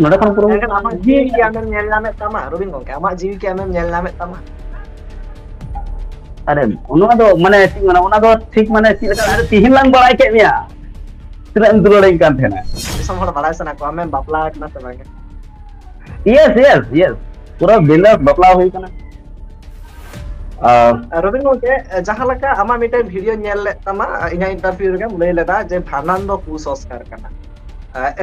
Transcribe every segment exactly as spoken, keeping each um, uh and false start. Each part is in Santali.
ᱱᱚᱰᱮ ᱠᱷᱚᱱ ᱯᱩᱨᱟᱹ ᱮᱱᱠᱷᱟᱱ ᱟᱢᱟᱜ ᱡᱤᱣᱤ ᱠᱤ ᱟᱢᱮᱢ ᱧᱮᱞ ᱧᱟᱢᱮᱫ ᱛᱟᱢᱟ, ᱨᱚᱵᱤᱱ ᱜᱚᱝᱠᱮ? ᱟᱢᱟᱜ ᱡᱤᱣᱤ ᱠᱤ ᱟᱢᱮᱢ ᱧᱮᱞ ᱧᱟᱢᱮᱫ ᱛᱟᱢᱟ? ᱟᱨᱮ, ᱚᱱᱟ ᱫᱚ ᱢᱟᱱᱮ ᱪᱮᱫ ᱢᱮᱱᱟ, ᱚᱱᱟ ᱫᱚ ᱴᱷᱤᱠ ᱢᱟᱱᱮ ᱪᱮᱫ ᱞᱮᱠᱟ, ᱟᱨᱮ, ᱛᱤᱦᱤᱧ ᱞᱟᱝ ᱵᱟᱲᱟᱭ ᱠᱮᱫ ᱢᱮᱭᱟ, ᱛᱤᱱᱟᱹᱜ ᱮᱢ ᱫᱩᱞᱟᱹᱲᱟᱹᱧ ᱠᱟᱱ ᱛᱟᱦᱮᱱᱟ᱾ ᱫᱤᱥᱚᱢ ᱦᱚᱲ ᱵᱟᱲᱟᱭ ᱥᱟᱱᱟ ᱠᱚᱣᱟ ᱟᱢᱮᱢ ᱵᱟᱯᱞᱟ ᱟᱠᱟᱱᱟ ᱥᱮ ᱵᱟᱝ᱾ Yes, yes, yes, ᱯᱩᱨᱟᱹ ᱵᱤᱱᱫᱟᱥ ᱵᱟᱯᱞᱟ ᱦᱩᱭ ᱠᱟᱱᱟ᱾ ᱟᱨ ᱨᱚᱵᱤᱱ ᱜᱚᱝᱠᱮ, ᱡᱟᱦᱟᱸ ᱞᱮᱠᱟ ᱟᱢᱟᱜ ᱢᱤᱫᱴᱮᱱ ᱵᱷᱤᱰᱤᱭᱳ ᱧᱮᱞ ᱞᱮᱫ ᱛᱟᱢᱟ, ᱤᱧᱟᱹᱜ ᱤᱱᱴᱟᱨᱵᱷᱤᱭᱩ ᱨᱮᱜᱮᱢ ᱞᱟᱹᱭ ᱞᱮᱫᱟ ᱡᱮ ᱵᱷᱟᱸᱰᱟᱱ ᱫᱚ ᱠᱩᱥᱚᱝᱥᱠᱟᱨ ᱠᱟᱱᱟ᱾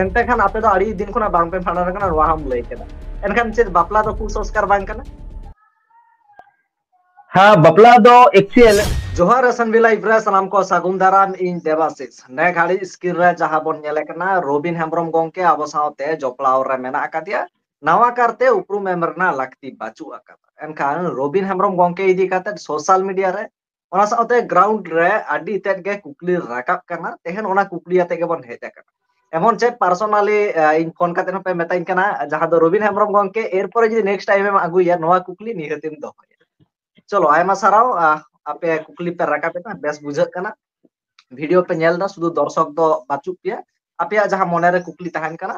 ᱮᱱᱛᱮ ᱠᱷᱟᱱ ᱟᱯᱮ ᱫᱚ ᱟᱹᱰᱤ ᱫᱤᱱ ᱠᱷᱚᱱᱟᱜ ᱵᱟᱝ ᱯᱮ ᱵᱷᱟᱸᱰᱟᱱ ᱟᱠᱟᱱᱟ, ᱱᱚᱣᱟ ᱦᱚᱸᱢ ᱞᱟᱹᱭ ᱠᱮᱫᱟ᱾ ᱮᱱᱠᱷᱟᱱ ᱪᱮᱫ ᱵᱟᱯᱞᱟ ᱫᱚ ᱠᱩᱥᱚᱝᱥᱠᱟᱨ ᱵᱟᱝ ᱠᱟᱱᱟ? ᱦᱮᱸ, ᱵᱟᱯᱞᱟ ᱫᱚ actual ᱡᱚᱦᱟᱨ ᱮᱥ ᱮᱱ ᱵᱤ ᱞᱟᱭᱤᱵᱷ ᱨᱮ ᱥᱟᱱᱟᱢ ᱠᱚ ᱥᱟᱹᱜᱩᱱ ᱫᱟᱨᱟᱢ, ᱤᱧ ᱫᱮᱵᱟᱥᱤᱥ᱾ ᱱᱮ ᱜᱷᱟᱹᱲᱤ ᱥᱠᱨᱤᱱ ᱨᱮ ᱡᱟᱦᱟᱸ ᱵᱚᱱ ᱧᱮᱞᱮ ᱠᱟᱱᱟ, ᱨᱚᱵᱤᱱ ᱦᱮᱢᱵᱨᱚᱢ ᱜᱚᱝᱠᱮ ᱟᱵᱚ ᱥᱟᱶᱛᱮ ᱡᱚᱯᱲᱟᱣ ᱨᱮ ᱢᱮᱱᱟᱜ ᱟᱠᱟᱫᱮᱭᱟ᱾ ᱱᱟᱣᱟ ᱠᱟᱨᱛᱮ ᱩᱯᱨᱩᱢ ᱮᱢ ᱨᱮᱱᱟᱜ ᱞᱟᱹᱠᱛᱤ ᱵᱟᱹᱪᱩᱜ ᱟᱠᱟᱫᱟ᱾ ᱮᱱᱠᱷᱟᱱ ᱨᱚᱵᱤᱱ ᱦᱮᱢᱵᱨᱚᱢ ᱜᱚᱝᱠᱮ ᱤᱫᱤ ᱠᱟᱛᱮ ᱥᱳᱥᱟᱞ ᱢᱤᱰᱤᱭᱟ ᱨᱮ, ᱚᱱᱟ ᱥᱟᱶᱛᱮ ᱜᱨᱟᱣᱩᱱᱰ ᱨᱮ ᱟᱹᱰᱤ ᱛᱮᱫ ᱜᱮ ᱠᱩᱠᱞᱤ ᱨᱟᱠᱟᱵ ᱠᱟᱱᱟ᱾ ᱛᱮᱦᱮᱧ ᱚᱱᱟ ᱠᱩᱠᱞᱤ ᱟᱛᱮ ᱜᱮᱵᱚᱱ ᱦᱮᱡ ᱟᱠᱟᱱᱟ᱾ ᱮᱢᱚᱱ ᱪᱮᱫ ᱯᱟᱨᱥᱚᱱᱟᱞᱤ ᱤᱧ ᱯᱷᱳᱱ ᱠᱟᱛᱮ ᱦᱚᱸᱯᱮ ᱢᱮᱛᱟᱧ ᱠᱟᱱᱟ, ᱡᱟᱦᱟᱸ ᱫᱚ ᱨᱚᱵᱤᱱ ᱦᱮᱢᱵᱨᱚᱢ ᱜᱚᱝᱠᱮ, ᱮᱨᱯᱚᱨᱮ ᱡᱩᱫᱤ ᱱᱮᱠᱥᱴ ᱴᱟᱭᱤᱢ ᱮᱢ ᱟᱹᱜᱩᱭᱟ, ᱱᱚᱣᱟ ᱠᱩᱠᱞᱤ ᱱᱤᱦᱟᱹᱛ ᱮᱢ ᱫᱚᱦᱚᱭᱟ᱾ ᱪᱚᱞᱚ, ᱟᱭᱢᱟ ᱥᱟᱨᱦᱟᱣ᱾ ᱟᱯᱮ ᱠᱩᱠᱞᱤ ᱯᱮ ᱨᱟᱠᱟᱵ ᱮᱫᱟ, ᱵᱮᱥ ᱵᱩᱡᱷᱟᱹᱜ ᱠᱟᱱᱟ᱾ ᱵᱷᱤᱰᱤᱭᱳ ᱯᱮ ᱧᱮᱞ ᱮᱫᱟ, ᱥᱩᱫᱷᱩ ᱫᱚᱨᱥᱚᱠ ᱫᱚ ᱵᱟᱹᱪᱩᱜ ᱯᱮᱭᱟ᱾ ᱟᱯᱮᱭᱟᱜ ᱡᱟᱦᱟᱸ ᱢᱚᱱᱮᱨᱮ ᱠᱩᱠᱞᱤ ᱛᱟᱦᱮᱱ ᱠᱟᱱᱟ,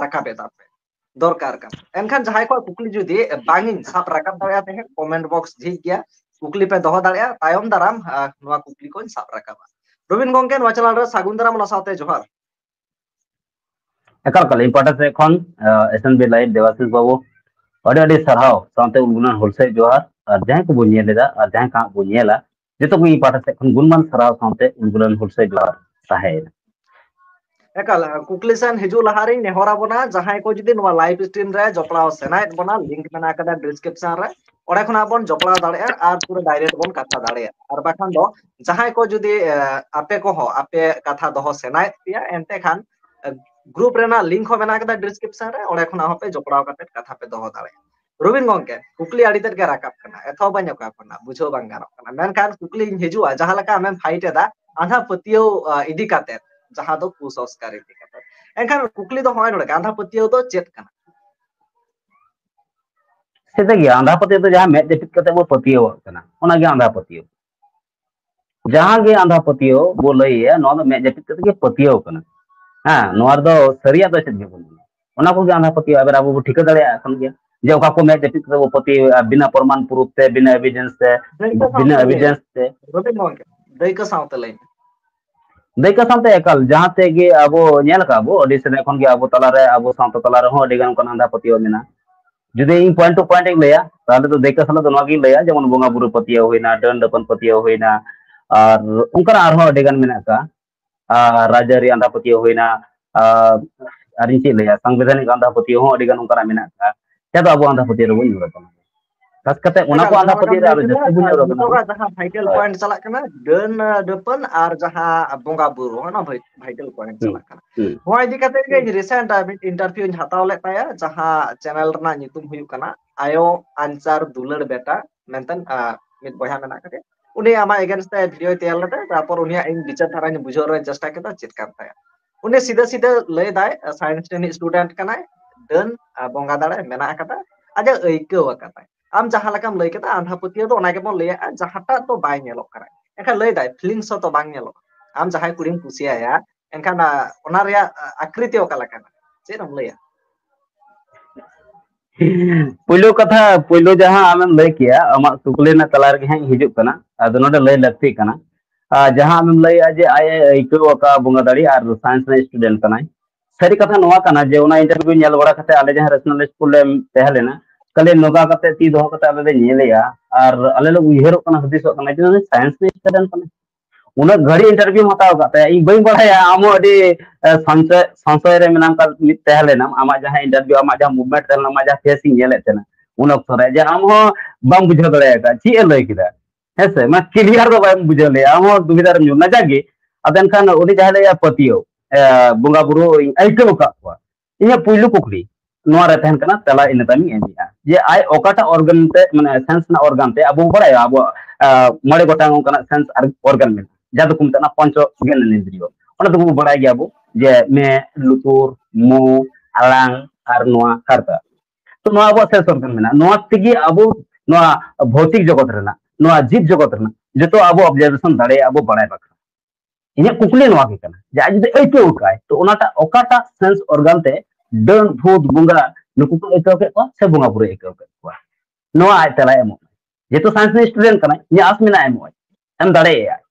ᱨᱟᱠᱟᱵ ᱮᱫᱟ ᱯᱮ, ᱫᱚᱨᱠᱟᱨ ᱠᱟᱱᱟ᱾ ᱮᱱᱠᱷᱟᱱ ᱡᱟᱦᱟᱸᱭ ᱠᱚᱣᱟᱜ ᱠᱩᱠᱞᱤ ᱡᱩᱫᱤ ᱵᱟᱝ ᱤᱧ ᱥᱟᱵ ᱨᱟᱠᱟᱵ ᱫᱟᱲᱮᱭᱟᱜᱼᱟ ᱛᱟᱦᱮᱸᱫ, ᱠᱚᱢᱮᱱᱴ ᱵᱚᱠᱥ ᱡᱷᱤᱡ ᱜᱮᱭᱟ, ᱠᱩᱠᱞᱤ ᱯᱮ ᱫᱚᱦᱚ ᱫᱟᱲᱮᱭᱟᱜᱼᱟ᱾ ᱛᱟᱭᱚᱢ ᱫᱟᱨᱟᱢ ᱱᱚᱣᱟ ᱠᱩᱠᱞᱤ ᱠᱚᱧ ᱥᱟᱵ ᱨᱟᱠᱟᱵᱟ᱾ ᱨᱚᱵᱤᱱ ᱜᱚᱝᱠᱮ, ᱱᱚᱣᱟ ᱪᱮᱱᱮᱞ ᱨᱮ ᱥᱟᱹᱜᱩᱱ ᱫᱟᱨᱟᱢ, ᱚᱱᱟ ᱥᱟᱶᱛᱮ ᱡᱚᱦᱟᱨ᱾ ᱮᱠᱟᱞ ᱮᱠᱟᱞ, ᱤᱧ ᱯᱟᱦᱴᱟ ᱥᱮᱫ ᱠᱷᱚᱱ, S N B live Debasish ᱵᱟᱹᱵᱩ, ᱟᱹᱰᱤ ᱟᱹᱰᱤ ᱥᱟᱨᱦᱟᱣ, ᱥᱟᱶᱛᱮ ᱩᱞᱜᱩᱞᱟᱱ ᱦᱩᱞᱥᱟᱹᱭ ᱡᱚᱦᱟᱨ᱾ ᱟᱨ ᱡᱟᱦᱟᱸᱭ ᱠᱚᱵᱚᱱ ᱧᱮᱞ ᱮᱫᱟ ᱟᱨ ᱡᱟᱦᱟᱸᱭ ᱠᱚ ᱦᱟᱸᱜ ᱵᱚᱱ ᱧᱮᱞᱟ, ᱡᱚᱛᱚ ᱠᱚ ᱤᱧ ᱯᱟᱦᱴᱟ ᱥᱮᱫ ᱠᱷᱚᱱ ᱜᱩᱱᱢᱟᱱ ᱥᱟᱨᱦᱟᱣ ᱥᱟᱶᱛᱮ ᱩᱞᱜᱩᱞᱟᱱ ᱦᱩᱞᱥᱟᱹᱭ ᱡᱚᱦᱟᱨ ᱛᱟᱦᱮᱸᱭᱮᱱᱟ᱾ ᱮᱠᱟᱞ, ᱠᱩᱠᱞᱤ ᱥᱮᱱ ᱦᱤᱡᱩᱜ ᱞᱟᱦᱟ ᱨᱤᱧ ᱱᱮᱦᱚᱨ ᱟᱵᱚᱱᱟ, ᱡᱟᱦᱟᱸᱭ ᱠᱚ ᱡᱩᱫᱤ ᱱᱚᱣᱟ ᱞᱟᱭᱤᱵᱷ ᱥᱴᱨᱤᱢ ᱨᱮ ᱡᱚᱯᱲᱟᱣ ᱥᱟᱱᱟᱭᱮᱫ ᱵᱚᱱᱟ, ᱞᱤᱝᱠ ᱢᱮᱱᱟᱜ ᱟᱠᱟᱫᱟ ᱰᱤᱥᱠᱨᱤᱯᱥᱚᱱ ᱨᱮ, ᱚᱸᱰᱮ ᱠᱷᱚᱱᱟᱜ ᱵᱚᱱ ᱡᱚᱯᱲᱟᱣ ᱫᱟᱲᱮᱭᱟᱜᱼᱟ ᱟᱨ ᱯᱩᱨᱟᱹ ᱰᱟᱭᱨᱮᱠᱴ ᱵᱚᱱ ᱠᱟᱛᱷᱟ ᱫᱟᱲᱮᱭᱟᱜᱼᱟ᱾ ᱟᱨ ᱵᱟᱠᱷᱟᱱ ᱫᱚ ᱡᱟᱦᱟᱸᱭ ᱠᱚ ᱡᱩᱫᱤ, ᱮ, ᱟᱯᱮ ᱠᱚᱦᱚᱸ ᱟᱯᱮ ᱠᱟᱛᱷᱟ ᱫᱚᱦᱚ ᱥᱟᱱᱟᱭᱮᱫ ᱯᱮᱭᱟ, ᱮᱱᱛᱮ ᱠᱷᱟᱱ, ᱮ, ᱜᱨᱩᱯ ᱨᱮᱱᱟᱜ ᱞᱤᱝᱠ ᱦᱚᱸ ᱢᱮᱱᱟᱜ ᱟᱠᱟᱫᱟ ᱰᱤᱥᱠᱨᱤᱯᱥᱚᱱ ᱨᱮ, ᱚᱸᱰᱮ ᱠᱷᱚᱱᱟᱜ ᱦᱚᱸᱯᱮ ᱡᱚᱯᱲᱟᱣ ᱠᱟᱛᱮ ᱠᱟᱛᱷᱟ ᱯᱮ ᱫᱚᱦᱚ ᱫᱟᱲᱮᱭᱟᱜᱼᱟ᱾ ᱨᱚᱵᱤᱱ ᱜᱚᱝᱠᱮ, ᱠᱩᱠᱞᱤ ᱟᱹᱰᱤ ᱛᱮᱫ ᱜᱮ ᱨᱟᱠᱟᱵ ᱠᱟᱱᱟ, ᱮᱛᱚᱦᱚᱵᱟᱹᱧ ᱚᱠᱟ ᱠᱷᱚᱱᱟᱜ ᱵᱩᱡᱷᱟᱹᱣ ᱵᱟᱝ ᱜᱟᱱᱚᱜ ᱠᱟᱱᱟ, ᱢᱮᱱᱠᱷᱟᱱ ᱠᱩᱠᱞᱤᱧ ᱦᱤᱡᱩᱜᱼᱟ, ᱡᱟᱦᱟᱸ ᱞᱮᱠᱟ ᱟᱢᱮᱢ ᱯᱷᱟᱭᱤᱴ ᱮᱫᱟ ᱟᱸᱫᱷᱟ ᱯᱟᱹᱛᱭᱟᱹᱣ, ᱟ, ᱤᱫᱤ ᱠᱟᱛᱮ, ᱡᱟᱦᱟᱸ ᱫᱚ ᱠᱩᱥᱚᱝᱥᱠᱟᱨ ᱤᱫᱤ ᱠᱟᱛᱮ, ᱮᱱᱠᱷᱟᱱ ᱠᱩᱠᱞᱤ ᱫᱚ ᱱᱚᱜᱼᱚᱭ ᱱᱚᱰᱮ, ᱟᱸᱫᱷᱟ ᱯᱟᱹᱛᱭᱟᱹᱣ ᱫᱚ ᱪᱮᱫ ᱠᱟᱱᱟ? ᱥᱮᱛᱟᱜ ᱜᱮ ᱟᱸᱫᱷᱟ ᱯᱟᱹᱛᱭᱟᱹᱣ ᱫᱚ ᱡᱟᱦᱟᱸ ᱢᱮᱫ ᱡᱟᱹᱯᱤᱫ ᱠᱟᱛᱮ ᱵᱚ ᱯᱟᱹᱛᱭᱟᱹᱣᱟᱜ ᱠᱟᱱᱟ, ᱚᱱᱟᱜᱮ ᱟᱸᱫᱷᱟ ᱯᱟᱹᱛᱭᱟᱹᱣ᱾ ᱡᱟᱦᱟᱸ ᱜᱮ ᱟᱸᱫᱷᱟ ᱯᱟᱹᱛᱭᱟᱹᱣ ᱵᱚ ᱞᱟᱹᱭᱮᱜᱼᱟ, ᱱᱚᱣᱟ ᱫᱚ ᱢᱮᱫ ᱡᱟᱹᱯᱤᱫ ᱠᱟᱛᱮ ᱜᱮ ᱯᱟᱹᱛᱭᱟᱹᱣ ᱠᱟᱱᱟ᱾ ᱦᱮᱸ, ᱱᱚᱣᱟ ᱨᱮᱫᱚ ᱥᱟᱹᱨᱤᱭᱟᱜ ᱫᱚ ᱪᱮᱫ ᱜᱮ ᱵᱟᱹᱱᱩᱜᱼᱟ᱾ ᱚᱱᱟ ᱠᱚᱜᱮ ᱟᱸᱫᱷᱟ ᱯᱟᱹᱛᱭᱟᱹᱣ᱾ ᱟᱵᱟᱨ ᱟᱵᱚ ᱵᱚ ᱴᱷᱤᱠᱟᱹ ᱫᱟᱲᱮᱭᱟᱜ ᱠᱟᱱ ᱜᱮᱭᱟ ᱡᱮ ᱚᱠᱟ ᱠᱚ ᱢᱮᱫ ᱡᱟᱹᱯᱤᱫ ᱠᱟᱛᱮ ᱵᱚ ᱯᱟᱹᱛᱭᱟᱹᱣᱮᱜᱼᱟ, ᱵᱤᱱᱟᱹ ᱯᱨᱚᱢᱟᱱ ᱯᱩᱨᱩᱯ ᱛᱮ, ᱵᱤᱱᱟᱹ ᱮᱵᱤᱰᱮᱱᱥ ᱛᱮ, ᱫᱟᱹᱭᱠᱟᱹ ᱥᱟᱶᱛᱮ ᱵᱤᱱᱟᱹ ᱞᱟᱹᱭ ᱮᱵᱤᱰᱮᱱᱥ ᱛᱮ᱾ ᱨᱚᱵᱤ ᱢᱳᱦᱚᱱ, ᱫᱟᱹᱭᱠᱟᱹ ᱥᱟᱶᱛᱮ ᱞᱟᱹᱭ ᱢᱮ᱾ ᱫᱟᱹᱭᱠᱟᱹ ᱥᱟᱶᱛᱮ ᱮᱠᱟᱞ, ᱡᱟᱦᱟᱸ ᱛᱮ ᱜᱮ ᱟᱵᱚ ᱧᱮᱞ ᱟᱠᱟᱫ ᱵᱚ, ᱟᱹᱰᱤ ᱥᱮᱫᱟᱭ ᱠᱷᱚᱱ ᱜᱮ ᱟᱵᱚ ᱛᱟᱞᱟ ᱨᱮ, ᱟᱵᱚ ᱥᱟᱶᱛᱟ ᱛᱟᱞᱟ ᱨᱮᱦᱚᱸ ᱟᱹᱰᱤ ᱜᱟᱱ ᱚᱱᱠᱟᱱ ᱟᱸᱫᱷᱟ ᱯᱟᱹᱛᱭᱟᱹᱣ ᱢᱮᱱᱟᱜᱼᱟ᱾ ᱡᱩᱫᱤ ᱤᱧ ᱯᱚᱭᱮᱱᱴ ᱴᱩ ᱯᱚᱭᱮᱱᱴ ᱤᱧ ᱞᱟᱹᱭᱟ, ᱛᱟᱦᱚᱞᱮ ᱫᱚ ᱫᱟᱹᱭᱠᱟᱹ ᱥᱟᱞᱟᱜ ᱫᱚ ᱱᱚᱣᱟ ᱜᱤᱧ ᱞᱟᱹᱭᱟ, ᱡᱮᱢᱚᱱ ᱵᱚᱸᱜᱟ ᱵᱩᱨᱩ ᱯᱟᱹᱛᱭᱟᱹᱣ ᱦᱩᱭᱱᱟ, ᱰᱟᱹᱱ ᱰᱟᱹᱯᱟᱹᱱ ᱯᱟᱹᱛᱭᱟᱹᱣ ᱦᱩᱭᱱᱟ, ᱟᱨ ᱚᱱᱠᱟᱱᱟᱜ ᱟᱨᱦᱚᱸ ᱟᱹᱰᱤ ᱜᱟᱱ ᱢᱮᱱᱟᱜ ᱟᱠᱟᱫᱼᱟ᱾ ᱟᱨ ᱨᱟᱡᱽᱟᱹᱨᱤ ᱟᱸᱫᱷᱟ ᱯᱟᱹᱛᱭᱟᱹᱣ ᱦᱩᱭᱱᱟ, ᱟᱨ, ᱟᱨᱤᱧ ᱪᱮᱫ ᱞᱟᱹᱭᱟ, ᱥᱟᱝᱵᱤᱫᱷᱟᱱᱤᱠ ᱟᱸᱫᱷᱟ ᱯᱟᱹᱛᱭᱟᱹᱣ ᱦᱚᱸ ᱟᱹᱰᱤ ᱜᱟᱱ ᱚᱱᱠᱟᱱᱟᱜ ᱢᱮᱱᱟᱜ ᱟᱠᱟᱫᱼᱟ, ᱡᱟᱦᱟᱸ ᱫᱚ ᱟᱵᱚ ᱟᱸᱫᱷᱟ ᱯᱟᱹᱛᱭᱟᱹᱣ ᱨᱮᱵᱚᱱ ᱧᱩᱨ ᱟᱠᱟᱱᱟ᱾ ᱠᱷᱟᱥ ᱠᱟᱛᱮ ᱚᱱᱟ ᱮᱠᱟᱞ, ᱠᱚ ᱟᱸᱫᱷᱟ ᱡᱟᱦᱟᱸ ᱞᱮᱠᱟᱢ ᱯᱟᱹᱛᱭᱟᱹᱣ ᱞᱟᱹᱭ ᱨᱮ ᱟᱨᱚ ᱠᱮᱫᱟ, ᱡᱚᱛᱚ ᱵᱚᱱ ᱧᱩᱨ ᱟᱠᱟᱱᱟ᱾ ᱱᱤᱛᱚᱜᱟᱜ ᱡᱟᱦᱟᱸ vital ᱦᱳᱭ᱾ Point ᱪᱟᱞᱟᱜ ᱠᱟᱱᱟ, ᱰᱟᱹᱱ, ᱟᱸ, ᱰᱟᱹᱯᱟᱹᱱ ᱟᱨ ᱡᱟᱦᱟᱸ ᱵᱚᱸᱜᱟ ᱵᱩᱨᱩ, ᱚᱱᱟ vi-, vital point ᱦᱩᱸ, ᱪᱟᱞᱟᱜ ᱠᱟᱱᱟ᱾ ᱦᱩᱸ᱾ ᱱᱚᱣᱟ ᱤᱫᱤ ᱠᱟᱛᱮ ᱜᱮ ᱦᱩᱸ᱾ Recent ᱟᱨ ᱢᱤᱫ interview ᱤᱧ ᱦᱟᱛᱟᱣ ᱞᱮᱫ ᱛᱟᱭᱟ, ᱡᱟᱦᱟᱸ channel ᱨᱮᱱᱟᱜ ᱧᱩᱛᱩᱢ ᱦᱩᱭᱩᱜ ᱠᱟᱱᱟ ᱟᱭᱳ ᱟᱧᱪᱟᱨ ᱫᱩᱞᱟᱹᱲ ᱵᱮᱴᱟ ᱢᱮᱱᱛᱮ, ᱟᱸ, ᱢᱤᱫ ᱵᱚᱭᱦᱟ ᱢᱮᱱᱟᱜ ᱟᱠᱟᱫᱮᱭᱟ᱾ ᱩᱱᱤ ᱟᱢᱟᱜ against ᱛᱮ video ᱛᱮᱭᱟᱨ ᱞᱮᱫᱟ, ᱛᱟᱨᱯᱚᱨ ᱩᱱᱤᱭᱟᱜ ᱤᱧ ᱵᱤᱪᱟᱹᱨ ᱫᱷᱟᱨᱟᱧ ᱵᱩᱡᱷᱟᱹᱣ ᱨᱮᱱᱟᱜ ᱪᱮᱥᱴᱟ ᱠᱮᱫᱟ, ᱪᱮᱫ ᱠᱟᱱ ᱛᱟᱭᱟ᱾ ᱩᱱᱤ ᱥᱤᱫᱷᱟᱹ ᱥᱤᱫᱷᱟᱹ ᱞᱟᱹᱭ ᱫᱟᱭ, science ᱨᱤᱱᱤᱡ student ᱠᱟᱱᱟᱭ, ᱰᱟᱹᱱ, ᱟᱨ ᱵᱚᱸᱜᱟ ᱫᱟᱲᱮ ᱢᱮᱱᱟᱜ ᱟᱠᱟᱫᱟ, ᱟᱡ ᱮ ᱟᱹᱭᱠᱟᱹᱣ ᱟᱠᱟᱫᱟᱭ᱾ ᱟᱢ ᱡᱟᱦᱟᱸ ᱞᱮᱠᱟᱢ ᱞᱟᱹᱭ ᱠᱮᱫᱟ, ᱟᱸᱫᱷᱟ ᱯᱟᱹᱛᱭᱟᱹᱣ ᱫᱚ ᱚᱱᱟ ᱜᱮᱵᱚᱱ ᱞᱟᱹᱭᱟᱜᱼᱟ, ᱡᱟᱦᱟᱸᱴᱟᱜ ᱫᱚ ᱵᱟᱭ ᱧᱮᱞᱚᱜ ᱠᱟᱱᱟ᱾ ᱮᱱᱠᱷᱟᱱ ᱞᱟᱹᱭ ᱫᱟᱭ, feelings ᱦᱚᱸ ᱛᱚ ᱵᱟᱝ ᱧᱮᱞᱚᱜᱼᱟ᱾ ᱟᱢ ᱡᱟᱦᱟᱸᱭ ᱠᱩᱲᱤᱢ ᱠᱩᱥᱤᱭᱟᱭᱟ, ᱮᱱᱠᱷᱟᱱ, ᱟ, ᱚᱱᱟ ᱨᱮᱭᱟᱜ, ᱟ, ᱟᱠᱨᱤᱛᱤ ᱚᱠᱟ ᱞᱮᱠᱟᱱᱟ? ᱪᱮᱫ ᱮᱢ ᱞᱟᱹᱭᱟ? ᱯᱩᱭᱞᱩ ᱠᱟᱛᱷᱟ, ᱯᱩᱭᱞᱩ ᱡᱟᱦᱟᱸ ᱟᱢᱮᱢ ᱞᱟᱹᱭ ᱠᱮᱜᱼᱟ, ᱟᱢᱟᱜ ᱠᱩᱠᱞᱤ ᱨᱮᱱᱟᱜ ᱛᱟᱞᱟ ᱨᱮᱜᱮ ᱦᱟᱸᱜ ᱤᱧ ᱦᱤᱡᱩᱜ ᱠᱟᱱᱟ᱾ ᱟᱫᱚ ᱱᱚᱰᱮ ᱞᱟᱹᱭ ᱞᱟᱹᱠᱛᱤ ᱠᱟᱱᱟ᱾ ᱟᱨ ᱡᱟᱦᱟᱸ ᱟᱢᱮᱢ ᱞᱟᱹᱭᱮᱜᱼᱟ ᱡᱮ ᱟᱡ ᱮ ᱟᱹᱭᱠᱟᱹᱣ ᱟᱠᱟᱫ ᱵᱚᱸᱜᱟ ᱫᱟᱲᱮ ᱟᱨ science ᱨᱮᱱ student ᱠᱟᱱᱟᱭ, ᱥᱟᱹᱨᱤ ᱠᱟᱛᱷᱟ ᱱᱚᱣᱟ ᱠᱟᱱᱟ ᱡᱮ ᱚᱱᱟ interview ᱧᱮᱞ ᱵᱟᱲᱟ ᱠᱟᱛᱮ ᱟᱞᱮ ᱡᱟᱦᱟᱸ rational school ᱞᱮ ᱛᱟᱦᱮᱸ ᱞᱮᱱᱟ, ᱠᱷᱟᱹᱞᱤ ᱱᱚᱝᱠᱟ ᱠᱟᱛᱮ ᱛᱤ ᱫᱚᱦᱚ ᱠᱟᱛᱮ ᱟᱞᱮ ᱞᱮ ᱧᱮᱞᱮᱜᱼᱟ ᱟᱨ ᱟᱞᱮ ᱞᱮ ᱩᱭᱦᱟᱹᱨᱚᱜ ᱠᱟᱱᱟ, ᱦᱩᱫᱤᱥᱚᱜ ᱠᱟᱱᱟ ᱡᱮ ᱩᱱᱤ science ᱨᱮᱱ student ᱠᱟᱱᱟᱭ᱾ ᱩᱱᱟᱹᱜ ᱜᱷᱟᱹᱲᱤᱡ interview ᱦᱟᱛᱟᱣ ᱟᱠᱟᱫ ᱛᱟᱭᱟ, ᱤᱧ ᱵᱟᱹᱧ ᱵᱟᱲᱟᱭᱟ ᱟᱢ ᱦᱚᱸ ᱟᱹᱰᱤ, ᱮ, ᱥᱚᱝᱥᱚᱭ, ᱥᱚᱝᱥᱚᱭ ᱨᱮ ᱢᱮᱱᱟᱢ ᱠᱟᱫ ᱢᱤᱫ ᱛᱟᱦᱮᱸ ᱞᱮᱱᱟᱢ, ᱟᱢᱟᱜ ᱡᱟᱦᱟᱸ interview, ᱟᱢᱟᱜ ᱡᱟᱦᱟᱸ movement ᱛᱟᱦᱮᱸ ᱞᱮᱱᱟ, ᱟᱢᱟᱜ ᱡᱟᱦᱟᱸ face ᱤᱧ ᱧᱮᱞᱮᱫ ᱛᱟᱦᱮᱱᱟ ᱩᱱ ᱚᱠᱛᱚ ᱨᱮ, ᱡᱮ ᱟᱢ ᱦᱚᱸ ᱵᱟᱢ ᱵᱩᱡᱷᱟᱹᱣ ᱫᱟᱲᱮ ᱟᱠᱟᱫ ᱪᱮᱫ ᱮ ᱞᱟᱹᱭ ᱠᱮᱫᱟ, ᱦᱮᱸ ᱥᱮ, ᱢᱟ clear ᱫᱚ ᱵᱟᱢ ᱵᱩᱡᱷᱟᱹᱣ ᱞᱮᱭᱟ, ᱟᱢ ᱦᱚᱸ ᱫᱩᱵᱤᱫᱷᱟ ᱨᱮᱢ ᱧᱩᱨ ᱮᱱᱟ᱾ ᱡᱟᱜᱮ, ᱟᱫᱚ ᱮᱱᱠᱷᱟᱱ ᱩᱱᱤ ᱡᱟᱦᱟᱸ ᱞᱟᱹᱭᱟ ᱯᱟᱹᱛᱭᱟᱹᱣ, ᱮ, ᱵᱚᱸᱜᱟ ᱵᱩᱨᱩ ᱤᱧ ᱟᱹᱭᱠᱟᱹᱣ ᱟᱠᱟᱫ ᱠᱚᱣᱟ, ᱤᱧᱟᱹᱜ ᱯᱩᱭᱞᱩ ᱠᱩᱠᱞᱤ ᱱᱚᱣᱟ ᱨᱮ ᱛᱟᱦᱮᱱ ᱠᱟᱱᱟ, ᱛᱮᱞᱟ ᱤᱱᱟᱹ ᱛᱟᱭᱚᱢ ᱤᱧ ᱮᱢᱮᱜᱼᱟ, ᱡᱮ ᱟᱡ ᱚᱠᱟᱴᱟᱜ organ ᱛᱮ, ᱢᱟᱱᱮ sense ᱨᱮᱱᱟᱜ organ ᱛᱮ, ᱟᱵᱚ ᱵᱚᱱ ᱵᱟᱲᱟᱭᱟ ᱟᱵᱚᱣᱟᱜ, ᱟ, ᱢᱚᱬᱮ ᱜᱚᱴᱟᱝ ᱚᱱᱠᱟᱱᱟᱜ sense ᱟᱨ organ ᱢᱮᱱᱟᱜᱼᱟ, ᱡᱟᱦᱟᱸ ᱫᱚᱠᱚ ᱢᱮᱛᱟᱜ ᱠᱟᱱᱟ ᱯᱚᱧᱪᱚ ᱜᱮᱱᱮᱱᱫᱨᱤᱭᱚ᱾ ᱚᱱᱟ ᱫᱚᱵᱚ ᱵᱟᱲᱟᱭ ᱜᱮᱭᱟᱵᱚ ᱡᱮ ᱢᱮᱫ, ᱞᱩᱛᱩᱨ, ᱢᱩ, ᱟᱲᱟᱝ ᱟᱨ ᱱᱚᱣᱟ ᱦᱟᱨᱛᱟ᱾ ᱛᱚ ᱱᱚᱣᱟ ᱟᱵᱚᱣᱟᱜ sense organ ᱢᱮᱱᱟᱜᱼᱟ, ᱱᱚᱣᱟ ᱛᱮᱜᱮ ᱟᱵᱚ ᱱᱚᱣᱟ ᱵᱷᱳᱣᱛᱤᱠ ᱡᱚᱜᱚᱛ ᱨᱮᱱᱟᱜ, ᱱᱚᱣᱟ ᱡᱤᱵ ᱡᱚᱜᱚᱛ ᱨᱮᱱᱟᱜ ᱡᱚᱛᱚ ᱟᱵᱚ observation ᱫᱟᱲᱮᱭᱟᱜᱼᱟ ᱵᱚ ᱵᱟᱲᱟᱭ ᱵᱟᱠᱷᱨᱟ᱾ ᱤᱧᱟᱹᱜ ᱠᱩᱠᱞᱤ ᱱᱚᱣᱟ ᱜᱮ ᱠᱟᱱᱟ ᱡᱮ ᱟᱡ ᱡᱩᱫᱤ ᱟᱹᱭᱠᱟᱹᱣ ᱠᱟᱜᱼᱟᱭ, ᱛᱚ ᱚᱱᱟᱴᱟᱜ ᱚᱠᱟᱴᱟᱜ sense organ ᱛᱮ ᱰᱟᱹᱱ ᱵᱷᱩᱛ ᱵᱚᱸᱜᱟ ᱱᱩᱠᱩ ᱠᱚ ᱟᱹᱭᱠᱟᱹᱣ ᱠᱮᱫ ᱠᱚᱣᱟ ᱥᱮ ᱵᱚᱸᱜᱟ ᱵᱩᱨᱩᱭ ᱟᱹᱭᱠᱟᱹᱣ ᱠᱮᱫ ᱠᱚᱣᱟ? ᱱᱚᱣᱟ ᱟᱡ ᱛᱮᱞᱟᱭ ᱮᱢᱚᱜ ᱢᱮ᱾ ᱡᱮᱦᱮᱛᱩ ᱥᱟᱭᱮᱱᱥ ᱨᱮᱱ ᱥᱴᱩᱰᱮᱱᱴ ᱠᱟᱱᱟᱭ, ᱤᱧᱟᱹᱜ ᱟᱥ ᱢᱮᱱᱟᱜᱼᱟ ᱮᱢᱚᱜ ᱟᱭ, ᱮᱢ ᱫᱟᱲᱮᱭᱟᱜᱼᱟᱭ᱾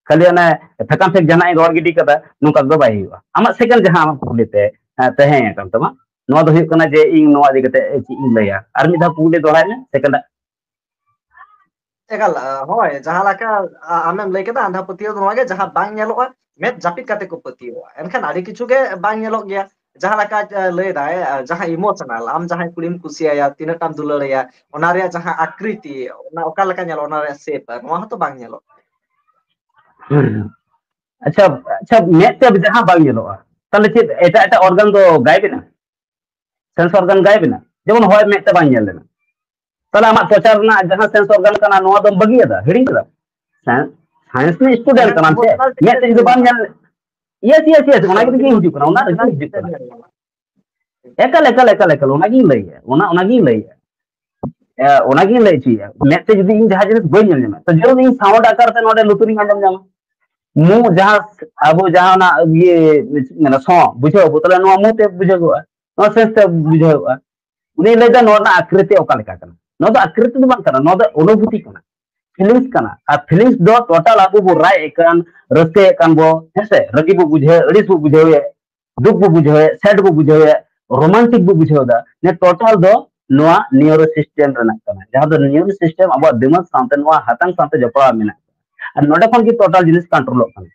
ᱠᱷᱟᱹᱞᱤ ᱚᱱᱮ ᱯᱷᱮᱠᱟᱱ ᱯᱷᱮᱠ ᱡᱟᱦᱟᱱᱟᱜ ᱤᱧ ᱨᱚᱲ ᱜᱤᱰᱤ ᱠᱟᱫᱟ, ᱱᱚᱝᱠᱟ ᱫᱚ ᱵᱟᱭ ᱦᱩᱭᱩᱜᱼᱟ᱾ ᱟᱢᱟᱜ ᱥᱮᱠᱮᱱᱰ ᱡᱟᱦᱟᱸ ᱟᱢᱟᱜ ᱠᱩᱠᱞᱤ ᱛᱮ ᱮ, ᱛᱟᱦᱮᱸ ᱟᱠᱟᱱ ᱛᱟᱢᱟ, ᱱᱚᱣᱟ ᱫᱚ ᱦᱩᱭᱩᱜ ᱠᱟᱱᱟ ᱡᱮ ᱤᱧ ᱱᱚᱣᱟ ᱤᱫᱤ ᱠᱟᱛᱮ ᱪᱮᱫ ᱤᱧ ᱞᱟᱹᱭᱟ᱾ ᱟᱨ ᱢᱤᱫ ᱫᱷᱟᱣ ᱠᱩᱠᱞᱤ ᱫᱚᱦᱲᱟᱭ ᱢᱮ, ᱥᱮᱠᱮᱱᱰ᱾ ᱮᱠᱟᱞ, ᱟ, ᱦᱳᱭ, ᱡᱟᱦᱟᱸ ᱞᱮᱠᱟ, ᱟ, ᱟᱢᱮᱢ ᱞᱟᱹᱭ ᱠᱮᱫᱟ, ᱟᱸᱫᱷᱟ ᱯᱟᱹᱛᱭᱟᱹᱣ ᱫᱚ ᱱᱚᱣᱟ ᱜᱮ, ᱡᱟᱦᱟᱸ ᱵᱟᱝ ᱧᱮᱞᱚᱜᱼᱟ, ᱢᱮᱫ ᱡᱟᱹᱯᱤᱫ ᱠᱟᱛᱮ ᱠᱚ ᱯᱟᱹᱛᱭᱟᱹᱣᱟ᱾ ᱮᱱᱠᱷᱟᱱ ᱟᱹᱰᱤ ᱠᱤᱪᱷᱩ ᱜᱮ ᱵᱟᱝ ᱧᱮᱞᱚᱜ ᱜᱮᱭᱟ᱾ ᱡᱟᱦᱟᱸ ᱞᱮᱠᱟ, ᱟ, ᱞᱟᱹᱭ ᱫᱟᱭ, ᱟ, ᱡᱟᱦᱟᱸ ᱤᱢᱳᱥᱚᱱᱟᱞ, ᱟᱢ ᱡᱟᱦᱟᱸᱭ ᱠᱩᱲᱤᱢ ᱠᱩᱥᱤᱭᱟᱭᱟ, ᱛᱤᱱᱟᱹᱜ ᱴᱟᱢ ᱫᱩᱞᱟᱹᱲᱟᱭᱟ, ᱚᱱᱟ ᱨᱮᱭᱟᱜ ᱡᱟᱦᱟᱸ ᱟᱠᱨᱤᱛᱤ, ᱚᱱᱟ ᱚᱠᱟ ᱞᱮᱠᱟ ᱧᱮᱞᱚᱜᱼᱟ, ᱚᱱᱟ ᱨᱮᱭᱟᱜ ᱥᱮᱯ, ᱱᱚᱣᱟ ᱦᱚᱸᱛᱚ ᱵᱟᱝ ᱧᱮᱞᱚᱜ᱾ ᱟᱪᱪᱷᱟ, ᱟᱪᱪᱷᱟ, ᱢᱮᱫ ᱛᱮ ᱡᱟᱦᱟᱸ ᱵᱟᱝ ᱧᱮᱞᱚᱜᱼᱟ, ᱛᱟᱦᱚᱞᱮ ᱪᱮᱫ ᱮᱴᱟᱜ ᱮᱴᱟᱜ ᱚᱨᱜᱟᱱ ᱫᱚ ᱜᱟᱭᱮᱵ ᱮᱱᱟ? ᱥᱮᱱᱥ ᱚᱨᱜᱟᱱ ᱜᱟᱭᱮᱵ ᱮᱱᱟ? ᱡᱮᱢᱚᱱ ᱦᱚᱭ ᱢᱮᱫ ᱛᱮ ᱵᱟᱝ ᱧᱮᱞ ᱞᱮᱱᱟ, ᱛᱟᱦᱚᱞᱮ ᱟᱢᱟᱜ ᱛᱚᱪᱟ ᱨᱮᱱᱟᱜ ᱡᱟᱦᱟᱸ ᱥᱮᱱᱥ ᱚᱨᱜᱟᱱ ᱠᱟᱱᱟ, ᱱᱚᱣᱟ ᱫᱚᱢ ᱵᱟᱹᱜᱤᱭᱟᱫᱟ, ᱦᱤᱲᱤᱧ ᱠᱮᱫᱟ? ᱥᱟᱭᱮᱱᱥ ᱨᱮᱱ ᱥᱴᱩᱰᱮᱱᱴ ᱠᱟᱱᱟᱢ ᱥᱮ, ᱢᱮᱫ ᱛᱮ ᱡᱩᱫᱤ ᱵᱟᱢ ᱧᱮᱞ, ᱤᱭᱮᱥ, ᱤᱭᱮᱥ, ᱤᱭᱮᱥ, ᱚᱱᱟ ᱜᱮ ᱦᱤᱡᱩᱜ ᱠᱟᱱᱟ, ᱚᱱᱟ ᱨᱮᱜᱮ ᱦᱤᱡᱩᱜ ᱠᱟᱱᱟ᱾ ᱮᱠᱟᱞ, ᱮᱠᱟᱞ, ᱮᱠᱟᱞ, ᱮᱠᱟᱞ, ᱚᱱᱟᱜᱤᱧ ᱞᱟᱹᱭᱮᱫᱼᱟ, ᱚᱱᱟ, ᱚᱱᱟᱜᱤᱧ ᱞᱟᱹᱭᱮᱫᱼᱟ᱾ ᱮ, ᱚᱱᱟᱜᱤᱧ ᱞᱟᱹᱭ ᱦᱚᱪᱚᱭᱮᱫᱼᱟ, ᱢᱮᱫ ᱛᱮ ᱡᱩᱫᱤ ᱤᱧ ᱡᱟᱦᱟᱸ ᱡᱤᱱᱤᱥ ᱵᱟᱹᱧ ᱧᱮᱞ ᱧᱟᱢᱟ, ᱛᱚ ᱡᱟᱹᱨᱩᱲ ᱤᱧ ᱥᱟᱣᱩᱱᱰ ᱟᱠᱟᱨ ᱛᱮ ᱱᱚᱰᱮ ᱞᱩᱛᱩᱨᱤᱧ ᱟᱸᱡᱚᱢ ᱧᱟᱢᱟ᱾ ᱢᱩ ᱡᱟᱦᱟᱸ, ᱟᱵᱚ ᱡᱟᱦᱟᱸ ᱚᱱᱟ ᱤᱭᱟᱹ, ᱢᱟᱱᱮ ᱥᱚ ᱵᱩᱡᱷᱟᱹᱣ ᱟᱵᱚ, ᱛᱟᱦᱚᱞᱮ ᱱᱚᱣᱟ ᱢᱩ ᱛᱮ ᱵᱩᱡᱷᱟᱹᱜᱚᱜᱼᱟ, ᱱᱚᱣᱟ ᱥᱮᱱᱥ ᱛᱮ ᱵᱩᱡᱷᱟᱹᱣᱚᱜᱼᱟ᱾ ᱩᱱᱤ ᱞᱟᱹᱭᱫᱟ ᱱᱚᱣᱟ ᱨᱮᱱᱟᱜ ᱟᱠᱨᱤᱛᱤ ᱚᱠᱟ ᱞᱮᱠᱟ ᱠᱟᱱᱟ? ᱱᱚᱣᱟ ᱫᱚ ᱟᱠᱨᱤᱛᱤ ᱫᱚ ᱵᱟᱝ ᱠᱟᱱᱟ, ᱱᱚᱣᱟ ᱫᱚ ᱚᱱᱩᱵᱷᱩᱛᱤ ᱠᱟᱱᱟ, ᱯᱷᱤᱞᱤᱝᱥ ᱠᱟᱱᱟ᱾ ᱟᱨ ᱯᱷᱤᱞᱤᱝᱥ ᱫᱚ ᱴᱳᱴᱟᱞ ᱟᱵᱚ ᱵᱚ ᱨᱟᱜ ᱮᱫ ᱠᱟᱱ, ᱨᱟᱹᱥᱠᱟᱹᱭᱮᱫ ᱠᱟᱱ ᱵᱚ, ᱦᱮᱸᱥᱮ, ᱨᱟᱹᱜᱤ ᱵᱚ ᱵᱩᱡᱷᱟᱹᱣᱮᱫ, ᱟᱹᱲᱤᱥ ᱵᱚ ᱵᱩᱡᱷᱟᱹᱣᱮᱫ, ᱫᱩᱠ ᱵᱚ ᱵᱩᱡᱷᱟᱹᱣᱮᱫ, ᱥᱮᱰ ᱵᱚ ᱵᱩᱡᱷᱟᱹᱣᱮᱫ, ᱨᱳᱢᱟᱱᱴᱤᱠ ᱵᱚ ᱵᱩᱡᱷᱟᱹᱣ ᱮᱫᱟ, ᱱᱤᱭᱟᱹ ᱴᱳᱴᱟᱞ ᱫᱚ ᱱᱚᱣᱟ ᱱᱤᱭᱩᱨᱳ ᱥᱤᱥᱴᱮᱢ ᱨᱮᱱᱟᱜ ᱠᱟᱱᱟ, ᱡᱟᱦᱟᱸ ᱫᱚ ᱱᱤᱭᱩᱨᱳ ᱥᱤᱥᱴᱮᱢ ᱟᱵᱚᱣᱟᱜ ᱫᱤᱢᱟᱜᱽ ᱥᱟᱶᱛᱮ, ᱱᱚᱣᱟ ᱦᱟᱛᱟᱝ ᱥᱟᱶᱛᱮ ᱡᱚᱯᱲᱟᱣ ᱢᱮᱱᱟᱜ ᱠᱟᱱᱟ᱾ ᱟᱨ ᱱᱚᱰᱮ ᱠᱷᱚᱱ ᱜᱮ ᱴᱳᱴᱟᱞ ᱡᱤᱱᱤᱥ ᱠᱚᱱᱴᱨᱳᱞᱚᱜ ᱠᱟᱱᱟ᱾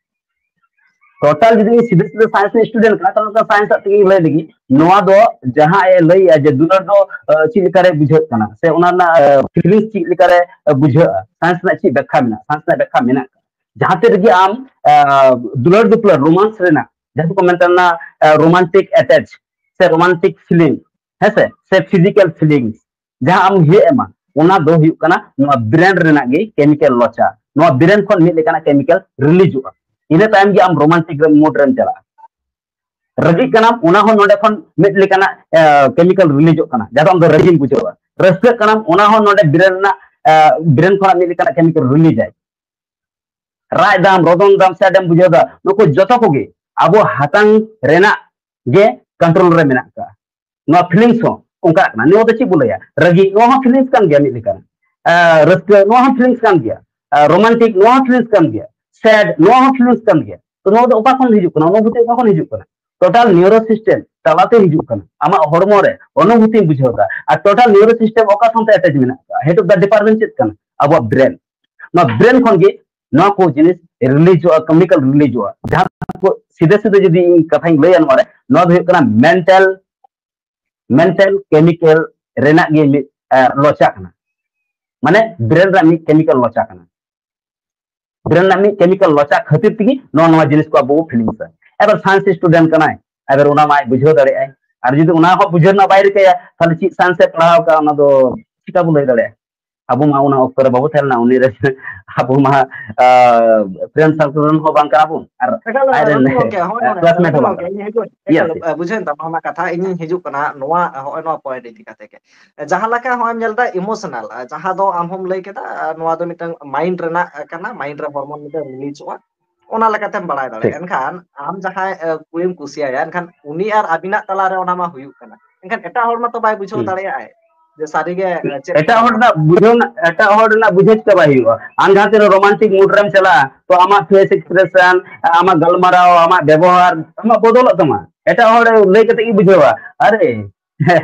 ᱴᱳᱴᱟᱞ ᱡᱩᱫᱤ ᱤᱧ ᱥᱤᱫᱷᱟᱹ ᱥᱤᱫᱷᱟᱹ ᱥᱟᱭᱮᱱᱥ ᱨᱮᱱ ᱥᱴᱩᱰᱮᱱᱴ ᱠᱟᱱᱟ, ᱛᱟᱦᱚᱞᱮ ᱥᱟᱭᱮᱱᱥ ᱟᱜ ᱛᱮᱜᱮᱧ ᱞᱟᱹᱭ ᱞᱟᱹᱜᱤᱫ, ᱱᱚᱣᱟ ᱫᱚ ᱡᱟᱦᱟᱸ ᱮ ᱞᱟᱹᱭᱮᱜᱼᱟ ᱡᱮ ᱫᱩᱞᱟᱹᱲ ᱫᱚ ᱟᱸ, ᱪᱮᱫ ᱞᱮᱠᱟᱨᱮ ᱵᱩᱡᱷᱟᱹᱜ ᱠᱟᱱᱟ ᱥᱮ ᱚᱱᱟ ᱨᱮᱱᱟᱜ ᱯᱷᱤᱞᱤᱝᱥ ᱪᱮᱫ ᱞᱮᱠᱟᱨᱮ ᱵᱩᱡᱷᱟᱹᱜᱼᱟ, ᱥᱟᱭᱮᱱᱥ ᱨᱮᱱᱟᱜ ᱪᱮᱫ ᱵᱮᱠᱠᱷᱟ ᱢᱮᱱᱟᱜᱼᱟ? ᱥᱟᱭᱮᱱᱥ ᱨᱮᱱᱟᱜ ᱵᱮᱠᱠᱷᱟ ᱢᱮᱱᱟᱜ᱾ ᱡᱟᱦᱟᱸ ᱛᱤ ᱨᱮᱜᱮ ᱟᱢ ᱟᱸ, ᱫᱩᱞᱟᱹᱲ ᱫᱩᱯᱞᱟᱹᱲ, ᱨᱳᱢᱟᱱᱥ ᱨᱮᱱᱟᱜ ᱡᱟᱦᱟᱸ ᱫᱚᱠᱚ ᱢᱮᱛᱟᱜ ᱠᱟᱱᱟ ᱨᱳᱢᱟᱱᱴᱤᱠ ᱮᱴᱮᱪ ᱥᱮ ᱨᱳᱢᱟᱱᱴᱤᱠ ᱯᱷᱤᱞᱤᱝ, ᱦᱮᱸᱥᱮ, ᱥᱮ ᱯᱷᱤᱡᱤᱠᱟᱞ ᱯᱷᱤᱞᱤᱝᱥ, ᱡᱟᱦᱟᱸ ᱟᱢ ᱤᱭᱟᱹ ᱮᱢᱟ, ᱚᱱᱟ ᱫᱚ ᱦᱩᱭᱩᱜ ᱠᱟᱱᱟ ᱱᱚᱣᱟ ᱵᱨᱮᱱ ᱨᱮᱱᱟᱜ ᱜᱮ ᱠᱮᱢᱤᱠᱟᱞ ᱞᱚᱪᱟ᱾ ᱱᱚᱣᱟ ᱵᱨᱮᱱ ᱠᱷᱚᱱ ᱢᱤᱫ ᱞᱮᱠᱟᱱᱟᱜ ᱠᱮᱢᱤᱠᱟᱞ ᱨᱤᱞᱤᱡᱚᱜᱼᱟ᱾ ᱤᱱᱟᱹ ᱛᱟᱭᱚᱢ ᱜᱮ ᱟᱢ ᱨᱳᱢᱟᱱᱴᱤᱠ ᱢᱳᱰ ᱨᱮᱢ ᱪᱟᱞᱟᱜᱼᱟ᱾ ᱨᱟᱹᱜᱤᱜ ᱠᱟᱱᱟᱢ, ᱚᱱᱟ ᱦᱚᱸ ᱱᱚᱰᱮ ᱠᱷᱚᱱ ᱢᱤᱫ ᱞᱮᱠᱟᱱᱟᱜ ᱠᱮᱢᱤᱠᱟᱞ ᱨᱤᱞᱤᱡᱚᱜ ᱠᱟᱱᱟ, ᱡᱟᱦᱟᱸ ᱫᱚ ᱟᱢ ᱫᱚ ᱨᱟᱹᱜᱤᱢ ᱵᱩᱡᱷᱟᱹᱣᱟ᱾ ᱨᱟᱹᱥᱠᱟᱹᱜ ᱠᱟᱱᱟᱢ, ᱚᱱᱟ ᱦᱚᱸ ᱱᱚᱰᱮ ᱵᱨᱮᱱ ᱨᱮᱱᱟᱜ, ᱵᱨᱮᱱ ᱠᱷᱚᱱᱟᱜ ᱢᱤᱫ ᱞᱮᱠᱟᱱᱟᱜ ᱠᱮᱢᱤᱠᱟᱞ ᱨᱤᱞᱤᱡᱟᱭ᱾ ᱨᱟᱜ ᱫᱟᱢ, ᱨᱚᱫᱚᱱ ᱫᱟᱢ, ᱥᱮ ᱟᱹᱰᱤᱢ ᱵᱩᱡᱷᱟᱹᱣ ᱫᱟ, ᱱᱩᱠᱩ ᱡᱚᱛᱚ ᱠᱚᱜᱮ ᱟᱵᱚ ᱦᱟᱛᱟᱝ ᱨᱮᱱᱟᱜ ᱜᱮ ᱠᱚᱱᱴᱨᱳᱞ ᱨᱮ ᱢᱮᱱᱟᱜ ᱟᱠᱟᱫᱼᱟ᱾ ᱱᱚᱣᱟ ᱯᱷᱤᱞᱤᱝᱥ ᱦᱚᱸ ᱚᱱᱠᱟᱜ ᱠᱟᱱᱟ᱾ ᱱᱚᱣᱟ ᱫᱚ ᱪᱮᱫ ᱵᱚ ᱞᱟᱹᱭᱟ? ᱨᱟᱹᱜᱤ, ᱱᱚᱣᱟ ᱦᱚᱸ ᱯᱷᱤᱞᱤᱝᱥ ᱠᱟᱱ ᱜᱮᱭᱟ ᱢᱤᱫ ᱞᱮᱠᱟᱱᱟᱜ᱾ ᱟᱨ ᱨᱟᱹᱥᱠᱟᱹ, ᱱᱚᱣᱟ ᱦᱚᱸ ᱯᱷᱤᱞᱤᱝᱥ ᱠᱟᱱ ᱜᱮᱭᱟ᱾ ᱟᱨ ᱨᱳᱢᱟᱱᱴᱤᱠ, ᱱᱚᱣᱟ ᱦᱚᱸ ᱯᱷᱤᱞᱤᱝᱥ ᱠᱟᱱ ᱜᱮᱭᱟ᱾ ᱥᱮᱰ, ᱱᱚᱣᱟ ᱦᱚᱸ ᱯᱷᱤᱞᱤᱝᱥ ᱠᱟᱱ ᱜᱮᱭᱟ᱾ ᱛᱚ ᱱᱚᱣᱟ ᱫᱚ ᱚᱠᱟ ᱠᱷᱚᱱ ᱦᱤᱡᱩᱜ ᱠᱟᱱᱟ? ᱚᱱᱩᱵᱷᱩᱛᱤ ᱚᱠᱟ ᱠᱷᱚᱱ ᱦᱤᱡᱩᱜ ᱠᱟᱱᱟ? ᱴᱳᱴᱟᱞ ᱱᱤᱭᱩᱨᱳ ᱥᱤᱥᱴᱮᱢ ᱛᱟᱞᱟᱛᱮ ᱦᱤᱡᱩᱜ ᱠᱟᱱᱟ᱾ ᱟᱢᱟᱜ ᱦᱚᱲᱢᱚ ᱨᱮ ᱚᱱᱩᱵᱷᱩᱛᱤᱢ ᱵᱩᱡᱷᱟᱹᱣ ᱮᱫᱟ᱾ ᱟᱨ ᱴᱳᱴᱟᱞ ᱱᱤᱭᱩᱨᱳ ᱥᱤᱥᱴᱮᱢ ᱚᱠᱟ ᱥᱟᱶᱛᱮ ᱮᱴᱮᱪ ᱢᱮᱱᱟᱜ ᱟᱠᱟᱫᱟ? ᱦᱮᱰ ᱚᱯ ᱫᱟ ᱰᱤᱯᱟᱨᱴᱢᱮᱱᱴ ᱪᱮᱫ ᱠᱟᱱᱟ? ᱟᱵᱚᱣᱟᱜ ᱵᱨᱮᱱ᱾ ᱱᱚᱣᱟ ᱵᱨᱮᱱ ᱠᱷᱚᱱ ᱜᱮ ᱱᱚᱣᱟ ᱠᱚ ᱡᱤᱱᱤᱥ ᱨᱤᱞᱤᱡᱚᱜᱼᱟ, ᱠᱮᱢᱤᱠᱟᱞ ᱨᱤᱞᱤᱡᱚᱜᱼᱟ᱾ ᱡᱟᱦᱟᱸ ᱠᱚ ᱥᱤᱫᱷᱮ ᱥᱤᱫᱷᱮ ᱡᱩᱫᱤ ᱤᱧ ᱠᱟᱛᱷᱟᱧ ᱞᱟᱹᱭᱟ ᱱᱚᱣᱟ ᱨᱮ, ᱱᱚᱣᱟ ᱫᱚ ᱦᱩᱭᱩᱜ ᱠᱟᱱᱟ ᱢᱮᱱᱴᱟᱞ, ᱢᱮᱱᱴᱟᱞ ᱠᱮᱢᱤᱠᱟᱞ ᱨᱮᱱᱟᱜ ᱜᱮ ᱢᱤᱫ, ᱟᱸ, ᱞᱚᱪᱟ ᱠᱟᱱᱟ᱾ ᱢᱟᱱᱮ ᱵᱨᱮᱱ ᱨᱮᱱᱟᱜ ᱢᱤᱫ ᱠᱮᱢᱤᱠᱟᱞ ᱞᱚᱪᱟ ᱠᱟᱱᱟ᱾ ᱵᱨᱮᱱ ᱨᱮᱱᱟᱜ ᱢᱤᱫ ᱠᱮᱢᱤᱠᱟᱞ ᱞᱚᱪᱟ ᱠᱷᱟᱹᱛᱤᱨ ᱛᱮᱜᱮ ᱱᱚᱣᱟ, ᱱᱚᱣᱟ ᱡᱤᱱᱤᱥ ᱠᱚ ᱟᱵᱚ ᱵᱚ ᱯᱷᱤᱞᱤᱝᱥᱟ᱾ ᱮᱵᱟᱨ ᱥᱟᱭᱮᱱᱥ ᱥᱴᱩᱰᱮᱱᱴ ᱠᱟᱱᱟᱭ, ᱮᱵᱟᱨ ᱚᱱᱟ ᱢᱟᱭ ᱵᱩᱡᱷᱟᱹᱣ ᱫᱟᱲᱮᱭᱟᱜᱼᱟᱭ᱾ ᱟᱨ ᱡᱩᱫᱤ ᱚᱱᱟ ᱦᱚᱸ ᱵᱩᱡᱷᱟᱹᱣ ᱨᱮᱱᱟᱜ ᱵᱟᱭ ᱨᱤᱠᱟᱹᱭᱟ, ᱛᱟᱦᱞᱮ ᱪᱮᱫ ᱥᱟᱭᱮᱱᱥ ᱮ ᱯᱟᱲᱦᱟᱣ ᱠᱟᱜᱼᱟ, ᱚᱱᱟ ᱫᱚ ᱪᱤᱠᱟ ᱵᱚ ᱞᱟᱹᱭ ᱫᱟᱲᱮᱭᱟᱜᱼᱟ? ᱟᱵᱚ ᱢᱟ ᱚᱱᱟ ᱚᱠᱛᱚ ᱨᱮ ᱵᱟᱵᱚ ᱛᱟᱦᱮᱸ ᱞᱮᱱᱟ, ᱩᱱᱤ ᱨᱮ ᱟᱵᱚ ᱢᱟ, ᱟᱸ, ᱯᱷᱨᱮᱱᱰ ᱥᱟᱨᱠᱮᱞ ᱨᱮᱱ ᱦᱚᱸ ᱵᱟᱝ ᱠᱟᱱᱟ ᱵᱚᱱ, ᱟᱨ ᱮᱠᱟᱞ, ᱟᱡ ᱨᱮᱱ ᱨᱟᱹᱥᱩᱱ ᱜᱚᱢᱠᱮ, ᱦᱳᱭ, ᱦᱳᱭ, ᱠᱞᱟᱥᱢᱮᱴ ᱦᱚᱸ ᱨᱟᱹᱥᱩᱱ ᱵᱟᱝ ᱜᱚᱢᱠᱮ, ᱠᱟᱱᱟ᱾ ᱤᱧ ᱦᱤᱡᱩᱜ, ᱤᱭᱮᱥ, ᱮᱠᱟᱞ, ᱤᱭᱮᱥ᱾ ᱵᱩᱡᱷᱟᱹᱣᱮᱱ ᱛᱟᱢᱟ ᱟᱢᱟᱜ ᱠᱟᱛᱷᱟ, ᱤᱧᱤᱧ ᱦᱤᱡᱩᱜ ᱠᱟᱱᱟ ᱱᱚᱣᱟ, ᱦᱚᱸᱜᱼᱚᱭ ᱱᱚᱣᱟ ᱯᱚᱭᱮᱱᱴ ᱤᱫᱤ ᱠᱟᱛᱮ ᱜᱮ᱾ ᱡᱟᱦᱟᱸ ᱞᱮᱠᱟ ᱦᱚᱸᱜᱼᱚᱭ ᱮᱢ ᱧᱮᱞ ᱮᱫᱟ ᱤᱢᱳᱥᱚᱱᱟᱞ, ᱡᱟᱦᱟᱸ ᱫᱚ ᱟᱢ ᱦᱚᱸᱢ ᱞᱟᱹᱭ ᱠᱮᱫᱟ, ᱱᱚᱣᱟ ᱫᱚ ᱢᱤᱫᱴᱟᱝ ᱢᱟᱭᱤᱱᱰ ᱨᱮᱱᱟᱜ ᱠᱟᱱᱟ, ᱢᱟᱭᱤᱱᱰ ᱨᱮ ᱦᱚᱨᱢᱳᱱ ᱢᱤᱫᱴᱟᱝ ᱨᱤᱞᱤᱡᱚᱜᱼᱟ, ᱚᱱᱟ ᱞᱮᱠᱟᱛᱮᱢ ᱵᱟᱲᱟᱭ ᱫᱟᱲᱮᱭᱟᱜᱼᱟ᱾ ᱴᱷᱤᱠ᱾ ᱮᱱᱠᱷᱟᱱ ᱟᱢ ᱡᱟᱦᱟᱸᱭ, ᱮ, ᱠᱩᱲᱤᱢ ᱠᱩᱥᱤᱭᱟᱭᱟ, ᱮᱱᱠᱷᱟᱱ ᱩᱱᱤ ᱟᱨ ᱟᱹᱵᱤᱱᱟᱜ ᱛᱟᱞᱟᱨᱮ ᱚᱱᱟ ᱢᱟ ᱦᱩᱭᱩᱜ ᱠᱟᱱᱟ, ᱮᱱᱠᱷᱟᱱ ᱮᱴᱟᱜ ᱦᱚᱲ ᱢᱟᱛᱚ ᱵᱟᱭ ᱵᱩᱡᱷᱟᱹᱣ ᱦᱩᱸ᱾ ᱫᱟᱲᱮᱭᱟᱜᱼᱟᱭ ᱡᱮ ᱥᱟᱹᱨᱤᱜᱮ, ᱮ, ᱪᱮᱫ ᱮᱴᱟᱜ ᱞᱮᱠᱟ ᱦᱚᱲ ᱵᱟᱝ᱾ ᱨᱮᱱᱟᱜ ᱵᱩᱡᱷᱟᱹᱣ ᱨᱮᱱᱟᱜ, ᱮᱴᱟᱜ ᱦᱚᱲ ᱨᱮᱱᱟᱜ ᱵᱩᱡᱷᱟᱹᱣ ᱪᱤᱠᱟᱹ ᱵᱟᱭ ᱦᱩᱭᱩᱜᱼᱟ᱾ ᱟᱢ ᱡᱟᱦᱟᱸ ᱛᱤᱱᱟᱹᱜ ᱨᱳᱢᱟᱱᱴᱤᱠ ᱢᱩᱰ ᱨᱮᱢ ᱪᱟᱞᱟᱜᱼᱟ, ᱛᱚ ᱟᱢᱟᱜ ᱯᱷᱮᱥ ᱮᱠᱥᱯᱨᱮᱥᱚᱱ, ᱟᱢᱟᱜ ᱜᱟᱞᱢᱟᱨᱟᱣ, ᱟᱢᱟᱜ ᱵᱮᱵᱚᱦᱟᱨ, ᱟᱢᱟᱜ ᱵᱚᱫᱚᱞᱚᱜ ᱛᱟᱢᱟ᱾ ᱮᱴᱟᱜ ᱦᱚᱲ ᱞᱟᱹᱭ ᱠᱟᱛᱮ ᱜᱮ ᱵᱩᱡᱷᱟᱹᱣᱟ, "ᱟᱨᱮ,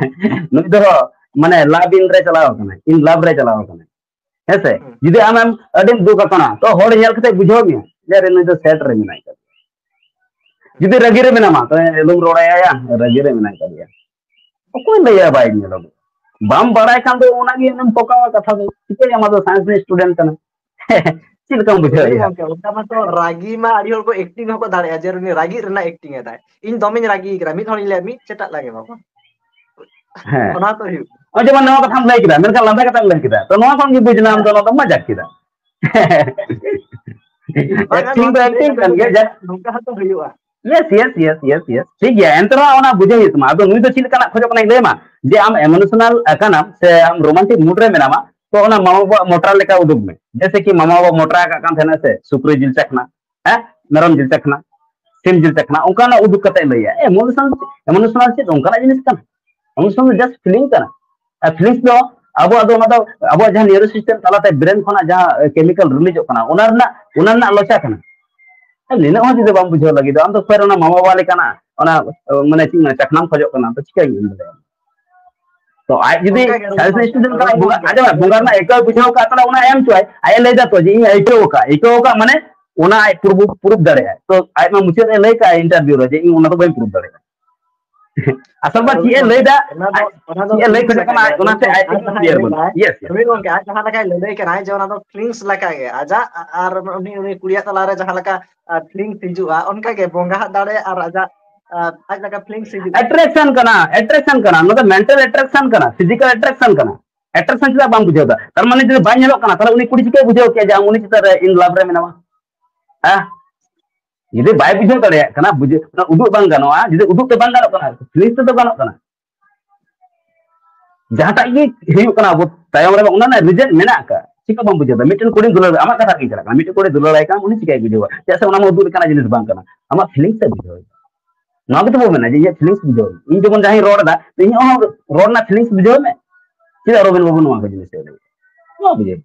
ᱱᱩᱭ ᱫᱚ ᱢᱟᱱᱮ ᱞᱟᱵᱷ ᱤᱱ ᱨᱮ ᱪᱟᱞᱟᱣ ᱠᱟᱱᱟᱭ, ᱤᱱ ᱞᱟᱵᱷ ᱨᱮ ᱪᱟᱞᱟᱣ ᱠᱟᱱᱟᱭ", ᱦᱮᱸ ᱥᱮ? ᱦᱩᱸ᱾ ᱡᱩᱫᱤ ᱟᱢᱮᱢ ᱟᱹᱰᱤᱢ ᱫᱩᱠ ᱟᱠᱟᱱᱟ, ᱛᱚ ᱦᱚᱲ ᱧᱮᱞ ᱠᱟᱛᱮ ᱵᱩᱡᱷᱟᱹᱣ ᱢᱮᱭᱟ ᱡᱮ, "ᱟᱨᱮ, ᱱᱩᱭ ᱫᱚ ᱥᱮᱴ ᱨᱮ ᱢᱮᱱᱟᱭ ᱠᱟᱫᱮᱭᱟ᱾" ᱡᱩᱫᱤ ᱨᱟᱹᱜᱤ ᱨᱮ ᱢᱮᱱᱟᱢᱟ, ᱛᱚ ᱟᱞᱚᱢ ᱨᱚᱲ ᱟᱭᱟ, ᱨᱟᱹᱜᱤ ᱨᱮ ᱢᱮᱱᱟᱭ ᱠᱟᱫᱮᱭᱟ᱾ ᱚᱠᱚᱭ ᱞᱟᱹᱭᱟ ᱵᱟᱭ ᱧᱮᱞᱚᱜ? ᱵᱟᱢ ᱵᱟᱲᱟᱭ ᱠᱷᱟᱱ ᱫᱚ ᱚᱱᱟ ᱜᱮ ᱚᱱᱮᱢ ᱯᱚᱠᱟᱣᱟ ᱠᱟᱛᱷᱟ ᱫᱚ᱾ ᱪᱤᱠᱟᱹᱭᱟᱢ, ᱟᱫᱚ ᱥᱟᱭᱮᱱᱥ ᱨᱤᱱᱤᱡ ᱥᱴᱩᱰᱮᱱᱴ ᱠᱟᱱᱟ᱾ ᱪᱮᱫ ᱞᱮᱠᱟᱢ ᱵᱩᱡᱷᱟᱹᱣ ᱦᱳᱭ ᱮᱭᱟ? ᱜᱚᱢᱠᱮ, ᱚᱱᱠᱟ ᱢᱟᱛᱚ ᱨᱟᱹᱜᱤ ᱢᱟ ᱟᱹᱰᱤ ᱦᱚᱲ ᱠᱚ ᱮᱠᱴᱤᱝ ᱦᱚᱸᱠᱚ ᱫᱟᱲᱮᱭᱟᱜᱼᱟ, ᱡᱮ ᱩᱱᱤ ᱨᱟᱹᱜᱤ ᱨᱮᱱᱟᱜ ᱮᱠᱴᱤᱝ ᱮᱫᱟᱭ᱾ ᱤᱧ ᱫᱚᱢᱮᱧ ᱨᱟᱹᱜᱤ ᱠᱟᱱᱟ, ᱢᱤᱫ ᱦᱚᱲᱤᱧ ᱞᱟᱹᱭᱟ, "ᱢᱤᱫ ᱪᱮᱴᱟᱜ ᱞᱟᱜᱮ ᱵᱟᱵᱟ᱾" ᱦᱮᱸ᱾ ᱚᱱᱟ ᱛᱚ ᱦᱩᱭᱩᱜ᱾ ᱱᱚᱜᱼᱚᱭ ᱡᱮᱢᱚᱱ ᱱᱚᱣᱟ ᱠᱟᱛᱷᱟᱢ ᱞᱟᱹᱭ ᱠᱮᱫᱟ, ᱢᱮᱱᱠᱷᱟᱱ ᱞᱟᱸᱫᱟ ᱠᱟᱛᱷᱟᱢ ᱞᱟᱹᱭ ᱠᱮᱫᱟ, ᱛᱚ ᱱᱚᱣᱟ ᱠᱷᱚᱱ ᱜᱮ ᱵᱩᱡᱽ ᱮᱱᱟ ᱟᱢ ᱫᱚ ᱦᱮᱸ᱾ ᱱᱚᱣᱟ ᱫᱚᱢ ᱢᱟᱡᱟᱠ ᱠᱮᱫᱟ᱾ ᱵᱟᱝᱟ, ᱮᱠᱴᱤᱝ ᱱᱚᱣᱟ ᱫᱚ ᱫᱚ ᱞᱟᱹᱭ ᱮᱠᱴᱤᱝ ᱠᱟᱛᱷᱟ ᱠᱟᱱ ᱫᱚ ᱜᱮᱭᱟ, ᱡᱟ ᱱᱚᱝᱠᱟ ᱦᱚᱸᱛᱚ ᱦᱩᱭᱩᱜᱼᱟ᱾ Yes, yes, yes, yes, yes. ᱴᱷᱤᱠ ᱜᱮᱭᱟ, ᱮᱱᱛᱮ ᱨᱮᱦᱚᱸ ᱚᱱᱟ ᱵᱩᱡᱷᱟᱹᱣ ᱦᱩᱭᱩᱜ ᱛᱟᱢᱟ᱾ ᱟᱫᱚ ᱱᱩᱭ ᱫᱚ ᱪᱮᱫ ᱞᱮᱠᱟᱱᱟᱜ ᱠᱷᱚᱡᱚᱜ ᱠᱟᱱᱟᱭ ᱞᱟᱹᱭ ᱟᱢᱟ, ᱡᱮ ᱟᱢ ᱮᱢᱳᱥᱚᱱᱟᱞ ᱟᱠᱟᱱᱟᱢ ᱥᱮ ᱟᱢ ᱨᱳᱢᱟᱱᱴᱤᱠ ᱢᱩᱰ ᱨᱮ ᱢᱮᱱᱟᱢᱟ, ᱛᱚ ᱚᱱᱟ ᱢᱟᱢᱟ ᱵᱟᱵᱟᱣᱟᱜ ᱢᱚᱴᱨᱟ ᱞᱮᱠᱟ ᱩᱰᱩᱠ ᱢᱮ᱾ ᱡᱮᱭᱥᱮ ᱠᱤ ᱢᱟᱢᱟ ᱵᱟᱵᱟ ᱢᱚᱴᱨᱟ ᱟᱠᱟᱫ ᱠᱟᱱ ᱛᱟᱦᱮᱱᱟ ᱥᱮ, ᱥᱩᱠᱨᱤ ᱡᱤᱞ ᱪᱟᱠᱷᱱᱟ, ᱦᱮᱸ, ᱢᱮᱨᱚᱢ ᱡᱤᱞ ᱪᱟᱠᱷᱱᱟ, ᱥᱤᱢ ᱡᱤᱞ ᱪᱟᱠᱷᱱᱟ, ᱚᱱᱠᱟᱱᱟᱜ ᱩᱫᱩᱜ ᱠᱟᱛᱮ ᱞᱟᱹᱭᱟ᱾ ᱮᱢᱳᱥᱚᱱᱟᱞ, ᱮᱢᱳᱥᱚᱱᱟᱞ ᱪᱮᱫ ᱚᱱᱠᱟᱱᱟᱜ ᱡᱤᱱᱤᱥ ᱠᱟᱱᱟ? ᱮᱢᱳᱥᱚᱱᱟᱞ ᱡᱟᱥᱴ ᱯᱷᱤᱞᱤᱝ ᱠᱟᱱᱟ᱾ ᱟᱨ ᱯᱷᱤᱞᱤᱝᱥ ᱫᱚ ᱟᱵᱚᱣᱟᱜ ᱫᱚ, ᱚᱱᱟ ᱫᱚ ᱟᱵᱚᱣᱟᱜ ᱡᱟᱦᱟᱸ ᱱᱤᱭᱩᱨᱳ ᱥᱤᱥᱴᱮᱢ ᱛᱟᱞᱟᱛᱮ ᱵᱨᱮᱱ ᱠᱷᱚᱱᱟᱜ ᱡᱟᱦᱟᱸ ᱠᱮᱢᱤᱠᱟᱞ ᱨᱤᱞᱤᱡᱚᱜ ᱠᱟᱱᱟ, ᱚᱱᱟ ᱨᱮᱱᱟᱜ, ᱚᱱᱟ ᱨᱮᱱᱟᱜ ᱞᱚᱪᱟ ᱠᱟᱱᱟ᱾ ᱟᱨ ᱱᱤᱱᱟᱹᱜ ᱦᱚᱸ ᱡᱩᱫᱤ ᱵᱟᱢ ᱵᱩᱡᱷᱟᱹᱣ ᱞᱟᱹᱜᱤᱫᱚᱜ, ᱟᱢ ᱫᱚ ᱯᱷᱮᱨ ᱚᱱᱟ ᱢᱟᱢᱟ ᱵᱟᱵᱟ ᱞᱮᱠᱟᱱᱟᱜ ᱚᱱᱟ, ᱢᱟᱱᱮ ᱪᱮᱫ ᱤᱧ ᱢᱮᱱᱟ, ᱪᱟᱠᱷᱱᱟᱢ ᱠᱷᱚᱡᱚᱜ ᱠᱟᱱᱟ, ᱛᱚ ᱪᱤᱠᱟᱹᱧ ᱮᱢ ᱫᱟᱲᱮᱭᱟᱜᱼᱟ? ᱛᱚ ᱟᱡ ᱡᱩᱫᱤ ᱚᱱᱠᱟ ᱜᱮ ᱥᱟᱭᱮᱱᱥ ᱨᱚᱵᱤᱱ ᱥᱴᱩᱰᱮᱱᱴ ᱜᱚᱢᱠᱮ, ᱠᱟᱱᱟᱭ, ᱨᱚᱵᱤᱱ ᱵᱚᱸᱜᱟ, ᱜᱚᱢᱠᱮ, ᱟᱸᱡᱚᱢ ᱢᱮ, ᱨᱚᱵᱤᱱ ᱵᱚᱸᱜᱟ ᱨᱮᱱᱟᱜ ᱜᱚᱢᱠᱮ᱾ ᱟᱹᱭᱠᱟᱹᱣ ᱵᱩᱡᱷᱟᱹᱣ ᱠᱟᱜ ᱛᱟᱦᱚᱞᱮ ᱚᱱᱟ ᱮᱢ ᱦᱚᱪᱚᱭ᱾ ᱟᱡ ᱮ ᱞᱟᱹᱭ ᱫᱟ ᱛᱚ ᱡᱮ ᱤᱧ ᱟᱹᱭᱠᱟᱹᱣ ᱟᱠᱟᱫ, ᱟᱹᱭᱠᱟᱹᱣ ᱟᱠᱟᱫ ᱢᱟᱱᱮ ᱚᱱᱟ ᱟᱡ ᱯᱩᱨᱩᱵ, ᱯᱩᱨᱩᱵ ᱫᱟᱲᱮᱭᱟᱜᱼᱟᱭ᱾ ᱛᱚ ᱟᱡ ᱢᱟ ᱢᱩᱪᱟᱹᱫ ᱨᱮ ᱞᱟᱹᱭ ᱠᱟᱜᱼᱟᱭ ᱤᱱᱴᱟᱨᱵᱷᱤᱭᱩ ᱨᱮ ᱡᱮ ᱤᱧ ᱚᱱᱟ ᱫᱚ ᱵᱟᱹᱧ ᱯᱩᱨᱩᱵ ᱫᱟᱲᱮᱭᱟᱜᱼᱟ᱾ ᱟᱥᱚᱞ ᱢᱟ ᱪᱮᱫ ᱮ ᱞᱟᱹᱭ ᱫᱟ, ᱚᱱᱟ ᱫᱚ, ᱟᱡ ᱚᱱᱟ ᱫᱚ ᱪᱮᱫ ᱮ ᱞᱟᱹᱭ ᱯᱷᱤᱞᱤᱝᱥ ᱠᱷᱚᱡᱚᱜ ᱞᱮᱠᱟ ᱠᱟᱱᱟ, ᱜᱮ᱾ ᱚᱱᱟᱛᱮ ᱨᱚᱵᱤᱱ ᱟᱡ ᱜᱚᱢᱠᱮ, ᱴᱷᱮᱱ ᱟᱡ ᱠᱞᱤᱭᱟᱨ ᱡᱟᱦᱟᱸ ᱵᱟᱹᱱᱩᱜᱼᱟ᱾ ᱞᱮᱠᱟᱭ, ᱤᱭᱮᱥ, ᱤᱭᱮᱥ᱾ ᱨᱚᱵᱤᱱ ᱜᱚᱢᱠᱮ, ᱟᱡ ᱡᱟᱦᱟᱸ ᱞᱮᱠᱟᱭ ᱞᱟᱹᱞᱟᱹᱭ ᱠᱟᱱᱟᱭ ᱡᱮ ᱚᱱᱟ ᱫᱚ ᱯᱷᱤᱞᱤᱝᱥ ᱞᱮᱠᱟ ᱜᱮ, ᱟᱡᱟᱜ ᱟᱨ ᱩᱱᱤ, ᱩᱱᱤ ᱠᱩᱲᱤᱭᱟᱜ ᱛᱟᱞᱟᱨᱮ ᱡᱟᱦᱟᱸ ᱞᱮᱠᱟ, ᱟ, ᱯᱷᱤᱞᱤᱝᱥ ᱦᱤᱡᱩᱜᱼᱟ, ᱚᱱᱠᱟ ᱜᱮ ᱵᱚᱸᱜᱟ ᱦᱟᱜ ᱫᱟᱲᱮ ᱟᱨ ᱟᱡᱟᱜ, ᱟ, ᱟᱡ ᱞᱮᱠᱟ ᱯᱷᱤᱞᱤᱝᱥ ᱦᱤᱡᱩᱜᱼᱟ᱾ ᱮᱴᱨᱮᱠᱥᱚᱱ ᱠᱟᱱᱟ, ᱮᱴᱨᱮᱠᱥᱚᱱ ᱠᱟᱱᱟ, ᱱᱚᱣᱟ ᱫᱚ ᱢᱮᱱᱴᱟᱞ ᱮᱴᱨᱮᱠᱥᱚᱱ ᱠᱟᱱᱟ, ᱯᱷᱤᱡᱤᱠᱟᱞ ᱮᱴᱨᱮᱠᱥᱚᱱ ᱠᱟᱱᱟ᱾ ᱮᱴᱨᱮᱠᱥᱚᱱ ᱪᱮᱫᱟᱜ ᱵᱟᱢ ᱵᱩᱡᱷᱟᱹᱣ ᱫᱟ? ᱛᱟᱨ ᱢᱟᱱᱮ ᱡᱩᱫᱤ ᱵᱟᱭ ᱧᱮᱞᱚᱜ ᱠᱟᱱᱟ, ᱛᱟᱦᱚᱞᱮ ᱩᱱᱤ ᱠᱩᱲᱤ ᱪᱤᱠᱟᱹᱭ ᱵᱩᱡᱷᱟᱹᱣ ᱠᱮᱭᱟ ᱡᱮ ᱟᱢ ᱩᱱᱤ ᱪᱮᱛᱟᱱ ᱨᱮ ᱤᱧ ᱞᱟᱵᱷ ᱨᱮ ᱢᱮᱱᱟᱢᱟ? ᱦᱮᱸ? ᱡᱩᱫᱤ ᱵᱟᱭ ᱵᱩᱡᱷᱟᱹᱣ ᱫᱟᱲᱮᱭᱟᱜ ᱠᱟᱱᱟ, ᱵᱩᱡᱷᱟᱹᱣ, ᱚᱱᱟ ᱩᱫᱩᱜ ᱵᱟᱝ ᱜᱟᱱᱚᱜᱼᱟ, ᱡᱩᱫᱤ ᱩᱫᱩᱜ ᱛᱮ ᱵᱟᱝ ᱜᱟᱱᱚᱜ ᱠᱟᱱᱟ, ᱯᱷᱤᱞᱤᱝᱥ ᱛᱮᱫᱚ ᱜᱟᱱᱚᱜ ᱠᱟᱱᱟ᱾ ᱡᱟᱦᱟᱸᱴᱟᱜ ᱜᱮ ᱦᱩᱭᱩᱜ ᱠᱟᱱᱟ ᱟᱵᱚ ᱛᱟᱭᱚᱢ ᱨᱮ, ᱚᱱᱟ ᱨᱮᱱᱟᱜ ᱨᱤᱡᱮᱱ ᱢᱮᱱᱟᱜ ᱟᱠᱟᱫ, ᱪᱮᱫ ᱠᱚ ᱵᱟᱢ ᱵᱩᱡᱷᱟᱹᱣ ᱫᱟ? ᱢᱤᱫᱴᱮᱱ ᱠᱩᱲᱤ ᱫᱩᱞᱟᱹᱲ, ᱟᱢᱟᱜ ᱠᱟᱛᱷᱟ ᱨᱮᱜᱮᱧ ᱪᱟᱞᱟᱜ ᱠᱟᱱᱟ, ᱢᱤᱫᱴᱮᱱ ᱠᱩᱲᱤ ᱫᱩᱞᱟᱹᱲ ᱟᱭ ᱠᱟᱱᱟ, ᱩᱱᱤ ᱪᱤᱠᱟᱹᱭ ᱵᱩᱡᱷᱟᱹᱣᱟ? ᱪᱮᱫᱟᱜ ᱥᱮ ᱚᱱᱟ ᱢᱟ ᱩᱫᱩᱜ ᱞᱮᱠᱟᱱᱟᱜ ᱡᱤᱱᱤᱥ ᱵᱟᱝ ᱠᱟᱱᱟ, ᱟᱢᱟᱜ ᱯᱷᱤᱞᱤᱝᱥ ᱛᱮ ᱵᱩᱡᱷᱟᱹᱣ ᱦᱩᱭᱩᱜᱼᱟ᱾ ᱱᱚᱣᱟ ᱜᱮᱛᱚ ᱵᱚ ᱢᱮᱱᱟ ᱡᱮ ᱤᱧᱟᱹᱜ ᱯᱷᱤᱞᱤᱝᱥ ᱵᱩᱡᱷᱟᱹᱣ ᱢᱮ᱾ ᱤᱧ ᱡᱮᱢᱚᱱ ᱡᱟᱦᱟᱸᱧ ᱨᱚᱲ ᱮᱫᱟ, ᱤᱧᱟᱹᱜ ᱦᱚᱸ ᱨᱚᱲ ᱨᱮᱱᱟᱜ ᱯᱷᱤᱞᱤᱝᱥ ᱵᱩᱡᱷᱟᱹᱣ ᱢᱮ᱾ ᱪᱮᱫᱟᱜ ᱨᱚᱵᱤᱱ ᱵᱟᱹᱵᱩ ᱱᱚᱣᱟ ᱠᱚ ᱡᱤᱱᱤᱥ ᱮ ᱞᱟᱹᱭ? ᱱᱚᱣᱟ ᱵᱩᱡᱷᱟᱹᱣ᱾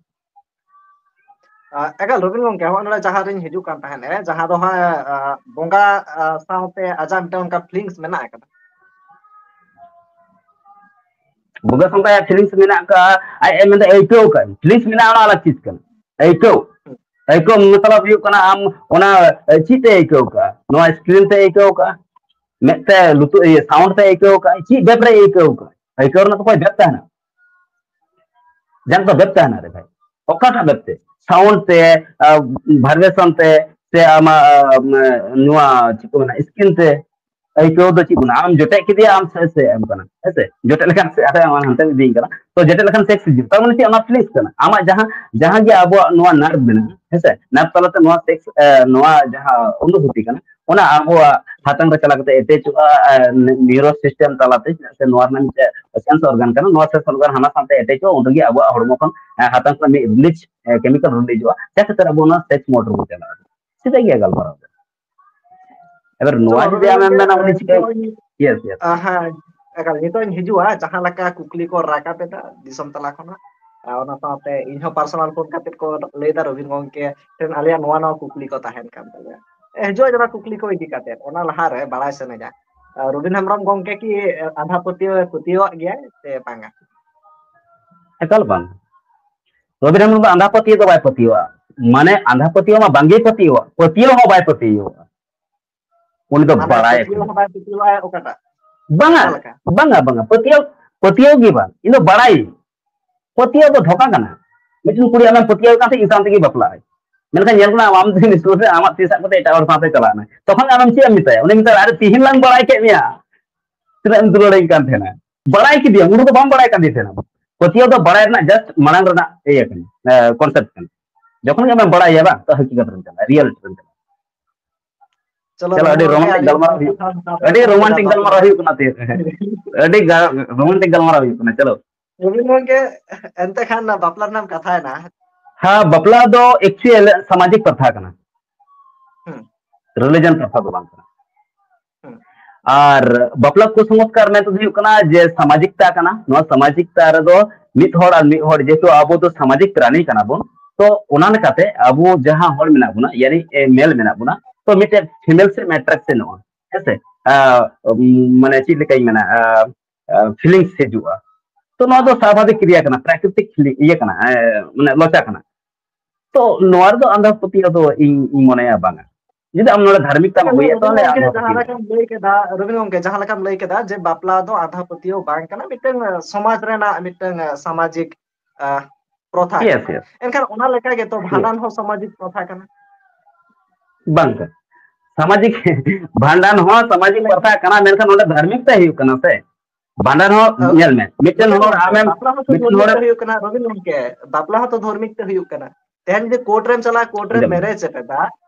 ᱟ, ᱮᱠᱟᱞ ᱨᱚᱵᱤᱱ ᱜᱚᱢᱠᱮ, ᱦᱚᱸᱜᱼᱚᱭ ᱱᱚᱰᱮ ᱡᱟᱦᱟᱸ ᱨᱤᱧ ᱦᱤᱡᱩᱜ ᱠᱟᱱ ᱛᱟᱦᱮᱸᱫ, ᱮ, ᱡᱟᱦᱟᱸ ᱫᱚ ᱦᱟᱸᱜ, ᱟ, ᱵᱚᱸᱜᱟ, ᱟ, ᱥᱟᱶᱛᱮ ᱟᱡᱟᱜ ᱢᱤᱫᱴᱟᱝ ᱚᱱᱠᱟ ᱯᱷᱤᱞᱤᱝᱥ ᱢᱮᱱᱟᱜ ᱟᱠᱟᱫᱟ᱾ ᱵᱚᱸᱜᱟ ᱥᱟᱶᱛᱮ ᱟᱭᱟᱜ ᱯᱷᱤᱞᱤᱝᱥ ᱢᱮᱱᱟᱜ ᱟᱠᱟᱫ, ᱟᱡ ᱮ ᱢᱮᱱᱫᱟ ᱟᱹᱭᱠᱟᱹᱣ ᱟᱠᱟᱫ᱾ ᱯᱷᱤᱞᱤᱝᱥ ᱢᱮᱱᱟᱜᱼᱟ, ᱚᱱᱟ ᱟᱞᱟᱜᱽ ᱪᱤᱡᱽ ᱠᱟᱱᱟ᱾ ᱟᱹᱭᱠᱟᱹᱣ, ᱟᱹᱭᱠᱟᱹᱣ ᱢᱚᱛᱞᱚᱵ ᱦᱩᱭᱩᱜ ᱠᱟᱱᱟ ᱟᱢ ᱚᱱᱟ, ᱮ, ᱪᱮᱫ ᱛᱮ ᱟᱹᱭᱠᱟᱹᱣ ᱠᱟᱜᱼᱟ? ᱱᱚᱣᱟ ᱥᱠᱨᱤᱱ ᱛᱮ ᱟᱹᱭᱠᱟᱹᱣ ᱠᱟᱜᱼᱟ, ᱢᱮᱫ ᱛᱮ, ᱞᱩᱛᱩᱨ, ᱤᱭᱟᱹ, ᱥᱟᱣᱩᱱᱰ ᱛᱮ ᱟᱹᱭᱠᱟᱹᱣ ᱠᱟᱜᱼᱟ, ᱪᱮᱫ ᱵᱮᱯ ᱨᱮ ᱟᱹᱭᱠᱟᱹᱣ ᱠᱟᱜᱼᱟ? ᱟᱹᱭᱠᱟᱹᱣ ᱨᱮᱱᱟᱜ ᱛᱚ ᱠᱚᱭ ᱵᱮᱯ ᱛᱟᱦᱮᱱᱟ᱾ ᱡᱟᱦᱟᱸ ᱫᱚ ᱵᱮᱯ ᱛᱟᱦᱮᱱᱟ ᱨᱮ ᱵᱷᱟᱭ, ᱚᱠᱟᱴᱟᱜ ᱵᱮᱯ ᱛᱮ? ᱥᱟᱣᱩᱱᱰ ᱛᱮ, ᱟ, ᱵᱷᱟᱭᱵᱨᱮᱥᱚᱱ ᱛᱮ, ᱥᱮ ᱟᱢᱟᱜ, ᱟ, ᱱᱚᱣᱟ ᱪᱮᱫ ᱠᱚ ᱢᱮᱱᱟ, ᱥᱠᱤᱱ ᱛᱮ? ᱟᱹᱭᱠᱟᱹᱣ ᱫᱚ ᱪᱮᱫ ᱠᱚ ᱢᱮᱱᱟ? ᱟᱢ ᱡᱚᱴᱮᱫ ᱠᱮᱫᱮᱭᱟ, ᱟᱢ ᱥᱮ, ᱥᱮ ᱮᱢ ᱠᱟᱱᱟ, ᱦᱮᱸ ᱥᱮ? ᱡᱚᱴᱮᱫ ᱞᱮᱠᱷᱟᱱ ᱥᱮ ᱟᱨᱦᱚᱸ ᱟᱢ ᱦᱟᱱᱛᱮ ᱤᱫᱤᱭᱮ ᱠᱟᱱᱟ, ᱛᱚ ᱡᱚᱴᱮᱫ ᱞᱮᱠᱷᱟᱱ ᱥᱮᱠᱥ ᱦᱤᱡᱩᱜ, ᱛᱟᱨ ᱢᱟᱱᱮ ᱪᱮᱫ? ᱚᱱᱟ ᱯᱷᱤᱞᱤᱝᱥ ᱠᱟᱱᱟ ᱟᱢᱟᱜ᱾ ᱡᱟᱦᱟᱸ, ᱡᱟᱦᱟᱸ ᱜᱮ ᱟᱵᱚᱣᱟᱜ ᱱᱚᱣᱟ ᱱᱟᱨᱵᱷ ᱢᱮᱱᱟᱜᱼᱟ, ᱦᱮᱸ ᱥᱮ, ᱱᱟᱨᱵᱷ ᱛᱟᱞᱟᱛᱮ ᱱᱚᱣᱟ ᱥᱮᱠᱥ, ᱮ, ᱱᱚᱣᱟ ᱡᱟᱦᱟᱸ ᱚᱱᱩᱵᱷᱩᱛᱤ ᱠᱟᱱᱟ, ᱚᱱᱟ ᱟᱵᱚᱣᱟᱜ ᱦᱟᱛᱟᱝ ᱨᱮ ᱪᱟᱞᱟᱣ ᱠᱟᱛᱮ ᱮᱴᱮᱪᱚᱜᱼᱟ, ᱱᱤᱭᱩᱨᱳ ᱥᱤᱥᱴᱮᱢ ᱛᱟᱞᱟᱛᱮ, ᱪᱮᱫᱟᱜ ᱥᱮ ᱱᱚᱣᱟ ᱨᱮᱱᱟᱜ ᱢᱤᱫᱴᱮᱱ ᱥᱮᱱᱥ ᱚᱨᱜᱟᱱ ᱠᱟᱱᱟ, ᱱᱚᱣᱟ ᱥᱮᱱᱥ ᱚᱨᱜᱟᱱ ᱦᱟᱱᱟ ᱥᱟᱶᱛᱮ ᱮᱴᱮᱪᱚᱜᱼᱟ, ᱩᱱ ᱨᱮᱜᱮ ᱟᱵᱚᱣᱟᱜ ᱦᱚᱲᱢᱚ ᱠᱷᱚᱱ, ᱮ, ᱦᱟᱛᱟᱝ ᱠᱷᱚᱱ ᱢᱤᱫ ᱨᱤᱞᱤᱡᱽ, ᱮ, ᱠᱮᱢᱤᱠᱟᱞ ᱨᱤᱞᱤᱡᱚᱜᱼᱟ, ᱡᱟᱦᱟᱸ ᱠᱷᱟᱹᱛᱤᱨ ᱟᱵᱚ ᱚᱱᱟ ᱥᱮᱠᱥ ᱢᱳᱰ ᱨᱮᱵᱚᱱ ᱪᱟᱞᱟᱜᱼᱟ᱾ ᱥᱮᱫᱟᱭ ᱜᱮ ᱜᱟᱞᱢᱟᱨᱟᱣ ᱫᱚ᱾ ᱮᱵᱟᱨ ᱱᱚᱣᱟ ᱡᱩᱫᱤ ᱟᱢᱮᱢ ᱢᱮᱱᱟ ᱩᱱᱤ ᱪᱤᱠᱟᱹ, ᱭᱮᱥ, ᱭᱮᱥ᱾ ᱦᱮᱸ, ᱮᱠᱟᱞ, ᱱᱤᱛᱚᱜ ᱤᱧ ᱦᱤᱡᱩᱜᱼᱟ, ᱡᱟᱦᱟᱸ ᱞᱮᱠᱟ ᱠᱩᱠᱞᱤ ᱠᱚ ᱨᱟᱠᱟᱵ ᱮᱫᱟ ᱫᱤᱥᱚᱢ ᱛᱟᱞᱟ ᱠᱷᱚᱱᱟᱜ, ᱟᱨ ᱚᱱᱟ ᱥᱟᱶᱛᱮ ᱤᱧ ᱦᱚᱸ ᱯᱟᱨᱥᱚᱱᱟᱞ ᱯᱷᱳᱱ ᱠᱟᱛᱮ ᱠᱚ ᱞᱟᱹᱭ ᱮᱫᱟ, "ᱨᱚᱵᱤᱱ ᱜᱚᱢᱠᱮ ᱴᱷᱮᱱ ᱟᱞᱮᱭᱟᱜ ᱱᱚᱣᱟ ᱱᱚᱣᱟ ᱠᱩᱠᱞᱤ ᱠᱚ ᱛᱟᱦᱮᱱ ᱠᱟᱱ ᱛᱟᱞᱮᱭᱟ᱾" ᱦᱤᱡᱩᱜᱼᱟ ᱡᱟᱦᱟᱸ ᱠᱩᱠᱞᱤ ᱠᱚ ᱤᱫᱤ ᱠᱟᱛᱮ, ᱚᱱᱟ ᱞᱟᱦᱟᱨᱮ ᱵᱟᱲᱟᱭ ᱥᱟᱱᱟᱧᱟ, ᱨᱚᱵᱤᱱ ᱦᱮᱢᱵᱨᱚᱢ ᱜᱚᱢᱠᱮ ᱠᱤ ᱟᱸᱫᱷᱟ ᱯᱟᱹᱛᱭᱟᱹᱣ ᱯᱟᱹᱛᱭᱟᱹᱣᱟᱜ ᱜᱮᱭᱟᱭ ᱥᱮ ᱵᱟᱝᱟ? ᱮᱠᱟᱞ ᱵᱟᱝ᱾ ᱨᱚᱵᱤᱱ ᱦᱮᱢᱵᱨᱚᱢ ᱫᱚ ᱟᱸᱫᱷᱟ ᱯᱟᱹᱛᱭᱟᱹᱣ ᱫᱚ ᱵᱟᱭ ᱯᱟᱹᱛᱭᱟᱹᱣᱟᱜᱼᱟ᱾ ᱢᱟᱱᱮ ᱟᱸᱫᱷᱟ ᱯᱟᱹᱛᱭᱟᱹᱣ ᱢᱟ ᱵᱟᱝᱜᱮ ᱯᱟᱹᱛᱭᱟᱹᱣᱟᱜ, ᱯᱟᱹᱛᱭᱟᱹᱣ ᱦᱚᱸ ᱵᱟᱭ ᱯᱟᱹᱛᱭᱟᱹᱣᱟᱜᱼᱟ᱾ ᱩᱱᱤ ᱫᱚ ᱢᱟᱱᱮ ᱵᱟᱲᱟᱭ ᱯᱟᱹᱛᱭᱟᱹᱣ ᱦᱚᱸ ᱵᱟᱭ ᱯᱟᱹᱛᱭᱟᱹᱣᱟᱜᱼᱟ ᱚᱠᱟᱴᱟᱜ? ᱵᱟᱝᱟ, ᱚᱠᱟ ᱞᱮᱠᱟ? ᱵᱟᱝᱟ, ᱵᱟᱝᱟ, ᱯᱟᱹᱛᱭᱟᱹᱣ, ᱯᱟᱹᱛᱭᱟᱹᱣ ᱜᱮ ᱵᱟᱝ᱾ ᱤᱧ ᱫᱚ ᱵᱟᱲᱟᱭ, ᱯᱟᱹᱛᱭᱟᱹᱣ ᱫᱚ ᱫᱷᱳᱠᱟ ᱠᱟᱱᱟ᱾ ᱢᱤᱫᱴᱮᱱ ᱠᱩᱲᱤ ᱟᱢᱮᱢ ᱯᱟᱹᱛᱭᱟᱹᱣ ᱠᱟᱱ ᱛᱮ ᱤᱧ ᱥᱟᱶ ᱛᱮᱜᱮ ᱵᱟᱯᱞᱟᱜ ᱟᱭ, ᱢᱮᱱᱠᱷᱟᱱ ᱧᱮᱞ ᱢᱮ ᱟᱢ ᱛᱮ ᱱᱤᱥᱩᱨ ᱨᱮ ᱟᱢᱟᱜ ᱛᱤ ᱥᱟᱵ ᱠᱟᱛᱮ ᱮᱴᱟᱜ ᱦᱚᱲ ᱥᱟᱶᱛᱮ ᱪᱟᱞᱟᱜ ᱢᱮ, ᱛᱚᱠᱷᱚᱱ ᱟᱢᱮᱢ ᱪᱮᱫ ᱮᱢ ᱢᱮᱛᱟᱭᱟ? ᱩᱱᱤ ᱢᱮᱛᱟᱭᱟ, "ᱟᱨᱮ ᱛᱤᱦᱤᱧ ᱞᱟᱝ ᱵᱟᱲᱟᱭ ᱠᱮᱫ ᱢᱮᱭᱟ, ᱛᱤᱱᱟᱹᱜ ᱮᱢ ᱫᱩᱞᱟᱹᱲᱤᱧ ᱠᱟᱱ ᱛᱟᱦᱮᱱᱟ, ᱵᱟᱲᱟᱭ ᱠᱮᱫᱮᱭᱟᱢ, ᱩᱱ ᱫᱚ ᱵᱟᱢ ᱵᱟᱲᱟᱭ ᱠᱟᱱ ᱛᱟᱦᱮᱱᱟ᱾" ᱯᱟᱹᱛᱭᱟᱹᱣ ᱫᱚ ᱵᱟᱲᱟᱭ ᱨᱮᱱᱟᱜ ᱡᱟᱥᱴ ᱢᱟᱲᱟᱝ ᱨᱮᱱᱟᱜ ᱤᱭᱟᱹ ᱠᱟᱱᱟ, ᱠᱚᱱᱥᱮᱯᱴ ᱠᱟᱱᱟ᱾ ᱡᱚᱠᱷᱚᱱ ᱜᱮ ᱟᱢᱮᱢ ᱵᱟᱲᱟᱭᱟ ᱵᱟᱝ, ᱛᱚ ᱦᱟᱹᱠᱤᱠᱟᱛ ᱨᱮᱢ ᱪᱟᱞᱟᱜᱼᱟ, ᱨᱤᱭᱮᱞᱤᱴᱤ ᱨᱮᱢ ᱪᱟᱞᱟᱜᱼᱟ᱾ ᱪᱚᱞᱚ, ᱪᱚᱞᱚ, ᱟᱹᱰᱤ ᱱᱚᱣᱟ ᱜᱮ ᱨᱳᱢᱟᱱᱴᱤᱠ ᱟᱹᱰᱤ ᱜᱟᱞᱢᱟᱨᱟᱣ ᱦᱩᱭᱩᱜ, ᱠᱟᱛᱷᱟ ᱦᱟᱛᱟᱣ ᱟᱹᱰᱤ ᱠᱟᱛᱮ ᱨᱳᱢᱟᱱᱴᱤᱠ ᱜᱟᱯᱟᱞ ᱜᱟᱞᱢᱟᱨᱟᱣ ᱦᱩᱭᱩᱜ ᱠᱟᱱᱟ, ᱛᱮ-, ᱟᱹᱰᱤ ᱜᱟ-, ᱨᱳᱢᱟᱱᱴᱤᱠ ᱜᱟᱞᱢᱟᱨᱟᱣ ᱦᱩᱭᱩᱜ ᱠᱟᱱᱟ᱾ ᱪᱚᱞᱚ᱾ ᱨᱚᱵᱤᱱ ᱜᱚᱢᱠᱮ, ᱮᱱᱛᱮ ᱠᱷᱟᱱ ᱵᱟᱯᱞᱟ ᱨᱮᱱᱟᱜ ᱮᱢ ᱠᱟᱛᱷᱟᱭᱮᱱᱟ᱾ ᱦᱮᱸ, ᱵᱟᱯᱞᱟ ᱫᱚ ᱮᱠᱪᱩᱭᱮᱞ ᱥᱟᱢᱟᱡᱤᱠ ᱯᱨᱚᱛᱷᱟ ᱠᱟᱱᱟ, ᱦᱩᱸ᱾ ᱨᱤᱞᱤᱡᱚᱱ ᱯᱨᱚᱛᱷᱟ ᱫᱚ ᱵᱟᱝ ᱠᱟᱱᱟ᱾ ᱦᱩᱸ᱾ ᱟᱨ ᱵᱟᱯᱞᱟ ᱠᱩᱥᱚᱝᱥᱠᱟᱨ ᱢᱮᱱᱛᱮ ᱫᱚ ᱦᱩᱭᱩᱜ ᱠᱟᱱᱟ ᱡᱮ ᱥᱟᱢᱟᱡᱤᱠᱛᱟ ᱠᱟᱱᱟ᱾ ᱱᱚᱣᱟ ᱥᱟᱢᱟᱡᱤᱠᱛᱟ ᱨᱮᱫᱚ ᱢᱤᱫ ᱦᱚᱲ ᱟᱨ ᱢᱤᱫ ᱦᱚᱲ, ᱡᱮᱦᱮᱛᱩ ᱟᱵᱚ ᱫᱚ ᱥᱟᱢᱟᱡᱤᱠ ᱯᱨᱟᱱᱤ ᱠᱟᱱᱟ ᱵᱚᱱ, ᱛᱚ ᱚᱱᱟ ᱞᱮᱠᱟᱛᱮ ᱟᱵᱚ ᱡᱟᱦᱟᱸ ᱦᱚᱲ ᱢᱮᱱᱟᱜ ᱵᱚᱱᱟ, ᱭᱟᱱᱤ, ᱮ, ᱢᱮᱞ ᱢᱮᱱᱟᱜ ᱵᱚᱱᱟ, ᱛᱚ ᱢᱤᱫᱴᱮᱱ ᱯᱷᱤᱢᱮᱞ ᱥᱮᱫ ᱮᱢ ᱮᱴᱨᱟᱠᱥᱚᱱᱚᱜᱼᱟ, ᱦᱮᱸᱥᱮ? ᱟ, ᱩᱢ, ᱢᱟᱱᱮ ᱪᱮᱫ ᱞᱮᱠᱟᱧ ᱢᱮᱱᱟ, ᱟ, ᱟ, ᱯᱷᱤᱞᱤᱝᱥ ᱦᱤᱡᱩᱜᱼᱟ᱾ ᱛᱚ ᱱᱚᱣᱟ ᱫᱚ ᱥᱟᱵᱷᱟᱵᱤᱠ ᱠᱨᱤᱭᱟ ᱠᱟᱱᱟ, ᱯᱨᱟᱠᱨᱤᱛᱤᱠ ᱯᱷᱤᱞᱤᱝ ᱤᱭᱟᱹ ᱠᱟᱱᱟ, ᱮ, ᱢᱟᱱᱮ ᱞᱚᱪᱟ ᱠᱟᱱᱟ᱾ ᱛᱚ ᱱᱚᱣᱟ ᱨᱮᱫᱚ ᱟᱸᱫᱷᱟ ᱯᱟᱹᱛᱭᱟᱹᱣ ᱫᱚ ᱤᱧ, ᱤᱧ ᱢᱚᱱᱮᱭᱟ ᱵᱟᱝᱟ᱾ ᱡᱩᱫᱤ ᱟᱢ ᱱᱚᱰᱮ ᱫᱷᱟᱨᱢᱤᱠ ᱛᱟᱢ ᱟᱹᱜᱩᱭᱟ, ᱨᱚᱵᱤᱱ ᱛᱟᱦᱚᱞᱮ ᱜᱚᱢᱠᱮ, ᱟᱸᱫᱷᱟ ᱡᱟᱦᱟᱸ ᱯᱟᱹᱛᱭᱟᱹᱣ᱾ ᱞᱮᱠᱟᱢ ᱞᱟᱹᱭ ᱠᱮᱫᱟ, ᱨᱚᱵᱤᱱ ᱜᱚᱢᱠᱮ, ᱡᱟᱦᱟᱸ ᱞᱮᱠᱟᱢ ᱞᱟᱹᱭ ᱠᱮᱫᱟ ᱡᱮ ᱵᱟᱯᱞᱟ ᱫᱚ ᱟᱸᱫᱷᱟ ᱯᱟᱹᱛᱭᱟᱹᱣ ᱵᱟᱝ ᱠᱟᱱᱟ, ᱢᱤᱫᱴᱟᱝ, ᱟ, ᱥᱚᱢᱟᱡᱽ ᱨᱮᱱᱟᱜ ᱢᱤᱫᱴᱟᱝ, ᱟ, ᱥᱟᱢᱟᱡᱤᱠ, ᱟ, ᱯᱨᱚᱛᱷᱟ ᱭᱮᱥ, ᱠᱟᱱᱟ᱾ ᱭᱮᱥ, ᱮᱱᱠᱷᱟᱱ ᱚᱱᱟ ᱞᱮᱠᱟ ᱜᱮᱛᱚ ᱭᱮᱥ᱾ ᱵᱷᱟᱸᱰᱟᱱ ᱦᱚᱸ ᱥᱟᱢᱟᱡᱤᱠ ᱯᱨᱚᱛᱷᱟ ᱠᱟᱱᱟ᱾ ᱵᱟᱝ ᱠᱟᱱᱟ᱾ ᱥᱟᱢᱟᱡᱤᱠ, ᱵᱷᱟᱸᱰᱟᱱ ᱦᱚᱸ ᱥᱟᱢᱟᱡᱤᱠ ᱯᱨᱚᱛᱷᱟ ᱠᱟᱱᱟ, ᱢᱮᱱᱠᱷᱟᱱ ᱚᱸᱰᱮ ᱫᱷᱟᱨᱢᱤᱠ ᱛᱮ ᱦᱩᱭᱩᱜ ᱠᱟᱱᱟ ᱥᱮ᱾ ᱵᱷᱟᱸᱰᱟᱱ ᱦᱚᱸ ᱟ, ᱧᱮᱞ ᱢᱮ, ᱢᱤᱫᱴᱮᱱ ᱨᱚᱵᱤᱱ ᱦᱚᱲ ᱜᱚᱢᱠᱮ, ᱟᱢᱮᱢ, ᱵᱟᱯᱞᱟ ᱦᱚᱸᱛᱚ ᱢᱤᱫᱴᱮᱱ ᱫᱷᱚᱨᱢᱤᱠ ᱦᱚᱲ ᱛᱮ ᱦᱩᱭᱩᱜ ᱠᱟᱱᱟ, ᱨᱚᱵᱤᱱ ᱜᱚᱢᱠᱮ, ᱵᱟᱯᱞᱟ ᱦᱚᱸᱛᱚ ᱫᱷᱚᱨᱢᱤᱠ ᱛᱮ ᱦᱩᱭᱩᱜ ᱠᱟᱱᱟ᱾ ᱛᱮᱦᱮᱧ ᱡᱩᱫᱤ ᱠᱳᱨᱴ ᱨᱮᱢ ᱪᱟᱞᱟᱜᱼᱟ, ᱠᱳᱨᱴ ᱨᱮᱢ ᱟᱸᱡᱚᱢ ᱢᱮ᱾ ᱢᱮᱨᱮᱡᱽ ᱮᱫᱟ,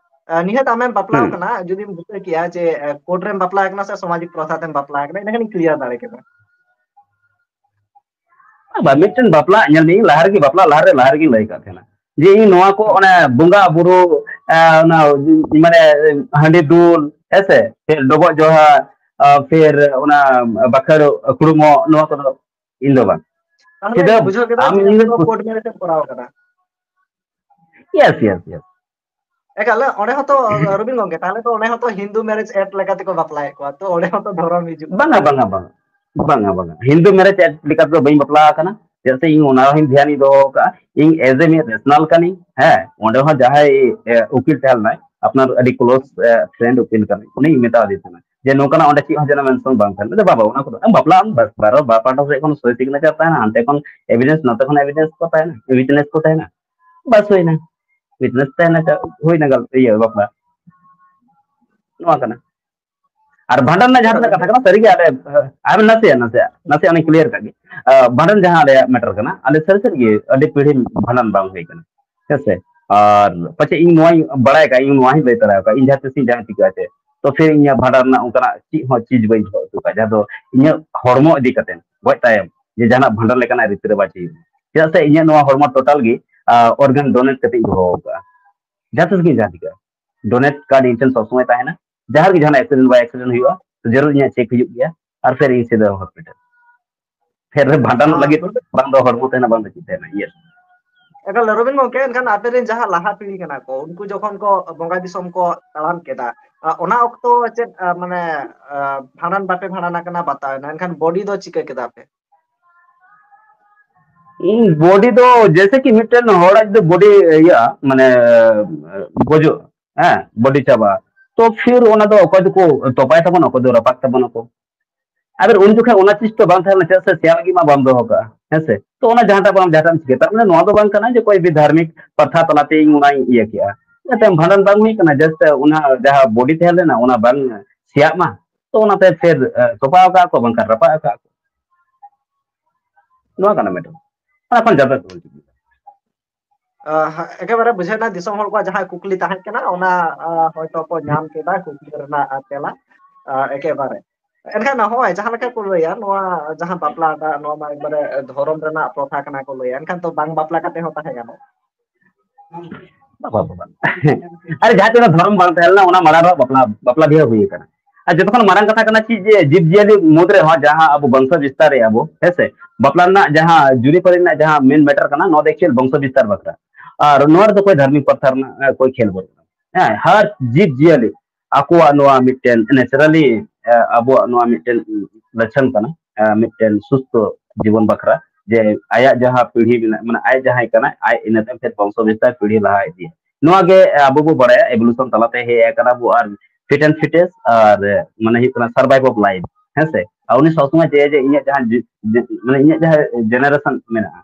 ᱟ, ᱱᱤᱦᱟᱹᱛ ᱟᱢᱮᱢ ᱵᱟᱯᱞᱟᱣ ᱦᱩᱸ᱾ ᱠᱟᱱᱟ, ᱡᱩᱫᱤᱢ ᱵᱩᱡᱷᱟᱹᱣ ᱠᱮᱭᱟ ᱡᱮ, ᱟ, ᱠᱳᱨᱴ ᱨᱮᱢ ᱵᱟᱯᱞᱟ ᱠᱟᱱᱟ ᱥᱮ ᱥᱟᱢᱟᱡᱤᱠ ᱯᱨᱚᱛᱷᱟ ᱛᱮᱢ ᱵᱟᱯᱞᱟ ᱠᱟᱱᱟ, ᱮᱸᱰᱮᱠᱷᱟᱱᱤᱧ ᱠᱞᱤᱭᱟᱨ ᱫᱟᱲᱮ ᱠᱮᱫᱟ᱾ ᱵᱟᱝ, ᱢᱤᱫᱴᱮᱱ ᱵᱟᱯᱞᱟ ᱧᱮᱞ ᱢᱮ, ᱤᱧ ᱞᱟᱦᱟ ᱨᱮᱜᱮ, ᱵᱟᱯᱞᱟ ᱞᱟᱦᱟ ᱨᱮ, ᱞᱟᱦᱟ ᱨᱮᱜᱮᱧ ᱞᱟᱹᱭ ᱠᱟᱜ ᱛᱟᱦᱮᱱᱟ ᱡᱮ ᱤᱧ ᱱᱚᱣᱟ ᱠᱚ, ᱦᱩᱸ᱾ ᱚᱱᱟ ᱵᱚᱸᱜᱟ ᱵᱩᱨᱩ, ᱮ, ᱚᱱᱟ, ᱢᱟᱱᱮ, ᱦᱟᱺᱰᱤ ᱫᱩᱞ, ᱦᱮᱸ ᱥᱮ? ᱯᱷᱤᱨ ᱰᱚᱵᱚᱜ ᱡᱚᱦᱟᱨ, ᱟᱨ ᱯᱷᱤᱨ ᱚᱱᱟ ᱵᱟᱠᱷᱟᱨ ᱠᱩᱲᱩᱢᱚᱜ, ᱱᱚᱣᱟ ᱠᱚᱫᱚ ᱤᱧ ᱫᱚ ᱵᱟᱝ᱾ ᱛᱟᱦᱞᱮ ᱥᱤᱫᱷᱟᱹ ᱵᱩᱡᱷᱟᱹᱣ ᱠᱮᱫᱟ ᱟᱢ ᱡᱮ ᱤᱧ ᱟᱢ ᱫᱚ ᱠᱳᱨᱴ ᱢᱮᱨᱮᱡᱽ ᱮᱢ ᱠᱚᱨᱟᱣ ᱠᱟᱫᱟ᱾ Yes, yes, yes. ᱮᱠᱟᱞ, ᱚᱸᱰᱮ ᱦᱚᱸᱛᱚ ᱨᱚᱵᱤᱱ ᱜᱚᱝᱠᱮ, ᱛᱟᱦᱞᱮ ᱛᱚ ᱚᱸᱰᱮ ᱦᱚᱸᱛᱚ ᱦᱤᱱᱫᱩ ᱢᱮᱨᱮᱡᱽ ᱮᱠᱴ ᱞᱮᱠᱟ ᱛᱮᱠᱚ ᱵᱟᱯᱞᱟᱭᱮᱫ ᱠᱚᱣᱟ, ᱛᱚ ᱚᱸᱰᱮ ᱦᱚᱸᱛᱚ ᱫᱷᱚᱨᱚᱢ ᱦᱤᱡᱩᱜ ᱠᱟᱱᱟ᱾ ᱵᱟᱝᱟ, ᱵᱟᱝᱟ, ᱵᱟᱝᱟ, ᱵᱟᱝᱟ, ᱵᱟᱝᱟ᱾ ᱦᱤᱱᱫᱩ ᱢᱮᱨᱮᱡᱽ ᱮᱠᱴ ᱞᱮᱠᱟ ᱛᱮᱫᱚ ᱵᱟᱹᱧ ᱵᱟᱯᱞᱟ ᱟᱠᱟᱱᱟ, ᱪᱮᱫᱟᱜ ᱥᱮ ᱤᱧ ᱚᱱᱟ ᱦᱚᱸᱧ ᱫᱷᱮᱭᱟᱱᱤᱧ ᱫᱚᱦᱚ ᱟᱠᱟᱫᱼᱟ᱾ ᱤᱧ as a ᱢᱤᱫ ᱨᱮᱥᱱᱟᱞ ᱠᱟᱹᱱᱟᱹᱧ, ᱦᱮᱸ, ᱚᱸᱰᱮ ᱦᱚᱸ ᱡᱟᱦᱟᱸᱭ ᱮ, ᱩᱠᱤᱞ ᱛᱟᱦᱮᱸ ᱞᱮᱱᱟᱭ, ᱟᱯᱱᱟᱨ ᱟᱹᱰᱤ ᱠᱞᱳᱡᱽ ᱯᱷᱨᱮᱱᱰ ᱩᱠᱤᱞ ᱠᱟᱱᱟᱭ, ᱩᱱᱤᱧ ᱢᱮᱛᱟᱣ ᱫᱮ ᱛᱟᱦᱮᱱᱟ ᱡᱮ ᱱᱚᱝᱠᱟᱱᱟᱜ ᱚᱸᱰᱮ ᱪᱮᱫ ᱦᱚᱸ ᱡᱮᱱᱚ ᱢᱮᱱᱥᱚᱱ ᱵᱟᱝ ᱛᱟᱦᱮᱱᱟ᱾ ᱞᱟᱹᱭ ᱫᱟ, "ᱵᱟᱵᱟ, ᱚᱱᱟ ᱠᱚᱫᱚ ᱟᱢ ᱵᱟᱯᱞᱟᱜ ᱟᱢ, ᱵᱟᱥ, ᱵᱟᱨᱚ ᱵᱟᱨ ᱯᱟᱦᱴᱟ ᱥᱮᱫ ᱠᱷᱚᱱ ᱥᱳᱭ ᱥᱤᱜᱽᱱᱮᱪᱟᱨ ᱛᱟᱦᱮᱱᱟ, ᱦᱟᱱᱛᱮ ᱠᱷᱚᱱ ᱮᱵᱤᱰᱮᱱᱥ, ᱱᱚᱛᱮ ᱠᱷᱚᱱ ᱮᱵᱤᱰᱮᱱᱥ ᱠᱚ ᱛᱟᱦᱮᱱᱟ, ᱩᱭᱤᱴᱱᱮᱥ ᱠᱚ ᱛᱟᱦᱮᱱᱟ, ᱵᱟᱥ ᱦᱩᱭᱱᱟ, ᱩᱭᱤᱴᱱᱮᱥ ᱛᱟᱦᱮᱱᱟ, ᱪᱟ-, ᱦᱩᱭᱱᱟ ᱜᱟᱞ-, ᱤᱭᱟᱹ, ᱵᱟᱯᱞᱟ᱾" ᱱᱚᱣᱟ ᱠᱟᱱᱟ᱾ ᱟᱨ ᱵᱷᱟᱸᱰᱟᱱ ᱨᱮᱱᱟᱜ ᱡᱟᱦᱟᱸ ᱛᱤᱱᱟᱹᱜ ᱠᱟᱛᱷᱟ ᱠᱟᱱᱟ, ᱥᱟᱹᱨᱤᱜᱮ ᱟᱞᱮ, ᱟᱨ ᱱᱟᱥᱮᱭᱟᱜ, ᱱᱟᱥᱮᱭᱟᱜ, ᱱᱟᱥᱮᱭᱟᱜ ᱚᱱᱟᱧ ᱠᱞᱤᱭᱟᱨ ᱠᱟᱜ ᱜᱮ᱾ ᱟᱸ, ᱵᱷᱟᱸᱰᱟᱱ ᱡᱟᱦᱟᱸ ᱟᱞᱮᱭᱟᱜ ᱢᱮᱴᱟᱨ ᱠᱟᱱᱟ, ᱟᱞᱮ ᱥᱟᱹᱨᱤ ᱥᱟᱹᱨᱤ ᱜᱮ ᱟᱹᱰᱤ ᱯᱤᱲᱦᱤ ᱵᱷᱟᱸᱰᱟᱱ ᱵᱟᱝ ᱦᱩᱭ ᱠᱟᱱᱟ, ᱦᱮᱸ ᱥᱮ? ᱟᱨ ᱯᱟᱪᱮᱫ ᱤᱧ ᱱᱚᱣᱟᱧ ᱵᱟᱲᱟᱭ ᱠᱟᱜ, ᱤᱧ ᱱᱚᱣᱟ ᱦᱚᱸᱧ ᱞᱟᱹᱭ ᱫᱟᱲᱮᱭᱟᱜᱼᱟ, ᱤᱧ ᱡᱟᱦᱟᱸ ᱛᱤᱥ ᱤᱧ ᱡᱟᱦᱟᱸ ᱪᱤᱠᱟᱹᱜᱼᱟ ᱪᱮ, ᱛᱚ ᱯᱷᱤᱨ ᱤᱧᱟᱹᱜ ᱵᱷᱟᱸᱰᱟᱱ ᱨᱮᱱᱟᱜ ᱚᱱᱠᱟᱱᱟᱜ ᱪᱮᱫ ᱦᱚᱸ ᱪᱤᱡᱽ ᱵᱟᱹᱧ ᱫᱚᱦᱚ ᱦᱚᱴᱚ ᱠᱟᱜᱼᱟ, ᱡᱟᱦᱟᱸ ᱫᱚ ᱤᱧᱟᱹᱜ ᱦᱚᱲᱢᱚ ᱤᱫᱤ ᱠᱟᱛᱮ ᱜᱚᱡ ᱛᱟᱭᱚᱢ ᱡᱮ ᱡᱟᱦᱟᱱᱟᱜ ᱵᱷᱟᱸᱰᱟᱱ ᱞᱮᱠᱟᱱᱟᱜ ᱨᱤᱛᱤ ᱨᱮᱣᱟᱡᱽ ᱦᱩᱭᱩᱜᱼᱟ᱾ ᱪᱮᱫᱟᱜ ᱥᱮ ᱤᱧᱟᱹᱜ ᱱᱚᱣᱟ ᱦᱚᱲᱢᱚ ᱴᱳᱴᱟᱞ ᱜᱮ, ᱟᱸ, ᱚᱨᱜᱟᱱ ᱰᱳᱱᱮᱴ ᱠᱟᱛᱮ ᱤᱧ ᱫᱚᱦᱚ ᱟᱠᱟᱫᱼᱟ᱾ ᱡᱟᱦᱟᱸ ᱛᱤᱥ ᱜᱤᱧ ᱡᱟᱦᱟᱸ ᱪᱤᱠᱟᱹᱜᱼᱟ, ᱰᱳᱱᱮᱴ ᱠᱟᱨᱰ ᱤᱧ ᱴᱷᱮᱱ ᱥᱚᱵ ᱥᱚᱢᱚᱭ ᱛᱟᱦᱮᱱᱟ᱾ ᱡᱟᱦᱟᱸ ᱨᱮᱜᱮ ᱡᱟᱦᱟᱱᱟᱜ ᱮᱠᱥᱤᱰᱮᱱᱴ ᱵᱟᱭ ᱮᱠᱥᱤᱰᱮᱱᱴ ᱦᱩᱭᱩᱜᱼᱟ, ᱛᱚ ᱡᱟᱹᱨᱩᱲ ᱤᱧᱟᱹᱜ ᱪᱮᱠ ᱦᱤᱡᱩᱜ ᱜᱮᱭᱟ, ᱟᱨ ᱯᱷᱤᱨ ᱤᱧ ᱥᱤᱫᱷᱟᱹ ᱦᱚᱥᱯᱤᱴᱟᱞ᱾ ᱯᱷᱤᱨ ᱵᱷᱟᱸᱰᱟᱱᱚᱜ ᱞᱟᱹᱜᱤᱫ ᱵᱟᱝ ᱫᱚ ᱦᱚᱲᱢᱚ ᱛᱟᱦᱮᱱᱟ, ᱵᱟᱝ ᱫᱚ ᱪᱮᱫ ᱛᱟᱦᱮᱱᱟ, ᱤᱭᱮᱥ᱾ ᱮᱠᱟᱞ, ᱨᱚᱵᱤᱱ ᱜᱚᱢᱠᱮ, ᱮᱱᱠᱷᱟᱱ ᱟᱯᱮ ᱨᱮᱱ ᱡᱟᱦᱟᱸ ᱞᱟᱦᱟ ᱯᱤᱲᱦᱤ ᱠᱟᱱᱟ ᱠᱚ, ᱩᱱᱠᱩ ᱡᱚᱠᱷᱚᱱ ᱠᱚ ᱵᱚᱸᱜᱟ ᱫᱤᱥᱚᱢ ᱠᱚ ᱫᱟᱬᱟᱱ ᱠᱮᱫᱟ, ᱟ, ᱚᱱᱟ ᱚᱠᱛᱚ ᱪᱮᱫ, ᱟ, ᱢᱟᱱᱮ, ᱟ, ᱵᱷᱟᱸᱰᱟᱱ ᱵᱟᱯᱮ ᱵᱷᱟᱸᱰᱟᱱ ᱟᱠᱟᱱᱟ, ᱵᱟᱛᱟᱣ ᱮᱱᱟ, ᱮᱱᱠᱷᱟᱱ ᱵᱚᱰᱤ ᱫᱚ ᱪᱤᱠᱟᱹ ᱠᱮᱫᱟ ᱯᱮ? ᱤᱧ ᱵᱚᱰᱤ ᱫᱚ ᱡᱮᱭᱥᱮ ᱠᱤ ᱢᱤᱫᱴᱮᱱ ᱦᱚᱲᱟᱜ ᱡᱩᱫᱤ ᱵᱚᱰᱤ ᱤᱭᱟᱹᱜᱼᱟ, ᱢᱟᱱᱮ ᱜᱚᱡᱚᱜ, ᱦᱮᱸ, ᱵᱚᱰᱤ ᱪᱟᱵᱟᱜᱼᱟ, ᱛᱚ ᱯᱷᱤᱨ ᱚᱱᱟ ᱫᱚ ᱚᱠᱚᱭ ᱫᱚᱠᱚ ᱛᱚᱯᱟᱭ ᱛᱟᱵᱚᱱᱟ, ᱚᱠᱚᱭ ᱫᱚ ᱨᱟᱯᱟᱜ ᱛᱟᱵᱚᱱᱟ ᱠᱚ᱾ ᱟᱵᱟᱨ ᱩᱱ ᱡᱚᱠᱷᱟᱡ ᱚᱱᱟ ᱪᱤᱡᱽ ᱫᱚ ᱵᱟᱝ ᱛᱟᱦᱮᱸ ᱞᱮᱱᱟ, ᱪᱮᱫᱟᱜ ᱥᱮ ᱥᱮᱭᱟ ᱞᱟᱹᱜᱤᱫ ᱢᱟ ᱵᱟᱢ ᱫᱚᱦᱚ ᱠᱟᱜᱼᱟ, ᱦᱮᱸ ᱥᱮ? ᱛᱚ ᱚᱱᱟ ᱡᱟᱦᱟᱸᱴᱟᱜ ᱵᱟᱝ ᱡᱟᱦᱟᱸᱴᱟᱜ ᱮᱢ ᱪᱤᱠᱟᱹ, ᱛᱟᱨ ᱢᱟᱱᱮ ᱱᱚᱣᱟ ᱫᱚ ᱵᱟᱝ ᱠᱟᱱᱟ ᱡᱮ ᱚᱠᱚᱭ ᱵᱤ ᱫᱷᱟᱨᱢᱤᱠ ᱯᱨᱚᱛᱷᱟ ᱛᱟᱞᱟᱛᱮ ᱤᱧ ᱚᱱᱟᱧ ᱤᱭᱟᱹ ᱠᱮᱜᱼᱟ᱾ ᱢᱤᱫᱴᱟᱝ ᱵᱷᱟᱸᱰᱟᱱ ᱵᱟᱝ ᱦᱩᱭ ᱠᱟᱱᱟ, just ᱚᱱᱟ ᱡᱟᱦᱟᱸ ᱵᱚᱰᱤ ᱛᱟᱦᱮᱸ ᱞᱮᱱᱟ ᱚᱱᱟ ᱵᱟᱝ ᱥᱮᱭᱟᱜ ᱢᱟ, ᱛᱚ ᱚᱱᱟᱛᱮ ᱯᱷᱮᱨ, ᱮ, ᱛᱚᱯᱟᱣ ᱠᱟᱜᱼᱟ ᱠᱚ, ᱵᱟᱝᱠᱷᱟᱱ ᱨᱟᱯᱟᱜ ᱠᱟᱜᱼᱟ ᱠᱚ᱾ ᱱᱚᱣᱟ ᱠᱟᱱᱟ ᱢᱮᱴᱟᱨ᱾ ᱚᱱᱟ ᱠᱷᱚᱱ ᱡᱟᱫᱟ ᱫᱚ ᱵᱟᱝ ᱪᱤᱠᱟᱹᱜᱼᱟ᱾ ᱟᱦ, ᱮᱠᱮᱵᱟᱨᱮ ᱵᱩᱡᱷᱟᱹᱣ ᱮᱱᱟ, ᱫᱤᱥᱚᱢ ᱦᱚᱲ ᱠᱚᱣᱟᱜ ᱡᱟᱦᱟᱸ ᱠᱩᱠᱞᱤ ᱛᱟᱦᱮᱸ ᱠᱟᱱᱟ, ᱚᱱᱟ, ᱟᱦ, ᱦᱚᱭᱛᱚ ᱠᱚ ᱧᱟᱢ ᱠᱮᱫᱟ ᱠᱩᱠᱞᱤ ᱨᱮᱱᱟᱜ, ᱟᱦ, ᱛᱮᱞᱟ᱾ ᱟᱦ, ᱮᱠᱮᱵᱟᱨᱮ᱾ ᱮᱱᱠᱷᱟᱱ ᱱᱚᱜᱼᱚᱭ ᱡᱟᱦᱟᱸ ᱞᱮᱠᱟ ᱠᱚ ᱞᱟᱹᱭᱟ, ᱱᱚᱣᱟ ᱡᱟᱦᱟᱸ ᱵᱟᱯᱞᱟ ᱴᱟᱜ, ᱱᱚᱣᱟ ᱢᱟ ᱮᱠᱵᱟᱨᱮ ᱫᱷᱚᱨᱚᱢ ᱨᱮᱱᱟᱜ ᱯᱨᱚᱛᱷᱟ ᱠᱟᱱᱟ ᱠᱚ ᱞᱟᱹᱭᱟ, ᱮᱱᱠᱷᱟᱱ ᱛᱚ ᱵᱟᱝ ᱵᱟᱯᱞᱟ ᱠᱟᱛᱮ ᱦᱚᱸ ᱛᱟᱦᱮᱸ ᱜᱟᱱᱚᱜᱼᱟ᱾ ᱵᱟᱵᱟ, ᱵᱟᱵᱟ᱾ ᱟᱨ ᱡᱟᱦᱟᱸ ᱛᱤᱱᱟᱹᱜ ᱫᱷᱚᱨᱚᱢ ᱵᱟᱝ ᱛᱟᱦᱮᱸ ᱞᱮᱱᱟ, ᱚᱱᱟ ᱢᱟᱲᱟᱝ ᱨᱮᱦᱚᱸ ᱵᱟᱯᱞᱟ, ᱵᱟᱯᱞᱟ ᱵᱤᱦᱟᱹ ᱦᱩᱭ ᱟᱠᱟᱱᱟ᱾ ᱟᱨ ᱡᱚᱛᱚ ᱠᱷᱚᱱ ᱢᱟᱨᱟᱝ ᱠᱟᱛᱷᱟ ᱠᱟᱱᱟ ᱪᱮᱫ, ᱡᱮ ᱡᱤᱵᱽ ᱡᱤᱭᱟᱹᱞᱤ ᱢᱩᱫᱽ ᱨᱮᱦᱚᱸ ᱡᱟᱦᱟᱸ ᱟᱵᱚ ᱵᱚᱝᱥᱚ ᱵᱤᱥᱛᱟᱨ ᱮᱫ ᱟᱵᱚ, ᱦᱮᱸ ᱥᱮ, ᱵᱟᱯᱞᱟ ᱨᱮᱱᱟᱜ ᱡᱟᱦᱟᱸ ᱡᱩᱨᱤ ᱯᱟᱹᱨᱤ ᱨᱮᱱᱟᱜ ᱡᱟᱦᱟᱸ ᱢᱮᱱ ᱢᱮᱴᱟᱨ ᱠᱟᱱᱟ, ᱱᱚᱣᱟ ᱫᱚ ᱮᱠᱪᱩᱭᱮᱞ ᱵᱚᱝᱥᱚ ᱵᱤᱥᱛᱟᱨ ᱵᱟᱠᱷᱨᱟ᱾ ᱟᱨ ᱱᱚᱣᱟ ᱨᱮᱫᱚ ᱠᱳᱭ ᱫᱷᱟᱨᱢᱤᱠ ᱯᱨᱚᱛᱷᱟ ᱨᱮᱱᱟᱜ, ᱮ, ᱠᱳᱭ ᱠᱷᱮᱞ ᱵᱟᱹᱱᱩᱜᱼᱟ᱾ ᱦᱮᱸ, ᱦᱟᱨ ᱡᱤᱵᱽ ᱡᱤᱭᱟᱹᱞᱤ ᱟᱠᱚᱣᱟᱜ ᱱᱚᱣᱟ ᱢᱤᱫᱴᱮᱱ ᱱᱮᱪᱟᱨᱟᱞᱤ, ᱮ, ᱟᱵᱚᱣᱟᱜ ᱱᱚᱣᱟ ᱢᱤᱫᱴᱮᱱ ᱞᱟᱪᱷᱟᱱ ᱠᱟᱱᱟ, ᱮ, ᱢᱤᱫᱴᱮᱱ ᱥᱩᱥᱛᱷᱚ ᱡᱤᱵᱚᱱ ᱵᱟᱠᱷᱨᱟ, ᱡᱮ ᱟᱭᱟᱜ ᱡᱟᱦᱟᱸ ᱯᱤᱲᱦᱤ ᱢᱮᱱᱟᱜ, ᱢᱟᱱᱮ ᱟᱡ ᱡᱟᱦᱟᱸᱭ ᱠᱟᱱᱟᱭ, ᱟᱡ ᱤᱱᱟᱹ ᱛᱟᱭᱚᱢ ᱯᱷᱤᱨ ᱵᱚᱝᱥᱚ ᱵᱤᱥᱛᱟᱨ ᱯᱤᱲᱦᱤ ᱞᱟᱦᱟ ᱤᱫᱤᱭᱟ᱾ ᱱᱚᱣᱟ ᱜᱮ, ᱮ, ᱟᱵᱚ ᱵᱚ ᱵᱟᱲᱟᱭᱟ, evolution ᱛᱟᱞᱟᱛᱮ ᱦᱮᱡ ᱟᱠᱟᱱᱟ ᱵᱚ, ᱟᱨ fit and fittest, ᱟᱨ, ᱮ, ᱢᱟᱱᱮ ᱦᱩᱭᱩᱜ ᱠᱟᱱᱟ survive of life, ᱦᱮᱸ ᱥᱮ? ᱟᱨ ᱩᱱᱤ ᱥᱚᱵ ᱥᱚᱢᱚᱭ ᱪᱟᱹᱭᱟ ᱡᱮ ᱤᱧᱟᱹᱜ ᱡᱟᱦᱟᱸ ᱡᱤ-, ᱡᱤ-, ᱢᱟᱱᱮ ᱤᱧᱟᱹᱜ ᱡᱟᱦᱟᱸ generation ᱢᱮᱱᱟᱜᱼᱟ,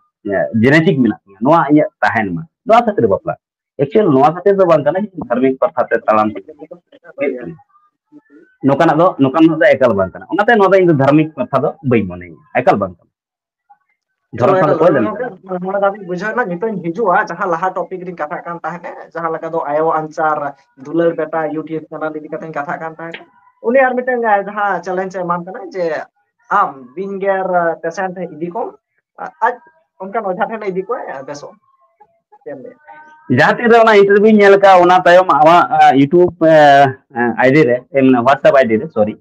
ᱡᱮᱱᱮᱴᱤᱠ ᱢᱮᱱᱟᱜ ᱛᱤᱧᱟ, ᱱᱚᱣᱟ ᱤᱧᱟᱹᱜ ᱛᱟᱦᱮᱱ ᱢᱟ, ᱱᱚᱣᱟ ᱠᱷᱟᱹᱛᱤᱨ ᱵᱟᱯᱞᱟ᱾ ᱮᱠᱪᱩᱭᱮᱞ ᱱᱚᱣᱟ ᱠᱷᱟᱹᱛᱤᱨ ᱫᱚ ᱵᱟᱝ ᱠᱟᱱᱟ, ᱫᱷᱟᱨᱢᱤᱠ ᱯᱨᱚᱛᱷᱟ ᱛᱮ ᱛᱟᱲᱟᱢ ᱦᱩᱭᱩᱜ ᱠᱟᱱᱟ᱾ ᱱᱚᱝᱠᱟᱱᱟᱜ ᱫᱚ, ᱱᱚᱝᱠᱟᱱᱟᱜ ᱫᱚ ᱮᱠᱟᱞ ᱵᱟᱝ ᱠᱟᱱᱟ᱾ ᱚᱱᱟᱛᱮ ᱱᱚᱣᱟ ᱫᱚ ᱤᱧ ᱫᱚ ᱫᱷᱟᱨᱢᱤᱠ ᱯᱨᱚᱛᱷᱟ ᱫᱚ ᱵᱟᱹᱧ ᱢᱚᱱᱮᱭᱟ, ᱮᱠᱟᱞ ᱵᱟᱝ ᱠᱟᱱᱟ᱾ ᱪᱚᱞᱚ, ᱫᱷᱚᱨᱚᱢ ᱥᱟᱶ ᱫᱚ ᱮᱠᱟᱞ, ᱠᱚᱭ ᱨᱚᱵᱤᱱ ᱞᱮᱱ ᱜᱚᱢᱠᱮ, ᱛᱟᱵᱚᱱᱟ᱾ ᱱᱚᱰᱮ ᱫᱷᱟᱹᱵᱤᱡ ᱵᱩᱡᱷᱟᱹᱣ ᱮᱱᱟ᱾ ᱱᱤᱛᱚᱜ ᱤᱧ ᱦᱤᱡᱩᱜᱼᱟ, ᱡᱟᱦᱟᱸ ᱞᱟᱦᱟ ᱴᱚᱯᱤᱠ ᱨᱤᱧ ᱠᱟᱛᱷᱟᱜ ᱠᱟᱱ ᱛᱟᱦᱮᱸᱫ, ᱡᱟᱦᱟᱸ ᱞᱮᱠᱟ ᱫᱚ ᱟᱭᱳ ᱟᱧᱪᱟᱨ ᱫᱩᱞᱟᱹᱲ ᱵᱮᱴᱟ YouTube ᱪᱮᱱᱮᱞ ᱤᱫᱤ ᱠᱟᱛᱮᱧ ᱠᱟᱛᱷᱟᱜ ᱠᱟᱱ ᱛᱟᱦᱮᱸᱫ, ᱩᱱᱤ ᱟᱨ ᱢᱤᱫᱴᱮᱱ, ᱮ, ᱡᱟᱦᱟᱸ ᱪᱮᱞᱮᱧᱡᱽ ᱮ ᱮᱢᱟᱢ ᱠᱟᱱᱟ ᱡᱮ ᱟᱢ ᱵᱤᱧ ᱜᱮᱨ, ᱮ, ᱯᱮᱥᱮᱱᱴ ᱤᱫᱤ ᱠᱚᱢ, ᱟ-, ᱟᱡ ᱚᱱᱠᱟᱱ ᱚᱡᱷᱟ ᱴᱷᱮᱱ ᱤᱫᱤ ᱠᱚᱣᱟᱭ, ᱟ, ᱵᱮᱥᱚᱜ᱾ ᱪᱮᱫ ᱮᱢ ᱞᱟᱹᱭᱟ? ᱡᱟᱦᱟᱸ ᱛᱤᱱᱨᱮ ᱚᱱᱟ ᱤᱱᱴᱟᱨᱵᱷᱤᱭᱩᱧ ᱧᱮᱞ ᱠᱟᱜᱼᱟ, ᱚᱱᱟ ᱛᱟᱭᱚᱢ ᱟᱢᱟᱜ, ᱟ, YouTube, ᱮ, ᱮ, ID ᱨᱮ, ᱮ, ᱢᱟᱱᱮ WhatsApp ID ᱨᱮ, sorry,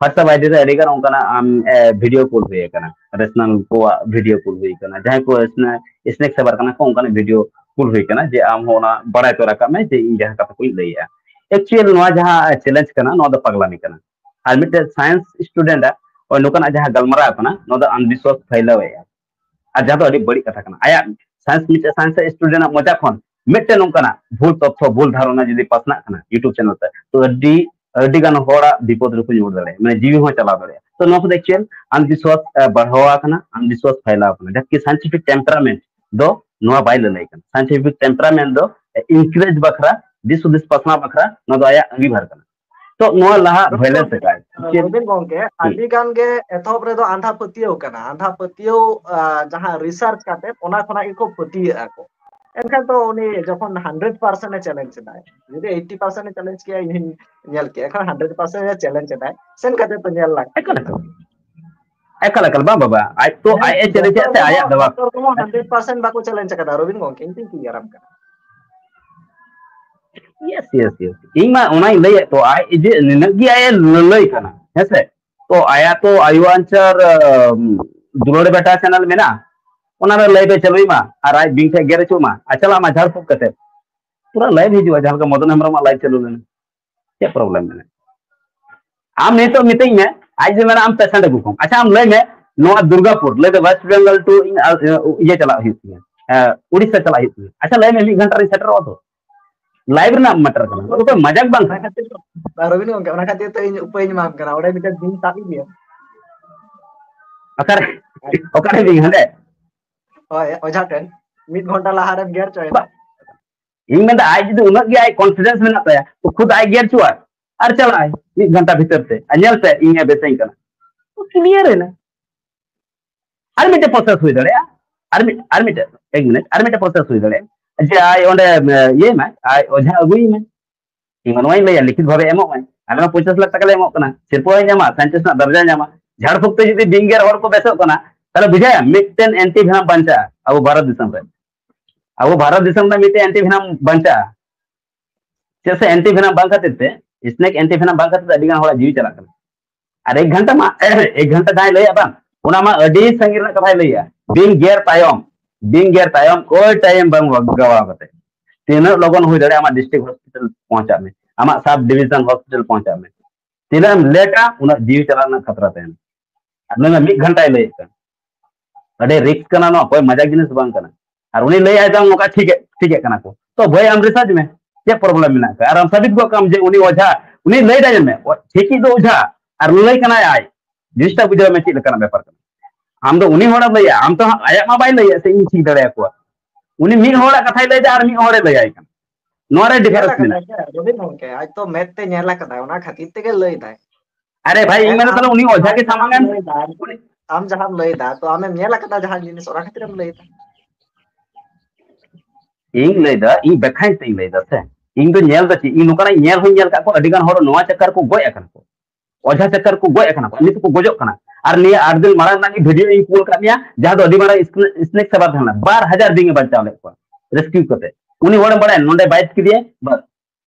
WhatsApp ID ᱨᱮ ᱟᱹᱰᱤ ᱜᱟᱱ ᱚᱱᱠᱟᱱᱟᱜ ᱟᱢ, ᱮ, ᱵᱷᱤᱰᱤᱭᱳ ᱠᱩᱞ ᱦᱩᱭ ᱟᱠᱟᱱᱟ, ᱨᱮᱥᱱᱟᱞ ᱠᱚᱣᱟᱜ ᱵᱷᱤᱰᱤᱭᱳ ᱠᱩᱞ ᱦᱩᱭ ᱟᱠᱟᱱᱟ, ᱡᱟᱦᱟᱸᱭ ᱠᱚ ᱥᱱᱮ-, ᱥᱱᱮᱠ ᱥᱮᱵᱟᱨ ᱠᱟᱱᱟ ᱠᱚ, ᱚᱱᱠᱟᱱᱟᱜ ᱵᱷᱤᱰᱤᱭᱳ ᱠᱩᱞ ᱦᱩᱭ ᱟᱠᱟᱱᱟ, ᱡᱮ ᱟᱢ ᱦᱚᱸ ᱚᱱᱟ ᱵᱟᱲᱟᱭ ᱛᱚᱨᱟ ᱠᱟᱜ ᱢᱮ ᱡᱮ ᱤᱧ ᱡᱟᱦᱟᱸ ᱠᱟᱛᱷᱟ ᱠᱚᱧ ᱞᱟᱹᱭᱮᱜᱼᱟ᱾ ᱮᱠᱪᱩᱭᱮᱞ ᱱᱚᱣᱟ ᱡᱟᱦᱟᱸ ᱪᱮᱞᱮᱧᱡᱽ ᱠᱟᱱᱟ, ᱱᱚᱣᱟ ᱫᱚ ᱯᱟᱜᱽᱞᱟᱢᱤ ᱠᱟᱱᱟ᱾ ᱟᱨ ᱢᱤᱫᱴᱮᱱ ᱥᱟᱭᱮᱱᱥ ᱥᱴᱩᱰᱮᱱᱴ ᱟᱜ ᱱᱚᱝᱠᱟᱱᱟᱜ ᱡᱟᱦᱟᱸ ᱜᱟᱞᱢᱟᱨᱟᱣ ᱠᱟᱱᱟ, ᱱᱚᱣᱟ ᱫᱚ ᱟᱱᱫᱤᱥᱣᱟᱥ ᱯᱷᱟᱭᱞᱟᱣ ᱮᱜᱼᱟ᱾ ᱟᱨ ᱡᱟᱦᱟᱸ ᱫᱚ ᱟᱹᱰᱤ ᱵᱟᱹᱲᱤᱡ ᱠᱟᱛᱷᱟ ᱠᱟᱱᱟ᱾ ᱟᱭᱟᱜ ᱥᱟᱭᱮᱱᱥ, ᱢᱤᱫᱴᱮᱱ ᱥᱟᱭᱮᱱᱥ ᱥᱴᱩᱰᱮᱱᱴ ᱟᱜ ᱢᱚᱪᱟ ᱠᱷᱚᱱ ᱢᱤᱫᱴᱮᱱ ᱱᱚᱝᱠᱟᱱᱟᱜ ᱵᱷᱩᱞ ᱛᱚᱛᱛᱷᱚ, ᱵᱷᱩᱞ ᱫᱷᱟᱨᱚᱱᱟ ᱡᱩᱫᱤ ᱯᱟᱥᱱᱟᱜ ᱠᱟᱱᱟ YouTube ᱪᱮᱱᱮᱞ ᱛᱮ, ᱛᱚ ᱟᱹᱰᱤ, ᱟᱹᱰᱤ ᱜᱟᱱ ᱦᱚᱲᱟᱜ ᱵᱤᱯᱚᱫ ᱨᱮᱠᱚ ᱧᱩᱨ ᱫᱟᱲᱮᱭᱟᱜᱼᱟ, ᱢᱟᱱᱮ ᱡᱤᱣᱤ ᱦᱚᱸ ᱪᱟᱞᱟᱣ ᱫᱟᱲᱮᱭᱟᱜᱼᱟ᱾ ᱛᱚ ᱱᱚᱣᱟ ᱠᱚᱫᱚ ᱮᱠᱪᱩᱭᱮᱞ ᱟᱱᱫᱤᱥᱣᱟᱥ, ᱮ, ᱵᱟᱲᱦᱟᱣ ᱟᱠᱟᱱᱟ, ᱟᱱᱫᱤᱥᱣᱟᱥ ᱯᱷᱟᱭᱞᱟᱣ ᱟᱠᱟᱱᱟ, ᱡᱟᱦᱟᱸ ᱠᱤ ᱥᱟᱭᱮᱱᱴᱤᱯᱷᱤᱠ ᱴᱮᱢᱯᱟᱨᱟᱢᱮᱱᱴ ᱫᱚ ᱱᱚᱣᱟ ᱵᱟᱭ ᱞᱟᱹᱞᱟᱹᱭ ᱠᱟᱱᱟ᱾ ᱥᱟᱭᱮᱱᱴᱤᱯᱷᱤᱠ ᱴᱮᱢᱯᱟᱨᱟᱢᱮᱱᱴ ᱫᱚ ᱤᱱᱠᱟᱨᱮᱡᱽ ᱵᱟᱠᱷᱨᱟ, ᱫᱤᱥ ᱦᱩᱫᱤᱥ ᱯᱟᱥᱱᱟᱣ ᱵᱟᱠᱷᱨᱟ, ᱱᱚᱣᱟ ᱫᱚ ᱟᱭᱟᱜ ᱟᱸᱜᱤᱵᱷᱟᱨ ᱠᱟᱱᱟ᱾ ᱛᱚ ᱱᱚᱣᱟ ᱞᱟᱦᱟ ᱵᱷᱟᱭᱞᱮᱱᱥ ᱟᱠᱟᱫ ᱪᱮᱫ? ᱨᱚᱵᱤᱱ ᱜᱚᱝᱠᱮ, ᱦᱩᱸ᱾ ᱟᱹᱰᱤ ᱜᱟᱱ ᱜᱮ ᱮᱛᱚᱦᱚᱵ ᱨᱮᱫᱚ ᱟᱸᱫᱷᱟ ᱯᱟᱹᱛᱭᱟᱹᱣ ᱠᱟᱱᱟ᱾ ᱟᱸᱫᱷᱟ ᱯᱟᱹᱛᱭᱟᱹᱣ, ᱟ, ᱡᱟᱦᱟᱸ ᱨᱤᱥᱟᱨᱪ ᱠᱟᱛᱮ, ᱚᱱᱟ ᱠᱷᱚᱱᱟᱜ ᱜᱮᱠᱚ ᱯᱟᱹᱛᱭᱟᱹᱜ ᱟᱠᱚ᱾ ᱮᱱᱠᱷᱟᱱ ᱛᱚ ᱩᱱᱤ ᱡᱚᱠᱷᱚᱱ ᱦᱟᱱᱰᱨᱮᱰ ᱯᱟᱨᱥᱮᱱᱴ ᱮ ᱪᱮᱞᱮᱧᱡᱽ ᱮᱫᱟᱭ, ᱡᱩᱫᱤ ᱮᱭᱤᱴᱴᱤ ᱯᱟᱨᱥᱮᱱᱴ ᱮ ᱪᱮᱞᱮᱧᱡᱽ ᱠᱮᱭᱟ, ᱤᱧ ᱦᱚᱧ ᱧᱮᱞ ᱠᱮᱭᱟ᱾ ᱮᱱᱠᱷᱟᱱ ᱦᱟᱱᱰᱨᱮᱰ ᱯᱟᱨᱥᱮᱱᱴ ᱮ ᱪᱮᱞᱮᱧᱡᱽ ᱮᱫᱟᱭ, ᱥᱮᱱ ᱠᱟᱛᱮ ᱛᱚ ᱧᱮᱞ ᱞᱟᱹᱠᱛᱤ᱾ ᱮᱠᱟᱞ, ᱮᱠᱟᱞ᱾ ᱮᱠᱟᱞ, ᱮᱠᱟᱞ, ᱵᱟᱝ ᱵᱟᱵᱟ, ᱟᱡ ᱛᱚ, ᱦᱮᱸ, ᱟᱡ ᱮ ᱪᱮᱞᱮᱧᱡᱽ ᱮᱫ ᱛᱮ ᱡᱚᱛᱚ ᱟᱭᱟᱜ ᱫᱚ ᱵᱟᱝ᱾ ᱰᱚᱠᱴᱚᱨ ᱠᱚᱢᱟ ᱦᱟᱱᱰᱨᱮᱰ ᱯᱟᱨᱥᱮᱱᱴ ᱵᱟᱠᱚ ᱪᱮᱞᱮᱧᱡᱽ ᱟᱠᱟᱫᱟ, ᱨᱚᱵᱤᱱ ᱜᱚᱝᱠᱮ, ᱤᱧ ᱛᱤᱧ ᱠᱩᱞᱤᱭᱟᱨᱟᱢ ᱠᱟᱱᱟ᱾ Yes, yes, yes. ᱤᱧ ᱢᱟ ᱚᱱᱟᱧ ᱞᱟᱹᱭᱮᱫ ᱛᱚ, ᱟᱡ ᱡᱮ ᱱᱤᱱᱟᱹᱜ ᱜᱮ ᱟᱡ ᱮ ᱞᱟᱹᱞᱟᱹᱭ ᱠᱟᱱᱟ, ᱦᱮᱸᱥᱮ? ᱛᱚ ᱟᱭᱟᱜ ᱛᱚ ᱟᱭᱳ ᱟᱧᱪᱟᱨ ᱫᱩᱞᱟᱹᱲ ᱵᱮᱴᱟ ᱪᱮᱱᱮᱞ ᱢᱮᱱᱟᱜᱼᱟ, ᱚᱱᱟ ᱨᱮ ᱞᱟᱭᱤᱵᱷ ᱮ ᱪᱟᱹᱞᱩᱭ ᱢᱟ ᱟᱨ ᱟᱡ ᱵᱤᱧ ᱴᱷᱮᱡ ᱜᱮᱨ ᱦᱚᱪᱚᱜ ᱢᱟ ᱟᱨ ᱪᱟᱞᱟᱜ ᱢᱟ ᱡᱷᱟᱲ ᱯᱷᱩᱸᱠ ᱠᱟᱛᱮ᱾ ᱯᱩᱨᱟᱹ ᱞᱟᱭᱤᱵᱷ ᱦᱤᱡᱩᱜᱼᱟ, ᱡᱟᱦᱟᱸ ᱞᱮᱠᱟ ᱢᱚᱫᱚᱱ ᱦᱮᱢᱵᱨᱚᱢᱟᱜ ᱞᱟᱭᱤᱵᱷ ᱪᱟᱹᱞᱩ ᱞᱮᱱᱟ᱾ ᱪᱮᱫ ᱯᱨᱚᱵᱞᱮᱢ ᱢᱮᱱᱟᱜᱼᱟ? ᱟᱢ ᱱᱤᱛᱚᱜ ᱢᱤᱛᱟᱹᱧ ᱢᱮ, ᱟᱡ ᱡᱮ ᱢᱮᱱᱟ ᱟᱢ ᱯᱮᱥᱮᱱᱴ ᱟᱹᱜᱩ ᱠᱚᱢ᱾ ᱟᱪᱪᱷᱟ, ᱟᱢ ᱞᱟᱹᱭ ᱢᱮ, ᱱᱚᱣᱟ ᱫᱩᱨᱜᱟᱯᱩᱨ, ᱞᱟᱹᱭ ᱫᱚ ᱳᱭᱮᱥᱴ ᱵᱮᱝᱜᱚᱞ ᱴᱩ ᱤᱧ, ᱟᱨ, ᱤᱭᱟᱹ ᱪᱟᱞᱟᱜ ᱦᱩᱭᱩᱜ ᱛᱤᱧᱟ, ᱮ, ᱩᱲᱤᱥᱥᱟ ᱪᱟᱞᱟᱜ ᱦᱩᱭᱩᱜ ᱛᱤᱧᱟ᱾ ᱟᱪᱪᱷᱟ, ᱞᱟᱹᱭ ᱢᱮ, ᱢᱤᱫ ᱜᱷᱚᱱᱴᱟ ᱨᱤᱧ ᱥᱮᱴᱮᱨᱚᱜᱼᱟ ᱛᱚ? ᱞᱟᱭᱤᱵᱷ ᱨᱮᱱᱟᱜ ᱢᱮᱴᱟᱨ ᱠᱟᱱᱟ, ᱚᱱᱟ ᱫᱚ ᱢᱟᱡᱟᱠ ᱵᱟᱝ ᱚᱱᱟ ᱠᱟᱱᱟ᱾ ᱠᱷᱟᱹᱛᱤᱨ ᱛᱚ, ᱨᱚᱵᱤᱱ ᱜᱚᱝᱠᱮ, ᱚᱱᱟ ᱠᱷᱟᱹᱛᱤᱨ ᱛᱮ ᱤᱧ ᱩᱯᱟᱹᱭ ᱤᱧ ᱮᱢᱟᱢ ᱠᱟᱱᱟ, ᱚᱸᱰᱮ ᱢᱤᱫᱴᱮᱱ ᱵᱤᱧ ᱥᱟᱵ ᱤᱫᱤᱭᱟ᱾ ᱚᱠᱟᱨᱮ, ᱚᱠᱟᱨᱮ ᱵᱤᱧ? ᱦᱟᱸᱰᱮ? ᱦᱳᱭ, ᱚᱡᱷᱟ ᱴᱷᱮᱱ᱾ ᱢᱤᱫ ᱜᱷᱚᱱᱴᱟ ᱞᱟᱦᱟ ᱨᱮᱢ ᱜᱮᱨ ᱦᱚᱪᱚᱭᱮᱱᱟ᱾ ᱵᱟ-, ᱤᱧ ᱢᱮᱱᱫᱟ, ᱟᱡ ᱡᱩᱫᱤ ᱩᱱᱟᱹᱜ ᱜᱮ ᱟᱡ ᱠᱚᱱᱯᱷᱤᱰᱮᱱᱥ ᱢᱮᱱᱟᱜ ᱛᱟᱭᱟ, ᱛᱚ ᱠᱷᱩᱫ ᱟᱡ ᱜᱮᱨ ᱦᱚᱪᱚᱣᱟᱭ ᱟᱨ ᱪᱟᱞᱟᱜ ᱟᱭ ᱢᱤᱫ ᱜᱷᱚᱱᱴᱟ ᱵᱷᱤᱛᱟᱹᱨ ᱛᱮ, ᱟᱨ ᱧᱮᱞ ᱯᱮ, ᱤᱧ ᱮ ᱵᱮᱥᱟᱹᱧ ᱠᱟᱱᱟ, ᱛᱚ ᱠᱞᱤᱭᱟᱨ ᱮᱱᱟ᱾ ᱟᱨ ᱢᱤᱫᱴᱮᱡ ᱯᱨᱚᱥᱮᱥ ᱦᱩᱭ ᱫᱟᱲᱮᱭᱟᱜᱼᱟ, ᱟᱨ ᱢᱤᱫ, ᱟᱨ ᱢᱤᱫᱴᱮᱡ, ᱮᱠ ᱢᱤᱱᱤᱴ, ᱟᱨ ᱢᱤᱫᱴᱮᱡ ᱯᱨᱚᱥᱮᱥ ᱦᱩᱭ ᱫᱟᱲᱮᱭᱟᱜᱼᱟ, ᱡᱮ ᱟᱡ ᱚᱸᱰᱮ, ᱮ, ᱤᱭᱟᱹᱭ ᱢᱟᱭ, ᱟᱡ ᱚᱡᱷᱟ ᱟᱹᱜᱩᱭᱮ ᱢᱟᱭ᱾ ᱤᱧ ᱱᱚᱣᱟᱧ ᱞᱟᱹᱭᱟ, ᱞᱤᱠᱷᱤᱛ ᱵᱷᱟᱵᱮ ᱮᱢᱚᱜ ᱢᱟᱭ᱾ ᱟᱞᱮ ᱢᱟ ᱯᱚᱧᱪᱟᱥ ᱞᱟᱠᱷ ᱴᱟᱠᱟ ᱞᱮ ᱮᱢᱚᱜ ᱠᱟᱱᱟ, ᱥᱤᱨᱯᱟᱹ ᱦᱚᱸᱭ ᱧᱟᱢᱟ, ᱥᱟᱭᱮᱱᱴᱤᱥᱴ ᱨᱮᱱᱟᱜ ᱫᱟᱨᱡᱟᱭ ᱧᱟᱢᱟ᱾ ᱡᱷᱟᱲ ᱯᱷᱩᱸᱠ ᱛᱮ ᱡᱩᱫᱤ ᱵᱤᱧ ᱜᱮᱨ ᱦᱚᱲ ᱠᱚ ᱵᱮᱥᱚᱜ ᱠᱟᱱᱟ, ᱛᱟᱦᱞᱮ ᱵᱩᱡᱷᱟᱹᱣᱟ ᱢᱤᱫᱴᱮᱱ ᱮᱱᱴᱤ ᱵᱷᱮᱱᱟᱢ ᱵᱟᱧᱪᱟᱜᱼᱟ ᱟᱵᱚ ᱵᱷᱟᱨᱚᱛ ᱫᱤᱥᱚᱢ ᱨᱮ᱾ ᱟᱵᱚ ᱵᱷᱟᱨᱚᱛ ᱫᱤᱥᱚᱢ ᱨᱮ ᱢᱤᱫᱴᱮᱱ ᱮᱱᱴᱤ ᱵᱷᱮᱱᱟᱢ ᱵᱟᱧᱪᱟᱜᱼᱟ᱾ ᱪᱮᱫᱟᱜ ᱥᱮ ᱮᱱᱴᱤ ᱵᱷᱮᱱᱟᱢ ᱵᱟᱝ ᱠᱷᱟᱹᱛᱤᱨ ᱛᱮ, ᱥᱱᱮᱠ ᱮᱱᱴᱤ ᱵᱷᱮᱱᱟᱢ ᱵᱟᱝ ᱠᱷᱟᱹᱛᱤᱨ ᱛᱮ ᱟᱹᱰᱤ ᱜᱟᱱ ᱦᱚᱲᱟᱜ ᱡᱤᱣᱤ ᱪᱟᱞᱟᱜ ᱠᱟᱱᱟ᱾ ᱟᱨ ᱮᱠ ᱜᱷᱚᱱᱴᱟ ᱢᱟ, ᱮᱠ ᱜᱷᱚᱱᱴᱟ ᱡᱟᱦᱟᱸᱭ ᱞᱟᱹᱭᱟ ᱵᱟᱝ, ᱚᱱᱟ ᱢᱟ ᱟᱹᱰᱤ ᱥᱟᱺᱜᱤᱧ ᱨᱮᱱᱟᱜ ᱠᱟᱛᱷᱟᱭ ᱞᱟᱹᱭᱟ᱾ ᱵᱤᱧ ᱜᱮᱨ ᱛᱟᱭᱚᱢ, ᱵᱤᱧ ᱜᱮᱨ ᱛᱟᱭᱚᱢ ᱠᱳᱭ ᱴᱟᱭᱤᱢ ᱵᱟᱝ ᱜᱟᱣᱟ ᱠᱟᱛᱮ ᱛᱤᱱᱟᱹᱜ ᱞᱚᱜᱚᱱ ᱦᱩᱭ ᱫᱟᱲᱮᱭᱟᱜᱼᱟ ᱟᱢᱟᱜ ᱰᱤᱥᱴᱨᱤᱠᱴ ᱦᱚᱥᱯᱤᱴᱟᱞ ᱯᱚᱸᱦᱚᱸᱪᱟᱜ ᱢᱮ, ᱟᱢᱟᱜ ᱥᱟᱵ ᱰᱤᱵᱤᱡᱚᱱ ᱦᱚᱥᱯᱤᱴᱟᱞ ᱯᱚᱸᱦᱚᱸᱪᱟᱜ ᱢᱮ᱾ ᱛᱤᱱᱟᱹᱜ ᱮᱢ ᱞᱮᱴᱟ, ᱩᱱᱟᱹᱜ ᱡᱤᱣᱤ ᱪᱟᱞᱟᱜ ᱨᱮᱱᱟᱜ ᱠᱷᱟᱛᱨᱟ ᱛᱟᱦᱮᱱᱟ᱾ ᱟᱨ ᱱᱚᱣᱟ ᱢᱤᱫ ᱜᱷᱚᱱᱴᱟᱭ ᱞᱟᱹᱭᱮᱫ ᱠᱟᱱ, ᱟᱹᱰᱤ ᱨᱤᱥᱠ ᱠᱟᱱᱟ ᱱᱚᱣᱟ, ᱚᱠᱚᱭ ᱢᱟᱡᱟᱠ ᱡᱤᱱᱤᱥ ᱵᱟᱝ ᱠᱟᱱᱟ᱾ ᱟᱨ ᱩᱱᱤ ᱞᱟᱹᱭᱟᱭ ᱫᱟ ᱱᱚᱝᱠᱟ ᱴᱷᱤᱠ, ᱴᱷᱤᱠᱮᱫ ᱠᱟᱱᱟ ᱠᱚ, ᱛᱚ ᱵᱷᱟᱹᱭ ᱟᱢ ᱨᱤᱥᱟᱨᱪ ᱢᱮ, ᱪᱮᱫ ᱯᱨᱚᱵᱞᱮᱢ ᱢᱮᱱᱟᱜ ᱟᱠᱟᱫᱟ? ᱟᱨ ᱟᱢ ᱥᱟᱵᱤᱛ ᱜᱚᱫ ᱠᱟᱢ ᱡᱮ ᱩᱱᱤ ᱚᱡᱷᱟ, ᱩᱱᱤ ᱞᱟᱹᱭ ᱫᱟᱭ ᱢᱮ, ᱚ, ᱴᱷᱤᱠᱤᱡ ᱫᱚ ᱚᱡᱷᱟ ᱟᱨ ᱞᱟᱹᱞᱟᱹᱭ ᱠᱟᱱᱟᱭ ᱟᱡ, ᱡᱤᱱᱤᱥᱴᱟ ᱵᱩᱡᱷᱟᱹᱣ ᱢᱮ ᱪᱮᱫ ᱞᱮᱠᱟᱱᱟᱜ ᱵᱮᱯᱟᱨ ᱠᱟᱱᱟ᱾ ᱟᱢ ᱫᱚ ᱩᱱᱤ ᱦᱚᱲᱮᱢ ᱞᱟᱹᱭᱟ, ᱟᱢ ᱛᱚ ᱦᱟᱸᱜ ᱟᱭᱟᱜ ᱢᱟ ᱵᱟᱭ ᱞᱟᱹᱭᱟ ᱥᱮ ᱤᱧ ᱴᱷᱤᱠ ᱫᱟᱲᱮᱭᱟᱠᱚᱣᱟ᱾ ᱩᱱᱤ ᱢᱤᱫ ᱦᱚᱲᱟᱜ ᱠᱟᱛᱷᱟᱭ ᱞᱟᱹᱭ ᱫᱟ ᱟᱨ ᱢᱤᱫ ᱦᱚᱲᱮ ᱞᱟᱹᱭᱟᱭ ᱠᱟᱱᱟ, ᱱᱚᱣᱟ ᱨᱮ ᱧᱮᱞ ᱰᱤᱯᱷᱟᱨᱮᱱᱥ ᱟᱠᱟᱫᱟᱭ ᱢᱮᱱᱟᱜᱼᱟ᱾ ᱥᱮ ᱨᱚᱵᱤᱱ ᱜᱚᱝᱠᱮ, ᱟᱡ ᱛᱚ ᱢᱮᱫ ᱛᱮ ᱧᱮᱞ ᱟᱠᱟᱫᱟᱭ, ᱚᱱᱟ ᱠᱷᱟᱹᱛᱤᱨ ᱛᱮᱜᱮ ᱞᱟᱹᱭ ᱫᱟᱭ᱾ ᱟᱨᱮ ᱵᱷᱟᱭ, ᱤᱧ ᱮᱱ ᱢᱮᱱ ᱫᱟ ᱟᱢ ᱛᱟᱦᱞᱮ ᱩᱱᱤ ᱚᱡᱷᱟ ᱟᱢ ᱜᱮ ᱡᱟᱦᱟᱸᱢ ᱥᱟᱢᱟᱝ ᱮᱢ ᱞᱟᱹᱭ ᱫᱟ, ᱟᱢ ᱡᱟᱦᱟᱸᱢ ᱧᱮᱞ ᱟᱠᱟᱫᱟ ᱡᱟᱦᱟᱸ ᱡᱤᱱᱤᱥ, ᱚᱱᱟ ᱠᱷᱟᱹᱛᱤᱨ ᱮᱢ ᱞᱟᱹᱭ ᱫᱟ᱾ ᱤᱧ ᱞᱟᱹᱭ ᱫᱟ, ᱤᱧ ᱵᱮᱠᱷᱟᱧ ᱛᱮᱧ ᱞᱟᱹᱭ ᱫᱟ ᱥᱮ, ᱤᱧ ᱫᱚ ᱧᱮᱞ ᱫᱟ ᱪᱮᱫ, ᱤᱧ ᱱᱚᱝᱠᱟᱱᱟᱜ ᱧᱮᱞ ᱦᱚᱸᱧ ᱧᱮᱞ ᱟᱠᱟᱫ ᱠᱚᱣᱟ, ᱟᱹᱰᱤ ᱜᱟᱱ ᱦᱚᱲ ᱱᱚᱣᱟ ᱪᱟᱠᱠᱟᱨ ᱠᱚ ᱜᱚᱡ ᱟᱠᱟᱱᱟ ᱠᱚ, ᱚᱡᱷᱟ ᱪᱟᱠᱠᱟᱨ ᱠᱚ ᱜᱚᱡ ᱟᱠᱟᱱᱟ ᱠᱚ, ᱱᱤᱛ ᱠᱚ ᱜᱚᱡᱚᱜ ᱠᱟᱱᱟ᱾ ᱟᱨ ᱱᱤᱭᱟᱹ ᱟᱴ ᱫᱤᱱ ᱢᱟᱲᱟᱝ ᱨᱮᱱᱟᱜ ᱜᱮ ᱵᱷᱤᱰᱤᱭᱳ ᱤᱧ ᱠᱩᱞ ᱟᱠᱟᱫ ᱢᱮᱭᱟ, ᱡᱟᱦᱟᱸ ᱫᱚ ᱟᱹᱰᱤ ᱢᱟᱨᱟᱝ ᱥᱱᱮᱠ ᱥᱮᱵᱟᱨ ᱛᱟᱦᱮᱸ ᱞᱮᱱᱟ, ᱵᱟᱨ ᱦᱟᱡᱟᱨ ᱵᱤᱧ ᱮ ᱵᱟᱧᱪᱟᱣ ᱞᱮᱫ ᱠᱚᱣᱟ ᱨᱮᱥᱠᱤᱭᱩ ᱠᱟᱛᱮ᱾ ᱩᱱᱤ ᱦᱚᱲᱮᱢ ᱵᱟᱲᱟᱭᱟ, ᱱᱚᱰᱮ ᱵᱟᱭᱤᱴ ᱠᱮᱫᱮᱭᱟ, ᱵᱟᱥ᱾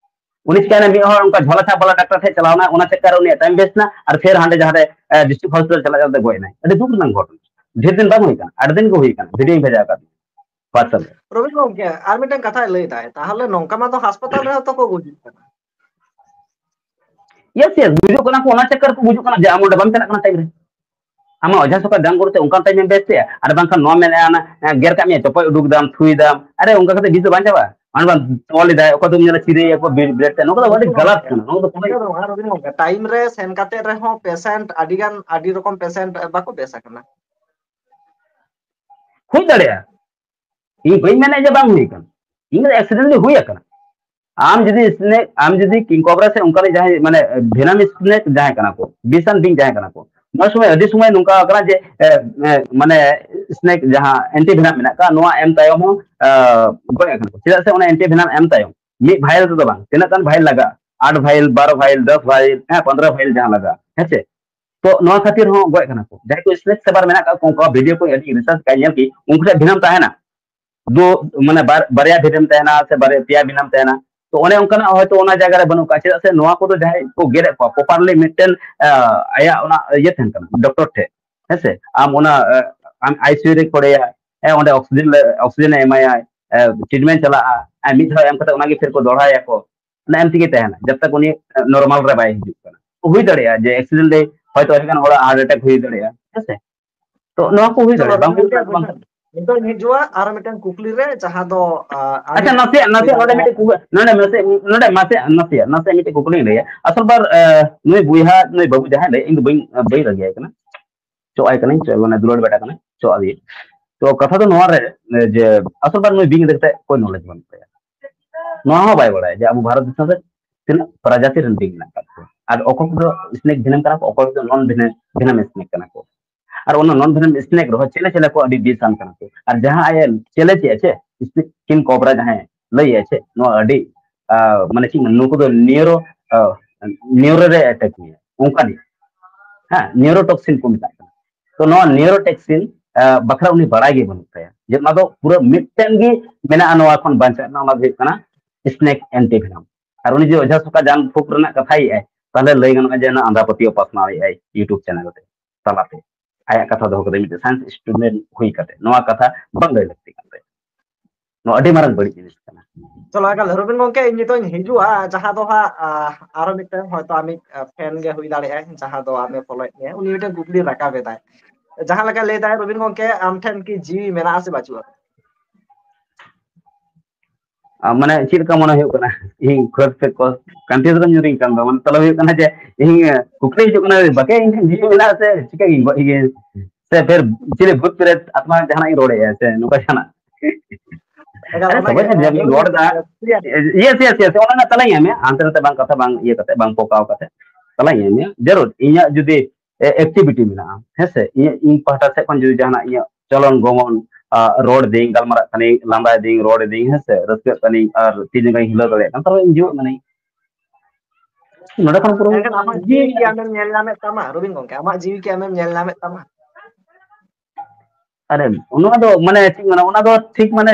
ᱩᱱᱤ ᱪᱤᱠᱟᱹᱭᱮᱱᱟ, ᱢᱤᱫ ᱦᱚᱲ ᱚᱱᱠᱟ ᱡᱷᱚᱞᱟ ᱪᱷᱟᱯ ᱵᱟᱞᱟ ᱰᱟᱠᱛᱟᱨ ᱴᱷᱮᱱ ᱪᱟᱞᱟᱣ ᱮᱱᱟ, ᱚᱱᱟ ᱪᱟᱠᱠᱟᱨ ᱨᱮ ᱩᱱᱤᱭᱟᱜ ᱴᱟᱭᱤᱢ ᱣᱮᱥᱴ ᱮᱱᱟ, ᱟᱨ ᱯᱷᱮᱨ ᱦᱟᱸᱰᱮ ᱡᱟᱦᱟᱸ ᱨᱮ ᱰᱤᱥᱴᱨᱤᱠᱴ ᱦᱚᱥᱯᱤᱴᱟᱞ ᱪᱟᱞᱟᱜ ᱪᱟᱞᱟᱜ ᱛᱮ ᱜᱚᱡ ᱮᱱᱟᱭ᱾ ᱟᱹᱰᱤ ᱫᱩᱠ ᱨᱮᱱᱟᱜ ᱜᱷᱚᱴᱚᱱᱟ᱾ ᱰᱷᱮᱨ ᱫᱤᱱ ᱵᱟᱝ ᱦᱩᱭ ᱠᱟᱱᱟ, ᱟᱹᱰᱤ ᱫᱤᱱ ᱜᱮ ᱦᱩᱭ ᱠᱟᱱᱟ, ᱵᱷᱤᱰᱤᱭᱳᱧ ᱵᱷᱮᱡᱟ ᱟᱠᱟᱫ ᱢᱮᱭᱟ WhatsApp ᱨᱮ᱾ ᱨᱚᱵᱤᱱ ᱜᱚᱢᱠᱮ, ᱟᱨ ᱢᱤᱫᱴᱮᱱ ᱠᱟᱛᱷᱟᱭ ᱞᱟᱹᱭ ᱫᱟᱭ, ᱛᱟᱦᱚᱞᱮ ᱱᱚᱝᱠᱟ ᱢᱟ ᱫᱚ ᱦᱟᱥᱯᱟᱛᱟᱞ ᱨᱮᱦᱚᱸ ᱛᱚᱠᱚ ᱜᱩᱡᱩᱜ ᱠᱟᱱᱟ᱾ ᱭᱮᱥ, ᱭᱮᱥ, ᱜᱩᱡᱩᱜ ᱠᱟᱱᱟ ᱠᱚ, ᱚᱱᱟ ᱪᱟᱠᱠᱟᱨ ᱨᱮᱠᱚ ᱜᱩᱡᱩᱜ ᱠᱟᱱᱟ ᱡᱮ ᱟᱢ ᱚᱸᱰᱮ ᱵᱟᱢ ᱪᱟᱞᱟᱜ ᱠᱟᱱᱟ ᱴᱟᱭᱤᱢ ᱨᱮ᱾ ᱟᱢᱟᱜ ᱚᱡᱷᱟ ᱥᱚᱠᱟ ᱡᱟᱝ ᱠᱚᱨᱮ ᱚᱱᱠᱟᱱ ᱴᱟᱭᱤᱢ ᱮᱢ ᱵᱮᱥ ᱛᱮ, ᱟᱨ ᱵᱟᱝᱠᱷᱟᱱ ᱱᱚᱣᱟ ᱢᱮᱱᱮᱫᱼᱟ, ᱚᱱᱟ, ᱮ, ᱜᱮᱨ ᱠᱟᱜ ᱢᱮᱭᱟ, ᱪᱚᱯᱚᱡ ᱩᱰᱩᱠ ᱫᱟᱢ, ᱛᱷᱩᱭ ᱫᱟᱢ, ᱟᱨᱮ ᱚᱱᱠᱟ ᱠᱟᱛᱮ ᱵᱤᱥ ᱫᱚ ᱵᱟᱝ ᱪᱟᱵᱟᱜᱼᱟ᱾ ᱚᱱᱟ ᱵᱟᱝ ᱛᱚᱞ ᱮᱫᱟᱭ, ᱚᱠᱟ ᱫᱚᱢ ᱧᱮᱞᱟ ᱪᱤᱨᱟᱹᱭᱟᱠᱚ ᱵᱤ-, ᱵᱞᱮᱰ ᱛᱮ, ᱱᱚᱣᱟ ᱠᱚᱫᱚ ᱟᱹᱰᱤ ᱜᱟᱞᱟᱛ ᱠᱟᱱᱟ, ᱱᱚᱣᱟ ᱠᱚᱫᱚ ᱠᱳᱱᱳ ᱴᱟᱭᱤᱢ ᱨᱮ ᱥᱮᱱ ᱠᱟᱛᱮ ᱨᱮᱦᱚᱸ ᱯᱮᱥᱮᱱᱴ ᱟᱹᱰᱤ ᱜᱟᱱ, ᱟᱹᱰᱤ ᱨᱚᱠᱚᱢ ᱯᱮᱥᱮᱱᱴ ᱵᱟᱠᱚ ᱵᱮᱥ ᱟᱠᱟᱱᱟ᱾ ᱦᱩᱭ ᱫᱟᱲᱮᱭᱟᱜᱼᱟ, ᱤᱧ ᱵᱟᱹᱧ ᱢᱮᱱᱮᱫ ᱡᱮ ᱵᱟᱝ ᱦᱩᱭ ᱟᱠᱟᱱᱟ, ᱤᱧ ᱫᱚ ᱮᱠᱥᱤᱰᱮᱱᱴ ᱦᱩᱭ ᱟᱠᱟᱱᱟ᱾ ᱟᱢ ᱡᱩᱫᱤ snake, ᱟᱢ ᱡᱩᱫᱤ king cobra ᱥᱮ ᱚᱱᱠᱟᱱᱤᱡ ᱡᱟᱦᱟᱸᱭ ᱢᱟᱱᱮ venom snake ᱡᱟᱦᱟᱸᱭ ᱠᱟᱱᱟ ᱠᱚ, ᱵᱤᱥᱟᱱ ᱵᱤᱧ ᱡᱟᱦᱟᱸᱭ ᱠᱟᱱᱟ ᱠᱚ, ᱱᱚᱣᱟ ᱥᱚᱢᱚᱭ ᱟᱹᱰᱤ ᱥᱚᱢᱚᱭ ᱱᱚᱝᱠᱟ ᱠᱟᱱᱟ ᱡᱮ, ᱮ, ᱮ, ᱢᱟᱱᱮ snake ᱡᱟᱦᱟᱸ anti venom ᱢᱮᱱᱟᱜ ᱠᱟᱜ, ᱱᱚᱣᱟ ᱮᱢ ᱛᱟᱭᱚᱢ ᱦᱚᱸ, ᱮ, ᱜᱚᱡ ᱟᱠᱟᱱᱟ ᱠᱚ᱾ ᱪᱮᱫᱟᱜ ᱥᱮ ᱚᱱᱟ anti venom ᱮᱢ ᱛᱟᱭᱚᱢ ᱢᱤᱫ vial ᱛᱮᱫᱚ ᱵᱟᱝ, ᱛᱤᱱᱟᱹᱜ ᱜᱟᱱ vial ᱞᱟᱜᱟᱜᱼᱟ, ᱟᱴ vial, ᱵᱟᱨᱚ vial, ᱫᱚᱥ vial, ᱦᱮᱸ, ᱯᱚᱱᱫᱽᱨᱚ vial ᱡᱟᱦᱟᱸ ᱞᱟᱜᱟᱜᱼᱟ, ᱦᱮᱸ ᱥᱮ? ᱛᱚ ᱱᱚᱣᱟ ᱠᱷᱟᱹᱛᱤᱨ ᱦᱚᱸ ᱜᱚᱡ ᱠᱟᱱᱟ ᱠᱚ᱾ ᱡᱟᱦᱟᱸᱭ ᱠᱚ snake saver ᱢᱮᱱᱟᱜ ᱠᱟᱜ ᱠᱚ, ᱩᱱᱠᱩᱣᱟᱜ ᱵᱷᱤᱰᱤᱭᱳ ᱠᱚ ᱟᱹᱰᱤ ᱨᱤᱥᱟᱨᱪ ᱠᱟᱜ ᱧᱮᱞ ᱠᱤ, ᱩᱱᱠᱩ ᱴᱷᱮᱱ venom ᱛᱟᱦᱮᱱᱟ᱾ ᱫᱩ, ᱢᱟᱱᱮ ᱵᱟᱨ-, ᱵᱟᱨᱭᱟ venom ᱛᱟᱦᱮᱱᱟ ᱥᱮ ᱵᱟᱨᱭᱟ ᱯᱮᱭᱟ venom ᱛᱟᱦᱮᱱᱟ᱾ ᱛᱚ ᱚᱱᱮ ᱚᱱᱠᱟᱱᱟᱜ ᱦᱚᱭᱛᱳ ᱚᱱᱟ ᱡᱟᱭᱜᱟ ᱨᱮ ᱵᱟᱹᱱᱩᱜ ᱠᱟᱜᱼᱟ᱾ ᱪᱮᱫᱟᱜ ᱥᱮ ᱱᱚᱣᱟ ᱠᱚᱫᱚ ᱡᱟᱦᱟᱸᱭ ᱠᱚ ᱜᱮᱨᱮᱫ ᱠᱚᱣᱟ, properly ᱢᱤᱫᱴᱮᱱ, ᱟ, ᱟᱭᱟᱜ ᱚᱱᱟ ᱤᱭᱟᱹ ᱛᱟᱦᱮᱱ ᱠᱟᱱᱟ, ᱰᱚᱠᱴᱚᱨ ᱴᱷᱮᱱ, ᱦᱮᱸ ᱥᱮ? ᱟᱢ ᱚᱱᱟ, ᱟ, ᱟᱢ ICU ᱨᱮ ᱠᱚᱨᱮᱭᱟ, ᱦᱮᱸ, ᱚᱸᱰᱮ oxygen ᱞᱮ, oxygen ᱮ ᱮᱢᱟᱭᱟ, ᱮ, treatment ᱪᱟᱞᱟᱜᱼᱟ, ᱟᱨ ᱢᱤᱫ ᱫᱷᱟᱣ ᱮᱢ ᱠᱟᱛᱮ ᱚᱱᱟᱜᱮ ᱯᱷᱤᱨ ᱠᱚ ᱫᱚᱦᱲᱟᱭᱟᱠᱚ, ᱚᱱᱟ ᱮᱢ ᱛᱮᱜᱮ ᱛᱟᱦᱮᱱᱟ, ᱡᱟᱵ ᱛᱟᱠ ᱩᱱᱤ, ᱮ, normal ᱨᱮ ᱵᱟᱭ ᱦᱤᱡᱩᱜ ᱠᱟᱱᱟ᱾ ᱦᱩᱭ ᱫᱟᱲᱮᱭᱟᱜᱼᱟ ᱡᱮ accident ᱨᱮ ᱦᱚᱭᱛᱳ ᱟᱹᱰᱤ ᱜᱟᱱ ᱦᱚᱲᱟᱜ heart attack ᱦᱩᱭ ᱫᱟᱲᱮᱭᱟᱜᱼᱟ, ᱦᱮᱸ ᱥᱮ? ᱛᱚ ᱱᱚᱣᱟ ᱠᱚ ᱦᱩᱭ ᱪᱚᱞᱚ, ᱫᱟᱲᱮᱭᱟᱜᱼᱟ, ᱵᱟᱝ ᱦᱩᱭ ᱱᱤᱛᱚᱜ ᱫᱟᱲᱮᱭᱟᱜᱼᱟ, ᱵᱟᱝ ᱠᱟᱱᱟ᱾ ᱱᱤᱛᱚᱜ ᱤᱧ ᱦᱤᱡᱩᱜᱼᱟ ᱟᱨ ᱢᱤᱫᱴᱮᱱ ᱠᱩᱠᱞᱤ ᱨᱮ, ᱡᱟᱦᱟᱸ ᱫᱚ, ᱟ, ᱟᱹᱰᱤ ᱟᱪᱪᱷᱟ, ᱱᱟᱥᱮᱭᱟᱜ, ᱱᱟᱥᱮᱭᱟᱜ ᱱᱚᱰᱮ ᱢᱤᱫᱴᱮᱡ ᱠᱩᱠ-, ᱱᱚᱰᱮ ᱢᱟᱥᱮ, ᱱᱚᱰᱮ ᱢᱟᱥᱮ, ᱱᱟᱥᱮᱭᱟᱜ, ᱱᱟᱥᱮᱭᱟᱜ ᱢᱤᱫᱴᱮᱡ ᱠᱩᱠᱞᱤᱧ ᱞᱟᱹᱭᱟ᱾ ᱟᱥᱚᱞ ᱵᱟᱨ, ᱮ, ᱱᱩᱭ ᱵᱚᱭᱦᱟ, ᱱᱩᱭ ᱵᱟᱹᱵᱩ ᱡᱟᱦᱟᱸᱭ ᱞᱟᱹᱭ, ᱤᱧ ᱫᱚ ᱵᱟᱹᱧ, ᱵᱟᱹᱧ ᱨᱟᱹᱜᱤᱭᱟᱭ ᱠᱟᱱᱟ, ᱪᱚᱜ ᱟᱭ ᱠᱟᱹᱱᱟᱹᱧ, ᱪᱚ-, ᱢᱟᱱᱮ ᱫᱩᱞᱟᱹᱲ ᱵᱮᱴᱟ ᱠᱟᱱᱟᱭ, ᱪᱚᱜ ᱟᱫᱮᱭᱟᱹᱧ᱾ ᱛᱚ ᱠᱟᱛᱷᱟ ᱫᱚ ᱱᱚᱣᱟ ᱨᱮ, ᱮ, ᱡᱮ ᱟᱥᱚᱞ ᱵᱟᱨ ᱱᱩᱭ ᱵᱤᱧ ᱤᱫᱤ ᱠᱟᱛᱮ ᱚᱠᱚᱭ knowledge ᱵᱟᱹᱱᱩᱜ ᱛᱟᱭᱟ᱾ ᱱᱚᱣᱟ ᱦᱚᱸ ᱵᱟᱭ ᱵᱟᱲᱟᱭᱟ ᱡᱮ ᱟᱵᱚ ᱵᱷᱟᱨᱚᱛ ᱫᱤᱥᱚᱢ ᱨᱮ ᱛᱤᱱᱟᱹᱜ ᱯᱨᱚᱡᱟᱛᱤ ᱨᱮᱱ ᱵᱤᱧ ᱢᱮᱱᱟᱜ ᱟᱠᱟᱫ ᱠᱚᱣᱟ, ᱟᱨ ᱚᱠᱚᱭ ᱠᱚᱫᱚ snake venom ᱠᱟᱱᱟ ᱠᱚ, ᱚᱠᱚᱭ ᱠᱚᱫᱚ non venom, venom snake ᱠᱟᱱᱟ ᱠᱚ᱾ ᱟᱨ ᱚᱱᱟ non venom snake ᱨᱮᱦᱚᱸ ᱪᱮᱞᱮ ᱪᱮᱞᱮ ᱠᱚ ᱟᱹᱰᱤ ᱵᱤᱥᱟᱱ ᱠᱟᱱᱟ ᱠᱚ᱾ ᱟᱨ ᱡᱟᱦᱟᱸ ᱟᱭ ᱪᱮᱞᱮ ᱪᱮᱫ ᱪᱮ, snake king cobra ᱡᱟᱦᱟᱸᱭ ᱞᱟᱹᱭᱮᱫᱼᱟ ᱪᱮ, ᱱᱚᱣᱟ ᱟᱹᱰᱤ, ᱟ, ᱢᱟᱱᱮ ᱪᱮᱫ ᱤᱧ ᱢᱮᱱᱟ, ᱱᱩᱠᱩ ᱫᱚ neuro, ᱟ, neuro ᱨᱮ attack ᱢᱮᱭᱟ, ᱚᱱᱠᱟᱱᱤᱡ, ᱦᱮᱸ, neurotoxin ᱠᱚ ᱢᱮᱛᱟᱜ ᱠᱟᱱᱟ᱾ ᱛᱚ ᱱᱚᱣᱟ neurotoxin, ᱟ, ᱵᱟᱠᱷᱨᱟ ᱩᱱᱤ ᱵᱟᱲᱟᱭ ᱜᱮ ᱵᱟᱹᱱᱩᱜ ᱛᱟᱭᱟ᱾ ᱡᱮ ᱚᱱᱟ ᱫᱚ ᱯᱩᱨᱟᱹ ᱢᱤᱫᱴᱮᱱ ᱜᱮ ᱢᱮᱱᱟᱜᱼᱟ ᱱᱚᱣᱟ ᱠᱷᱚᱱ ᱵᱟᱧᱪᱟᱜ ᱨᱮᱱᱟᱜ, ᱚᱱᱟ ᱫᱚ ᱦᱩᱭᱩᱜ ᱠᱟᱱᱟ ᱥᱱᱮᱠ ᱮᱱᱴᱤ ᱵᱷᱮᱱᱚᱢ᱾ ᱟᱨ ᱩᱱᱤ ᱡᱩᱫᱤ ᱚᱡᱷᱟ ᱥᱚᱠᱟ ᱡᱟᱱ ᱯᱷᱩᱸᱠ ᱨᱮᱱᱟᱜ ᱠᱟᱛᱷᱟᱭᱮᱫᱼᱟᱭ, ᱛᱟᱦᱚᱞᱮ ᱞᱟᱹᱭ ᱜᱟᱱᱚᱜᱼᱟ ᱡᱮ ᱚᱱᱟ ᱟᱸᱫᱷᱟ ᱯᱟᱹᱛᱭᱟᱹᱣ ᱯᱟᱥᱱᱟᱣ ᱮᱫᱼᱟᱭ YouTube ᱪᱮᱱᱮᱞ ᱨᱮ ᱛᱟᱞᱟᱛᱮ, ᱟᱭᱟᱜ ᱠᱟᱛᱷᱟ ᱫᱚᱦᱚ ᱠᱟᱛᱮ, ᱢᱤᱫᱴᱮᱱ ᱥᱟᱭᱮᱱᱥ ᱥᱴᱩᱰᱮᱱᱴ ᱦᱩᱭ ᱠᱟᱛᱮ ᱱᱚᱣᱟ ᱠᱟᱛᱷᱟ ᱵᱟᱝ ᱞᱟᱹᱭ ᱞᱟᱹᱠᱛᱤ ᱠᱟᱱ ᱛᱟᱭᱟ᱾ ᱱᱚᱣᱟ ᱟᱹᱰᱤ ᱢᱟᱨᱟᱝ ᱵᱟᱹᱲᱤᱡ ᱡᱤᱱᱤᱥ ᱠᱟᱱᱟ᱾ ᱪᱚᱞᱚ, ᱮᱠᱟᱞ, ᱨᱚᱵᱤᱱ ᱜᱚᱝᱠᱮ, ᱤᱧ ᱱᱤᱛᱚᱜ ᱤᱧ ᱦᱤᱡᱩᱜᱼᱟ, ᱡᱟᱦᱟᱸ ᱫᱚ ᱦᱟᱸᱜ, ᱟᱨᱚ ᱢᱤᱫᱴᱮᱱ ᱦᱚᱭᱛᱚ ᱟᱢᱤᱡ ᱯᱷᱮᱱ ᱜᱮ ᱦᱩᱭ ᱫᱟᱲᱮᱭᱟᱜᱼᱟᱭ, ᱡᱟᱦᱟᱸ ᱫᱚ ᱟᱢᱮ ᱯᱷᱚᱞᱳᱭᱮᱫ ᱢᱮᱭᱟ, ᱩᱱᱤ ᱢᱤᱫᱴᱮᱱ ᱠᱩᱠᱞᱤ ᱨᱟᱠᱟᱵ ᱮᱫᱟᱭ᱾ ᱡᱟᱦᱟᱸ ᱞᱮᱠᱟ ᱞᱟᱹᱭ ᱫᱟᱭ, ᱨᱚᱵᱤᱱ ᱜᱚᱝᱠᱮ, ᱟᱢ ᱴᱷᱮᱱ ᱠᱤ ᱡᱤᱣᱤ ᱢᱮᱱᱟᱜᱼᱟ ᱥᱮ ᱵᱟᱹᱪᱩᱜᱼᱟ? ᱟᱨ ᱢᱟᱱᱮ ᱪᱮᱫ ᱞᱮᱠᱟ ᱢᱚᱱᱮ ᱦᱩᱭᱩᱜ ᱠᱟᱱᱟ? ᱤᱧ ᱠᱷᱩᱵ ᱮᱠᱴᱟ ᱠᱚ-, confuse ᱨᱮᱢ ᱧᱩᱨᱤᱧ ᱠᱟᱱ ᱫᱚ᱾ ᱢᱟᱱᱮ ᱛᱟᱦᱞᱮ ᱦᱩᱭᱩᱜ ᱠᱟᱱᱟ ᱡᱮ ᱤᱧ ᱠᱩᱠᱞᱤ ᱦᱤᱡᱩᱜ ᱠᱟᱱᱟ, ᱵᱟᱠᱮ ᱤᱧ ᱴᱷᱮᱱ ᱡᱤᱣᱤ ᱢᱮᱱᱟᱜᱼᱟ ᱥᱮ ᱪᱤᱠᱟᱹ ᱜᱤᱧ ᱜᱚᱡ ᱜᱮ? ᱥᱮ ᱯᱷᱮᱨ ᱪᱤᱞᱤ ᱵᱷᱩᱛ ᱯᱨᱮᱛ ᱟᱛᱢᱟ ᱡᱟᱦᱟᱱᱟᱜ ᱤᱧ ᱨᱚᱲᱮᱫᱼᱟ ᱥᱮ ᱱᱚᱝᱠᱟ ᱡᱟᱦᱟᱱᱟᱜ? ᱮᱠᱟᱞ, ᱟᱨᱮ ᱚᱱᱟᱜᱮ, ᱥᱚᱢᱚᱭ ᱨᱮ ᱡᱮ ᱤᱧ ᱨᱚᱲ ᱮᱫᱟ, ᱥᱟᱹᱨᱤᱭᱟᱜ ᱤᱭᱮᱥ, ᱤᱭᱮᱥ, ᱤᱭᱮᱥ, ᱚᱱᱟ ᱨᱮᱱᱟᱜ ᱛᱟᱞᱟᱧ ᱮᱢᱮᱫ, ᱦᱟᱱᱛᱮ ᱱᱟᱛᱮ ᱵᱟᱝ ᱠᱟᱛᱷᱟ ᱵᱟᱝ ᱤᱭᱟᱹ ᱠᱟᱛᱮ, ᱵᱟᱝ ᱯᱚᱠᱟᱣ ᱠᱟᱛᱮ ᱛᱟᱞᱟᱧ ᱮᱢᱮᱫ᱾ ᱡᱟᱹᱨᱩᱲ ᱤᱧᱟᱹᱜ ᱡᱩᱫᱤ ᱮ-, activity ᱢᱮᱱᱟᱜᱼᱟ, ᱦᱮᱸ ᱥᱮ, ᱤᱧᱟᱹᱜ, ᱤᱧ ᱯᱟᱦᱴᱟ ᱥᱮᱫ ᱠᱷᱚᱱ ᱡᱩᱫᱤ ᱡᱟᱦᱟᱱᱟᱜ ᱤᱧᱟᱹᱜ ᱪᱚᱞᱚᱱ ᱜᱚᱢᱚᱱ, ᱟ, ᱨᱚᱲ ᱫᱟᱹᱧ, ᱜᱟᱞᱢᱟᱨᱟᱜ ᱠᱟᱹᱱᱟᱹᱧ, ᱞᱟᱸᱫᱟᱭ ᱫᱟᱹᱧ, ᱨᱚᱲ ᱫᱟᱹᱧ, ᱦᱮᱸ ᱥᱮ, ᱨᱟᱹᱥᱠᱟᱹᱜ ᱠᱟᱹᱱᱟᱹᱧ ᱟᱨ ᱛᱤ ᱡᱟᱸᱜᱟᱧ ᱦᱤᱞᱟᱹᱣ ᱫᱟᱲᱮᱭᱟᱜ ᱠᱟᱱ, ᱛᱟᱦᱞᱮ ᱤᱧ ᱡᱤᱣᱮᱫ ᱢᱮᱱᱟᱹᱧ᱾ ᱱᱚᱰᱮ ᱠᱷᱚᱱ ᱯᱩᱨᱟᱹ ᱮᱱᱠᱷᱟᱱ ᱟᱢᱟᱜ ᱡᱤᱣᱤ ᱠᱤ ᱟᱢᱮᱢ ᱧᱮᱞ ᱧᱟᱢᱮᱫ ᱛᱟᱢᱟ, ᱨᱚᱵᱤᱱ ᱜᱚᱝᱠᱮ? ᱟᱢᱟᱜ ᱡᱤᱣᱤ ᱠᱤ ᱟᱢᱮᱢ ᱧᱮᱞ ᱧᱟᱢᱮᱫ ᱛᱟᱢᱟ? ᱟᱨᱮ, ᱚᱱᱟ ᱫᱚ ᱢᱟᱱᱮ ᱪᱮᱫ ᱤᱧ ᱢᱮᱱᱟ, ᱚᱱᱟ ᱫᱚ ᱴᱷᱤᱠ ᱢᱟᱱᱮ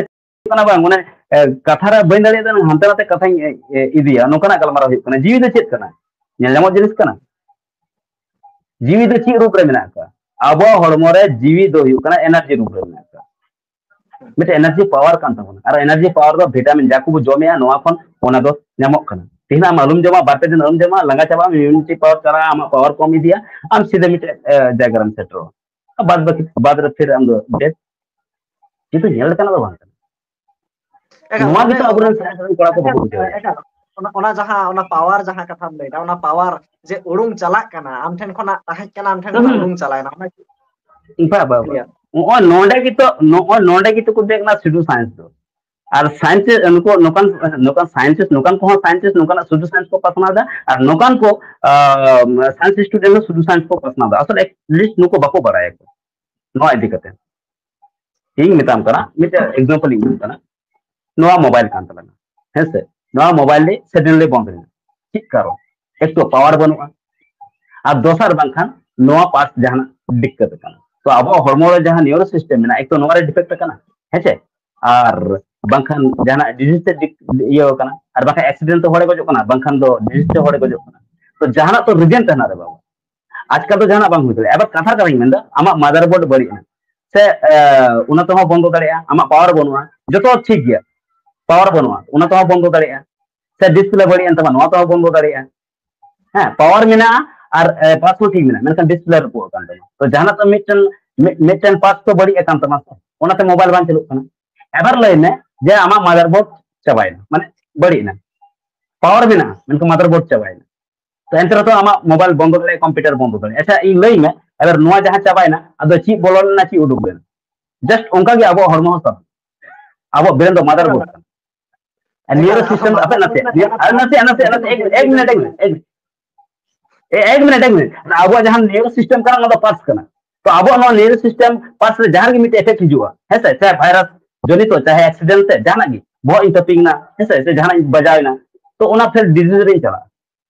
ᱠᱟᱱᱟ ᱵᱟᱝ, ᱢᱟᱱᱮ, ᱮ, ᱠᱟᱛᱷᱟ ᱨᱮ ᱵᱟᱹᱧ ᱫᱟᱲᱮᱭᱟᱜ ᱠᱟᱱᱟ, ᱦᱟᱱᱛᱮ ᱱᱟᱛᱮ ᱠᱟᱛᱷᱟᱧ, ᱮ, ᱮ, ᱤᱫᱤᱭᱟ, ᱱᱚᱝᱠᱟᱱᱟᱜ ᱜᱟᱞᱢᱟᱨᱟᱣ ᱦᱩᱭᱩᱜ ᱠᱟᱱᱟ᱾ ᱡᱤᱣᱤ ᱫᱚ ᱪᱮᱫ ᱠᱟᱱᱟ? ᱧᱮᱞ ᱧᱟᱢᱚᱜ ᱡᱤᱱᱤᱥ ᱠᱟᱱᱟ? ᱡᱤᱣᱤ ᱫᱚ ᱪᱮᱫ ᱨᱩᱯ ᱨᱮ ᱢᱮᱱᱟᱜ ᱟᱠᱟᱫᱟ? ᱟᱵᱚᱣᱟᱜ ᱦᱚᱲᱢᱚ ᱨᱮ ᱡᱤᱣᱤ ᱫᱚ ᱦᱩᱭᱩᱜ ᱠᱟᱱᱟ ᱮᱱᱟᱨᱡᱤ ᱨᱩᱯ ᱨᱮ ᱢᱮᱱᱟᱜ ᱟᱠᱟᱫᱟ᱾ ᱢᱤᱫᱴᱮᱱ ᱮᱱᱟᱨᱡᱤ ᱯᱟᱣᱟᱨ ᱠᱟᱱ ᱛᱟᱵᱚᱱᱟ, ᱟᱨ ᱮᱱᱟᱨᱡᱤ ᱯᱟᱣᱟᱨ ᱫᱚ ᱵᱷᱤᱴᱟᱢᱤᱱ ᱡᱟ ᱠᱚᱵᱚ ᱡᱚᱢᱮᱜᱼᱟ, ᱱᱚᱣᱟ ᱠᱷᱚᱱ ᱚᱱᱟ ᱫᱚ ᱧᱟᱢᱚᱜ ᱠᱟᱱᱟ᱾ ᱛᱮᱦᱮᱧ ᱟᱢ ᱟᱞᱚᱢ ᱡᱚᱢᱟ, ᱵᱟᱨ ᱯᱮ ᱫᱤᱱ ᱟᱞᱚᱢ ᱡᱚᱢᱟ, ᱞᱟᱸᱜᱟ ᱪᱟᱵᱟᱜ ᱟᱢ, ᱤᱢᱤᱭᱩᱱᱤᱴᱤ ᱯᱟᱣᱟᱨ ᱪᱟᱞᱟᱜᱼᱟ, ᱟᱢᱟᱜ ᱯᱟᱣᱟᱨ ᱠᱚᱢ ᱤᱫᱤᱭᱟ, ᱟᱢ ᱥᱤᱫᱷᱟᱹ ᱢᱤᱫᱴᱮᱱ, ᱮ, ᱡᱟᱭᱜᱟ ᱨᱮᱢ ᱥᱮᱴᱮᱨᱚᱜᱼᱟ᱾ ᱵᱟᱫ ᱵᱟᱹᱠᱤ, ᱵᱟᱫ ᱨᱮ ᱯᱷᱤᱨ ᱟᱢ ᱫᱚ ᱰᱮᱛᱷ᱾ ᱠᱤᱱᱛᱩ ᱧᱮᱞ ᱞᱮᱠᱟᱱᱟᱜ ᱫᱚ ᱵᱟᱝ ᱠᱟᱱᱟ᱾ ᱮᱠᱟᱞ, ᱱᱚᱣᱟ ᱚᱱᱮ ᱜᱮᱛᱚ ᱚᱱᱟ ᱟᱵᱚᱨᱮᱱ ᱥᱟᱱᱛᱟᱲ ᱨᱮᱱ ᱠᱚᱲᱟ ᱠᱚ ᱵᱟᱠᱚ ᱵᱩᱡᱷᱟᱹᱣᱟ᱾ ᱮᱠᱟᱞ, ᱚᱱᱟ, ᱚᱱᱟ ᱡᱟᱦᱟᱸ, ᱚᱱᱟ ᱯᱟᱣᱟᱨ ᱡᱟᱦᱟᱸ ᱠᱟᱛᱷᱟᱢ ᱞᱟᱹᱭᱫᱟ, ᱚᱱᱟ ᱯᱟᱣᱟᱨ ᱡᱮ ᱩᱰᱩᱝ ᱪᱟᱞᱟᱜ ᱠᱟᱱᱟ, ᱟᱢ ᱴᱷᱮᱱ ᱠᱷᱚᱱᱟᱜ ᱛᱟᱦᱮᱸ ᱠᱟᱱᱟ, ᱟᱢ ᱴᱷᱮᱱ ᱠᱷᱚᱱᱟᱜ ᱦᱩᱸ᱾ ᱩᱰᱩᱝ ᱪᱟᱞᱟᱣᱮᱱᱟ, ᱚᱱᱟ ᱠᱤ? ᱵᱟ, ᱵᱟ, ᱵᱟ᱾ ᱱᱚᱜᱼᱚᱭ ᱱᱚᱰᱮ ᱜᱮᱛᱚ, ᱱᱚᱜᱼᱚᱭ ᱱᱚᱰᱮ ᱜᱮᱛᱚ ᱠᱚ ᱢᱮᱛᱟᱜ ᱠᱟᱱᱟ ᱯᱥᱮᱩᱰᱳ ᱥᱟᱭᱮᱱᱥ ᱫᱚ᱾ ᱟᱨ ᱥᱟᱭᱮᱱᱥ ᱱᱩᱠᱩ ᱱᱚᱝᱠᱟᱱ, ᱱᱚᱝᱠᱟᱱ ᱥᱟᱭᱮᱱᱴᱤᱥᱴ, ᱱᱚᱝᱠᱟᱱ ᱠᱚᱦᱚᱸ ᱥᱟᱭᱮᱱᱴᱤᱥᱴ ᱱᱚᱝᱠᱟᱱᱟᱜ ᱯᱥᱮᱩᱰᱳ ᱥᱟᱭᱮᱱᱥ ᱠᱚ ᱯᱟᱥᱱᱟᱣ ᱮᱫᱟ, ᱟᱨ ᱱᱚᱝᱠᱟᱱ ᱠᱚ, ᱟᱸ, ᱥᱟᱭᱮᱱᱥ ᱥᱴᱩᱰᱮᱱᱴ ᱦᱚᱸ ᱯᱥᱮᱩᱰᱳ ᱥᱟᱭᱮᱱᱥ ᱠᱚ ᱯᱟᱥᱱᱟᱣ ᱮᱫᱟ᱾ ᱟᱥᱚᱞᱮ ᱮᱴᱞᱤᱥᱴ ᱱᱩᱠᱩ ᱵᱟᱠᱚ ᱵᱟᱲᱟᱭᱟᱠᱚ ᱱᱚᱣᱟ ᱤᱫᱤ ᱠᱟᱛᱮ᱾ ᱤᱧ ᱢᱮᱛᱟᱢ ᱠᱟᱱᱟ, ᱢᱤᱫᱴᱮᱱ ᱮᱠᱡᱟᱢᱯᱚᱞ ᱤᱧ ᱮᱢᱟᱢ ᱠᱟᱱᱟ᱾ ᱱᱚᱣᱟ ᱢᱳᱵᱟᱭᱤᱞ ᱠᱟᱱ ᱛᱟᱞᱟᱝᱟ, ᱦᱮᱸ ᱥᱮ? ᱱᱚᱣᱟ ᱢᱳᱵᱟᱭᱤᱞ ᱨᱮ ᱥᱟᱰᱮᱱᱞᱤ ᱵᱚᱱᱫ ᱮᱱᱟ, ᱪᱮᱫ ᱠᱟᱨᱚᱱ? ᱮᱠ ᱛᱚ ᱯᱟᱣᱟᱨ ᱵᱟᱹᱱᱩᱜᱼᱟ, ᱟᱨ ᱫᱚᱥᱟᱨ ᱵᱟᱝᱠᱷᱟᱱ ᱱᱚᱣᱟ ᱯᱟᱨᱴᱥ ᱡᱟᱦᱟᱱᱟᱜ ᱫᱤᱠᱠᱟᱛ ᱠᱟᱱᱟ᱾ ᱛᱚ ᱟᱵᱚᱣᱟᱜ ᱦᱚᱲᱢᱚ ᱨᱮ ᱡᱟᱦᱟᱸ ᱱᱤᱭᱩᱨᱳ ᱥᱤᱥᱴᱮᱢ ᱢᱮᱱᱟᱜᱼᱟ, ᱮᱠ ᱛᱚ ᱱᱚᱣᱟ ᱨᱮ ᱰᱤᱯᱷᱮᱠᱴ ᱟᱠᱟᱱᱟ, ᱦᱮᱸ ᱥᱮ? ᱟᱨ ᱵᱟᱝᱠᱷᱟᱱ ᱡᱟᱦᱟᱱᱟᱜ ᱰᱤᱡᱤᱡᱽ ᱛᱮ ᱤᱭᱟᱹ ᱟᱠᱟᱱᱟ, ᱟᱨ ᱵᱟᱝᱠᱷᱟᱱ ᱮᱠᱥᱤᱰᱮᱱᱴ ᱛᱮ ᱦᱚᱲᱮ ᱜᱚᱡᱚᱜ ᱠᱟᱱᱟ, ᱵᱟᱝᱠᱷᱟᱱ ᱫᱚ ᱰᱤᱡᱤᱡᱽ ᱛᱮ ᱦᱚᱲᱮ ᱜᱚᱡᱚᱜ ᱠᱟᱱᱟ᱾ ᱛᱚ ᱡᱟᱦᱟᱱᱟᱜ ᱛᱚ ᱨᱤᱡᱮᱱ ᱛᱟᱦᱮᱱᱟ ᱨᱮ ᱵᱟᱵᱟ, ᱟᱡᱠᱟᱞ ᱫᱚ ᱡᱟᱦᱟᱱᱟᱜ ᱵᱟᱝ ᱦᱩᱭ ᱫᱟᱲᱮᱭᱟᱜᱼᱟ᱾ ᱮᱵᱟᱨ ᱠᱟᱛᱷᱟ ᱠᱟᱛᱷᱟᱧ ᱢᱮᱱᱫᱟ, ᱟᱢᱟᱜ ᱢᱟᱫᱟᱨᱵᱳᱨᱰ ᱵᱟᱹᱲᱤᱡ ᱮᱱᱟ, ᱥᱮ ᱚᱱᱟ ᱛᱮᱦᱚᱸ ᱵᱚᱱᱫᱚ ᱫᱟᱲᱮᱭᱟᱜᱼᱟ, ᱟᱢᱟᱜ ᱯᱟᱣᱟᱨ ᱵᱟᱹᱱᱩᱜᱼᱟ, ᱡᱚᱛᱚ ᱴᱷᱤᱠ ᱜᱮᱭᱟ, ᱯᱟᱣᱟᱨ ᱵᱟᱹᱱᱩᱜᱼᱟ, ᱚᱱᱟ ᱛᱮᱦᱚᱸ ᱵᱚᱱᱫᱚ ᱫᱟᱲᱮᱭᱟᱜᱼᱟ᱾ ᱥᱮ ᱰᱤᱥᱯᱞᱮ ᱵᱟᱹᱲᱤᱡ ᱮᱱ ᱛᱟᱢᱟ, ᱱᱚᱣᱟ ᱛᱮᱦᱚᱸ ᱵᱚᱱᱫᱚ ᱫᱟᱲᱮᱭᱟᱜᱼᱟ᱾ ᱦᱮᱸ, ᱯᱟᱣᱟᱨ ᱢᱮᱱᱟᱜᱼᱟ ᱟᱨ ᱯᱟᱥ ᱦᱚᱸ ᱴᱷᱤᱠ ᱢᱮᱱᱟᱜᱼᱟ, ᱢᱮᱱᱠᱷᱟᱱ ᱰᱤᱥᱯᱞᱮ ᱨᱟᱹᱯᱩᱫ ᱟᱠᱟᱱ ᱛᱟᱢᱟ᱾ ᱛᱚ ᱡᱟᱦᱟᱱᱟᱜ ᱛᱚ ᱢᱤᱫᱴᱮᱱ ᱢᱤᱫᱴᱮᱱ ᱯᱟᱥ ᱛᱚ ᱵᱟᱹᱲᱤᱡ ᱟᱠᱟᱱ ᱛᱟᱢᱟ, ᱚᱱᱟᱛᱮ ᱢᱳᱵᱟᱭᱤᱞ ᱵᱟᱝ ᱪᱟᱹᱞᱩᱜ ᱠᱟᱱᱟ᱾ ᱮᱵᱟᱨ ᱞᱟᱹᱭ ᱢᱮ ᱡᱮ ᱟᱢᱟᱜ ᱢᱟᱫᱟᱨᱵᱳᱨᱰ ᱪᱟᱵᱟᱭᱮᱱᱟ, ᱢᱟᱱᱮ ᱵᱟᱹᱲᱤᱡ ᱮᱱᱟ, ᱯᱟᱣᱟᱨ ᱢᱮᱱᱟᱜᱼᱟ ᱢᱮᱱᱠᱷᱟᱱ ᱢᱟᱫᱟᱨᱵᱳᱨᱰ ᱪᱟᱵᱟᱭᱮᱱᱟ᱾ ᱛᱚ ᱮᱱᱛᱮ ᱨᱮᱦᱚᱸ ᱟᱢᱟᱜ ᱢᱳᱵᱟᱭᱤᱞ ᱵᱚᱱᱫᱚ ᱫᱟᱲᱮᱭᱟᱜᱼᱟ, ᱠᱚᱢᱯᱤᱭᱩᱴᱟᱨ ᱵᱚᱱᱫᱚ ᱫᱟᱲᱮᱭᱟᱜᱼᱟ᱾ ᱟᱪᱪᱷᱟ, ᱤᱧ ᱞᱟᱹᱭ ᱢᱮ, ᱮᱵᱟᱨ ᱱᱚᱣᱟ ᱡᱟᱦᱟᱸ ᱪᱟᱵᱟᱭᱮᱱᱟ, ᱟᱫᱚ ᱪᱮᱫ ᱵᱚᱞᱚ ᱞᱮᱱᱟ, ᱪᱮᱫ ᱩᱰᱩᱠ ᱞᱮᱱᱟ? ᱡᱟᱥᱴ ᱚᱱᱠᱟ ᱜᱮ ᱟᱵᱚᱣᱟᱜ ᱦᱚᱲᱢᱚ ᱦᱚᱸ ᱥᱟᱵ, ᱟᱵᱚᱣᱟᱜ ᱵᱨᱮᱱ ᱫᱚ ᱢᱟᱫᱟᱨᱵᱳᱨᱰ ᱠᱟᱱᱟ᱾ ᱟᱨ ᱱᱤᱭᱩᱨᱳ ᱥᱤᱥᱴᱮᱢ ᱟᱯᱮ ᱱᱟᱥᱮ, ᱱᱤᱭᱩ-, ᱟᱨ ᱱᱟᱥᱮ, ᱱᱟᱥᱮ, ᱱᱟᱥᱮ, ᱮᱠ, ᱮᱠ ᱢᱤᱱᱤᱴ, ᱮᱠ ᱢᱤᱱᱤᱴ, ᱮᱠ ᱢᱤᱱᱤᱴ᱾ ᱮ, ᱮᱠ ᱢᱤᱱᱤᱴ, ᱮᱠ ᱢᱤᱱᱤᱴ᱾ ᱟᱵᱚᱣᱟᱜ ᱡᱟᱦᱟᱸ ᱱᱤᱭᱩᱨᱳ ᱥᱤᱥᱴᱮᱢ ᱠᱟᱱᱟ, ᱚᱱᱟ ᱫᱚ ᱯᱟᱨᱴᱥ ᱠᱟᱱᱟ᱾ ᱛᱚ ᱟᱵᱚᱣᱟᱜ ᱱᱚᱣᱟ ᱱᱤᱭᱩᱨᱳ ᱥᱤᱥᱴᱮᱢ ᱯᱟᱨᱴᱥ ᱨᱮ ᱡᱟᱦᱟᱸ ᱨᱮᱜᱮ ᱢᱤᱫᱴᱮᱡ ᱮᱯᱷᱮᱠᱴ ᱦᱤᱡᱩᱜᱼᱟ, ᱦᱮᱸ ᱥᱮ, ᱪᱟᱦᱮ ᱵᱷᱟᱭᱨᱟᱥ ᱡᱚᱱᱤᱛᱚ, ᱪᱟᱦᱮ ᱮᱠᱥᱤᱰᱮᱱᱴ ᱛᱮ, ᱡᱟᱦᱟᱱᱟᱜ ᱜᱮ, ᱵᱚᱦᱚᱜ ᱤᱧ ᱛᱟᱹᱯᱤᱧ ᱮᱱᱟ, ᱦᱮᱸ ᱥᱮ, ᱥᱮ ᱡᱟᱦᱟᱱᱟᱜ ᱤᱧ ᱵᱟᱡᱟᱣ ᱮᱱᱟ, ᱛᱚ ᱚᱱᱟ ᱯᱷᱮᱨ ᱰᱤᱡᱤᱡᱽ ᱨᱤᱧ ᱪᱟᱞᱟᱜᱼᱟ᱾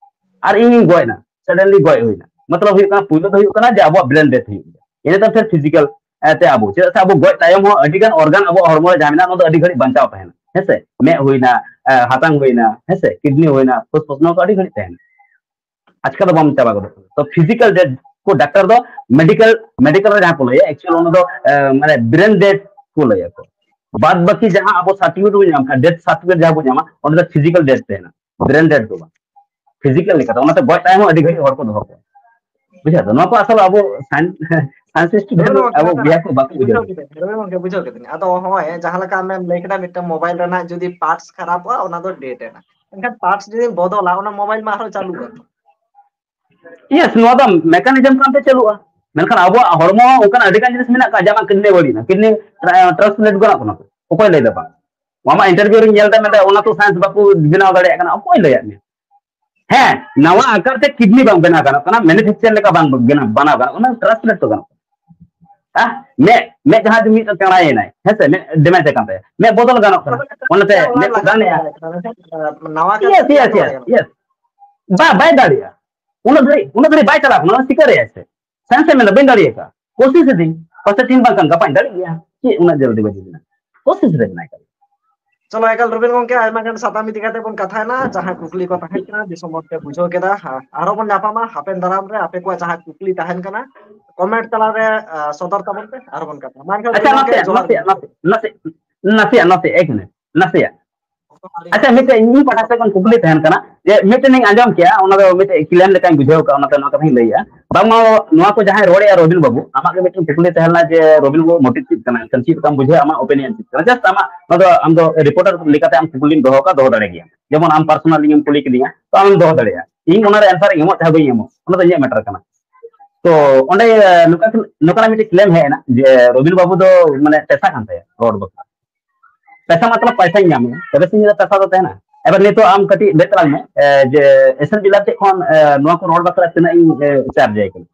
ᱟᱨ ᱤᱧᱤᱧ ᱜᱚᱡ ᱮᱱᱟ, ᱥᱟᱰᱮᱱᱞᱤ ᱜᱚᱡ ᱦᱩᱭᱱᱟ᱾ ᱢᱚᱛᱞᱚᱵ ᱦᱩᱭᱩᱜ ᱠᱟᱱᱟ, ᱯᱩᱭᱞᱩ ᱫᱚ ᱦᱩᱭᱩᱜ ᱠᱟᱱᱟ ᱡᱮ ᱟᱵᱚᱣᱟᱜ ᱵᱨᱮᱱ ᱰᱮᱛᱷ ᱦᱩᱭᱩᱜ ᱜᱮᱭᱟ, ᱤᱱᱟᱹ ᱛᱟᱭᱚᱢ ᱯᱷᱮᱨ ᱯᱷᱤᱡᱤᱠᱟᱞ ᱛᱮ ᱟᱵᱚ, ᱪᱮᱫᱟᱜ ᱥᱮ ᱟᱵᱚ ᱜᱚᱡ ᱛᱟᱭᱚᱢ ᱦᱚᱸ ᱟᱹᱰᱤ ᱜᱟᱱ ᱚᱨᱜᱟᱱ ᱟᱵᱚᱣᱟᱜ ᱦᱚᱲᱢᱚ ᱨᱮ ᱡᱟᱦᱟᱸ ᱢᱮᱱᱟᱜᱼᱟ, ᱚᱱᱟ ᱫᱚ ᱟᱹᱰᱤ ᱜᱷᱟᱹᱲᱤᱡ ᱵᱟᱧᱪᱟᱣ ᱛᱟᱦᱮᱱᱟ, ᱦᱮᱸ ᱥᱮ? ᱢᱮᱫ ᱦᱩᱭᱱᱟ, ᱮ, ᱦᱟᱛᱟᱝ ᱦᱩᱭᱱᱟ, ᱦᱮᱸ ᱥᱮ, ᱠᱤᱰᱱᱤ ᱦᱩᱭᱱᱟ, ᱯᱷᱩᱥᱯᱷᱩᱥ, ᱱᱚᱣᱟ ᱠᱚ ᱟᱹᱰᱤ ᱜᱷᱟᱹᱲᱤᱡ ᱛᱟᱦᱮᱱᱟ, ᱟᱪᱠᱟ ᱫᱚ ᱵᱟᱢ ᱪᱟᱵᱟ ᱜᱚᱫᱚᱜ ᱠᱟᱱᱟ᱾ ᱛᱚ ᱯᱷᱤᱡᱤᱠᱟᱞ ᱰᱮᱛᱷ ᱠᱚ ᱰᱟᱠᱛᱟᱨ ᱫᱚ ᱢᱮᱰᱤᱠᱟᱞ, ᱢᱮᱰᱤᱠᱟᱞ ᱨᱮ ᱡᱟᱦᱟᱸ ᱠᱚ ᱞᱟᱹᱭᱟ, ᱮᱠᱪᱩᱭᱟᱞ ᱚᱱᱟ ᱫᱚ, ᱮ, ᱢᱟᱱᱮ ᱵᱨᱮᱱ ᱰᱮᱛᱷ ᱠᱚ ᱞᱟᱹᱭᱟ ᱠᱚ᱾ ᱵᱟᱫ ᱵᱟᱹᱠᱤ ᱡᱟᱦᱟᱸ ᱟᱵᱚ ᱥᱟᱨᱴᱤᱯᱷᱤᱠᱮᱴ ᱵᱚᱱ ᱧᱟᱢ ᱠᱷᱟᱱ, ᱰᱮᱛᱷ ᱥᱟᱨᱴᱤᱯᱷᱤᱠᱮᱴ ᱡᱟᱦᱟᱸ ᱵᱚᱱ ᱧᱟᱢᱟ, ᱚᱸᱰᱮ ᱫᱚ ᱯᱷᱤᱡᱤᱠᱟᱞ ᱰᱮᱛᱷ ᱛᱟᱦᱮᱱᱟ, ᱵᱨᱮᱱ ᱰᱮᱛᱷ ᱫᱚ ᱵᱟᱝ᱾ ᱯᱷᱤᱡᱤᱠᱟᱞ ᱞᱮᱠᱟᱛᱮ, ᱚᱱᱟᱛᱮ ᱜᱚᱡ ᱛᱟᱭᱚᱢ ᱦᱚᱸ ᱟᱹᱰᱤ ᱜᱷᱟᱹᱲᱤᱡ ᱦᱚᱲ ᱠᱚ ᱫᱚᱦᱚ ᱠᱚᱣᱟ᱾ ᱵᱩᱡᱷᱟᱹᱣ ᱛᱚ? ᱱᱚᱣᱟ ᱠᱚ ᱟᱥᱚᱞ ᱟᱵᱚ ᱥᱟᱭᱮᱱᱥ, ᱥᱟᱭᱮᱱᱥ ᱥᱴᱩᱰᱮᱱᱴ ᱦᱮᱸ ᱜᱚᱝᱠᱮ, ᱟᱵᱚ ᱠᱟᱛᱷᱟ ᱵᱚᱭᱦᱟ ᱠᱚ ᱵᱟᱠᱚ ᱵᱩᱡᱷᱟᱹᱣ ᱵᱩᱡᱷᱟᱹᱣ ᱠᱮᱫᱟ᱾ ᱦᱮᱸ ᱜᱚᱝᱠᱮ, ᱵᱩᱡᱷᱟᱹᱣ ᱠᱮᱫᱟᱹᱧ᱾ ᱟᱫᱚ ᱦᱚᱸᱜᱼᱚᱭ ᱡᱟᱦᱟᱸ ᱞᱮᱠᱟ ᱟᱢᱮᱢ ᱞᱟᱹᱭ ᱠᱮᱫᱟ, ᱢᱤᱫᱴᱟᱝ ᱢᱳᱵᱟᱭᱤᱞ ᱨᱮᱱᱟᱜ ᱡᱩᱫᱤ ᱯᱟᱨᱴᱥ ᱠᱷᱟᱨᱟᱯᱚᱜᱼᱟ, ᱚᱱᱟ ᱫᱚ ᱰᱮᱰ ᱮᱱᱟ᱾ ᱢᱮᱱᱠᱷᱟᱱ ᱯᱟᱨᱴᱥ ᱡᱩᱫᱤᱢ ᱵᱚᱫᱚᱞᱟ, ᱚᱱᱟ ᱢᱳᱵᱟᱭᱤᱞ ᱢᱟ ᱟᱨᱦᱚᱸ ᱪᱟᱹᱞᱩᱜᱼᱟ᱾ ᱭᱮᱥ, ᱱᱚᱣᱟ ᱫᱚ ᱢᱮᱠᱟᱱᱤᱡᱚᱢ ᱠᱟᱱᱛᱮ ᱪᱟᱹᱞᱩᱜᱼᱟ, ᱢᱮᱱᱠᱷᱟᱱ ᱟᱵᱚᱣᱟᱜ ᱦᱚᱲᱢᱚ ᱦᱚᱸ ᱚᱱᱠᱟᱱ ᱟᱹᱰᱤ ᱜᱟᱱ ᱡᱤᱱᱤᱥ ᱢᱮᱱᱟᱜ ᱟᱠᱟᱫ, ᱡᱮ ᱟᱢᱟᱜ ᱠᱤᱰᱱᱤ ᱵᱟᱹᱲᱤᱡ ᱮᱱᱟ, ᱠᱤᱰᱱᱤ ᱴᱨᱟᱱᱥᱯᱞᱮᱱᱴ ᱜᱟᱱᱚᱜ ᱠᱟᱱᱟ? ᱚᱠᱚᱭ ᱞᱟᱹᱭ ᱫᱟ ᱵᱟᱝ? ᱟᱢᱟᱜ ᱤᱱᱴᱟᱨᱵᱷᱤᱭᱩ ᱨᱮᱧ ᱧᱮᱞ ᱮᱫᱟ, ᱢᱮᱱᱫᱟ ᱚᱱᱟ ᱛᱚ ᱥᱟᱭᱮᱱᱥ ᱵᱟᱠᱚ ᱵᱮᱱᱟᱣ ᱫᱟᱲᱮᱭᱟᱜ ᱠᱟᱱᱟ᱾ ᱚᱠᱚᱭ ᱞᱟᱹᱭᱟᱫ ᱢᱮᱭᱟ? ᱦᱮᱸ, ᱱᱟᱣᱟ ᱟᱠᱟᱨ ᱛᱮ ᱠᱤᱰᱱᱤ ᱵᱟᱝ ᱵᱮᱱᱟᱣ ᱜᱟᱱᱚᱜ ᱠᱟᱱᱟ, ᱢᱮᱱᱩᱯᱷᱮᱠᱪᱟᱨ ᱞᱮᱠᱟ ᱵᱟᱝ ᱵᱮᱱᱟᱣ, ᱵᱮᱱᱟᱣ ᱜᱟᱱᱚᱜ ᱠᱟᱱᱟ, ᱴᱨᱟᱱᱥᱯᱞᱮᱱᱴ ᱛᱚ ᱜᱟᱱᱚᱜ ᱠᱟᱱᱟ᱾ ᱦᱮᱸ, ᱢᱮᱫ, ᱢᱮᱫ ᱡᱟᱦᱟᱸᱭ ᱢᱤᱫ ᱠᱟᱬᱟᱭᱮᱱᱟᱭ, ᱦᱮᱸ ᱥᱮ, ᱢᱮᱫ ᱰᱮᱢᱮᱡᱽ ᱟᱠᱟᱱ ᱛᱟᱭᱟ, ᱢᱮᱫ ᱵᱚᱫᱚᱞ ᱜᱟᱱᱚᱜ ᱠᱟᱱᱟ, ᱚᱱᱟᱛᱮ ᱚᱱᱟ ᱢᱮᱫ ᱠᱚ ᱞᱟᱜᱟᱣ ᱜᱟᱱᱮᱜᱼᱟ᱾ ᱫᱟᱲᱮᱭᱟᱜ ᱠᱟᱱᱟ, ᱢᱮᱱᱠᱷᱟᱱ, ᱟᱸ, ᱱᱟᱣᱟ ᱠᱟᱨ ᱤᱭᱮᱥ, ᱛᱮ ᱤᱭᱮᱥ, ᱵᱟᱝ ᱤᱭᱮᱥ, ᱞᱟᱜᱟᱣ ᱤᱭᱮᱥ᱾ ᱫᱟᱲᱮᱭᱟᱜ ᱠᱟᱱᱟ᱾ ᱵᱟ-, ᱵᱟᱭ ᱫᱟᱲᱮᱭᱟᱜᱼᱟ᱾ ᱩᱱᱟᱹᱜ ᱫᱷᱟᱹᱨᱤᱡ, ᱩᱱᱟᱹᱜ ᱫᱷᱟᱹᱨᱤᱡ ᱵᱟᱭ ᱪᱟᱞᱟᱜ ᱠᱟᱱᱟ, ᱚᱱᱟ ᱥᱤᱠᱟᱹᱨ ᱮᱭᱟᱭ ᱥᱮ᱾ ᱥᱟᱭᱮᱱᱥ ᱮ ᱢᱮᱱᱫᱟ, ᱵᱟᱹᱧ ᱫᱟᱲᱮᱭᱟᱜᱼᱟ᱾ ᱠᱳᱥᱤᱥ ᱮᱫᱟᱹᱧ, ᱯᱟᱥᱮᱡ ᱛᱤᱦᱤᱧ ᱵᱟᱝᱠᱷᱟᱱ ᱜᱟᱯᱟᱧ ᱫᱟᱲᱮᱜ ᱜᱮᱭᱟ᱾ ᱪᱮᱫ ᱩᱱᱟᱹᱜ ᱡᱚᱞᱫᱤ ᱵᱟᱡᱤ ᱨᱮᱱᱟᱜ? ᱠᱳᱥᱤᱥ ᱨᱮ ᱢᱮᱱᱟᱭ ᱠᱟᱫᱟ᱾ ᱪᱚᱞᱚ, ᱮᱠᱟᱞ ᱨᱚᱵᱤᱱ ᱜᱚᱝᱠᱮ, ᱟᱭᱢᱟ ᱜᱟᱱ ᱥᱟᱛᱟᱢ ᱤᱫᱤ ᱠᱟᱛᱮ ᱵᱚᱱ ᱠᱟᱛᱷᱟᱭᱮᱱᱟ᱾ ᱡᱟᱦᱟᱸ ᱠᱩᱠᱞᱤ ᱠᱚ ᱛᱟᱦᱮᱸ ᱠᱟᱱᱟ, ᱫᱤᱥᱚᱢ ᱦᱚᱲ ᱯᱮ ᱵᱩᱡᱷᱟᱹᱣ ᱠᱮᱫᱟ᱾ ᱦᱟ-, ᱟᱨᱦᱚᱸ ᱵᱚᱱ ᱧᱟᱯᱟᱢᱟ ᱦᱟᱯᱮᱱ ᱫᱟᱨᱟᱢ ᱨᱮ᱾ ᱟᱯᱮ ᱠᱚᱣᱟᱜ ᱡᱟᱦᱟᱸ ᱠᱩᱠᱞᱤ ᱛᱟᱦᱮᱱ ᱠᱟᱱᱟ, ᱠᱚᱢᱮᱱᱴ ᱛᱟᱞᱟᱨᱮ, ᱟ, ᱥᱚᱫᱚᱨ ᱛᱟᱵᱚᱱ ᱯᱮ, ᱟᱨᱦᱚᱸ ᱵᱚᱱ ᱠᱟᱛᱷᱟᱭᱟ᱾ ᱢᱟ ᱮᱱᱠᱷᱟᱱ ᱨᱚᱵᱤᱱ ᱟᱪᱪᱷᱟ, ᱜᱚᱝᱠᱮ, ᱱᱟᱥᱮᱭᱟᱜ, ᱡᱚᱦᱟᱨ ᱜᱮ᱾ ᱱᱟᱥᱮᱭᱟᱜ, ᱱᱟᱥᱮ-, ᱱᱟᱥᱮᱭᱟᱜ, ᱱᱟᱥᱮᱭᱟᱜ, ᱮᱠ ᱢᱤᱱᱤᱴ, ᱱᱟᱥᱮᱭᱟᱜ᱾ ᱚᱠᱛᱚ ᱟᱹᱰᱤ ᱜᱟᱱ ᱟᱪᱪᱷᱟ, ᱢᱤᱫᱴᱮᱡ ᱤᱧ ᱯᱟᱦᱴᱟ ᱥᱮᱫ ᱠᱷᱚᱱ ᱠᱩᱠᱞᱤ ᱛᱟᱦᱮᱱ ᱠᱟᱱᱟ, ᱡᱮ ᱢᱤᱫᱴᱮᱱ ᱤᱧ ᱟᱸᱡᱚᱢ ᱠᱮᱜᱼᱟ, ᱚᱱᱟ ᱫᱚ ᱢᱤᱫᱴᱮᱡ ᱠᱞᱮᱢ ᱞᱮᱠᱟᱧ ᱵᱩᱡᱷᱟᱹᱣ ᱠᱟᱜᱼᱟ, ᱚᱱᱟᱛᱮ ᱱᱚᱣᱟ ᱠᱟᱛᱷᱟᱧ ᱞᱟᱹᱭᱮᱜᱼᱟ᱾ ᱵᱟᱝᱢᱟ ᱱᱚᱣᱟ ᱠᱚ ᱡᱟᱦᱟᱸᱭ ᱨᱚᱲᱮᱜᱼᱟ ᱨᱚᱵᱤᱱ ᱵᱟᱹᱵᱩ, ᱟᱢᱟᱜ ᱜᱮ ᱢᱤᱫᱴᱮᱱ ᱠᱩᱠᱞᱤ ᱛᱟᱦᱮᱸ ᱞᱮᱱᱟ ᱡᱮ ᱨᱚᱵᱤᱱ ᱵᱟᱹᱵᱩ ᱢᱚᱴᱤᱵᱷ ᱪᱮᱫ ᱠᱟᱱᱟ, ᱮᱱᱠᱷᱟᱱ ᱪᱮᱫ ᱞᱮᱠᱟᱢ ᱵᱩᱡᱷᱟᱹᱣᱟ, ᱟᱢᱟᱜ ᱚᱯᱤᱱᱤᱭᱚᱱ ᱪᱮᱫ ᱠᱟᱱᱟ? ᱡᱟᱥᱴ ᱟᱢᱟᱜ ᱱᱚᱣᱟ ᱫᱚ ᱟᱢ ᱫᱚ ᱨᱤᱯᱳᱨᱴᱟᱨ ᱞᱮᱠᱟᱛᱮ ᱟᱢ ᱠᱩᱠᱞᱤᱢ ᱫᱚᱦᱚ ᱠᱟᱜᱼᱟ, ᱫᱚᱦᱚ ᱫᱟᱲᱮ ᱜᱮᱭᱟ᱾ ᱡᱮᱢᱚᱱ ᱟᱢ ᱯᱟᱨᱥᱚᱱᱟᱞᱤ ᱮᱢ ᱠᱩᱞᱤ ᱠᱤᱫᱤᱧᱟ, ᱛᱚ ᱟᱢᱮᱢ ᱫᱚᱦᱚ ᱫᱟᱲᱮᱭᱟᱜᱼᱟ᱾ ᱤᱧ ᱚᱱᱟ ᱨᱮ ᱮᱱᱥᱟᱨ ᱤᱧ ᱮᱢᱚᱜ ᱪᱟᱦᱮ ᱵᱟᱹᱧ ᱮᱢᱚᱜ, ᱚᱱᱟ ᱫᱚ ᱤᱧᱟᱹᱜ ᱢᱮᱴᱟᱨ ᱠᱟᱱᱟ᱾ ᱛᱚ ᱚᱸᱰᱮ ᱱᱚᱝᱠᱟ, ᱱᱚᱝᱠᱟᱱᱟᱜ ᱢᱤᱫᱴᱮᱱ ᱠᱞᱮᱢ ᱦᱮᱡ ᱮᱱᱟ ᱡᱮ ᱨᱚᱵᱤᱱ ᱵᱟᱹᱵᱩ ᱫᱚ ᱢᱟᱱᱮ ᱯᱮᱥᱟ ᱠᱟᱱ ᱛᱟᱭᱟ ᱨᱚᱲ ᱵᱟᱠᱷᱨᱟ᱾ ᱯᱮᱥᱟ ᱢᱚᱛᱞᱚᱵ ᱯᱚᱭᱥᱟᱧ ᱧᱟᱢᱟ, ᱛᱚᱵᱮ ᱥᱮ ᱤᱧᱟᱹᱜ ᱯᱮᱥᱟ ᱫᱚ ᱛᱟᱦᱮᱱᱟ᱾ ᱮᱵᱟᱨ ᱱᱤᱛᱚᱜ ᱟᱢ ᱠᱟᱹᱴᱤᱡ ᱞᱟᱹᱭ ᱛᱟᱞᱟᱝ ᱢᱮ, ᱮ, ᱡᱮ ᱮᱥ ᱮᱱ ᱵᱤᱞᱟᱨ ᱴᱷᱮᱡ ᱠᱷᱚᱱ, ᱮ, ᱱᱚᱣᱟ ᱠᱚ ᱨᱚᱲ ᱵᱟᱠᱷᱨᱟ ᱛᱤᱱᱟᱹᱜ ᱤᱧ, ᱮ, ᱪᱟᱨᱡᱽ ᱟᱭ ᱠᱟᱱᱟ?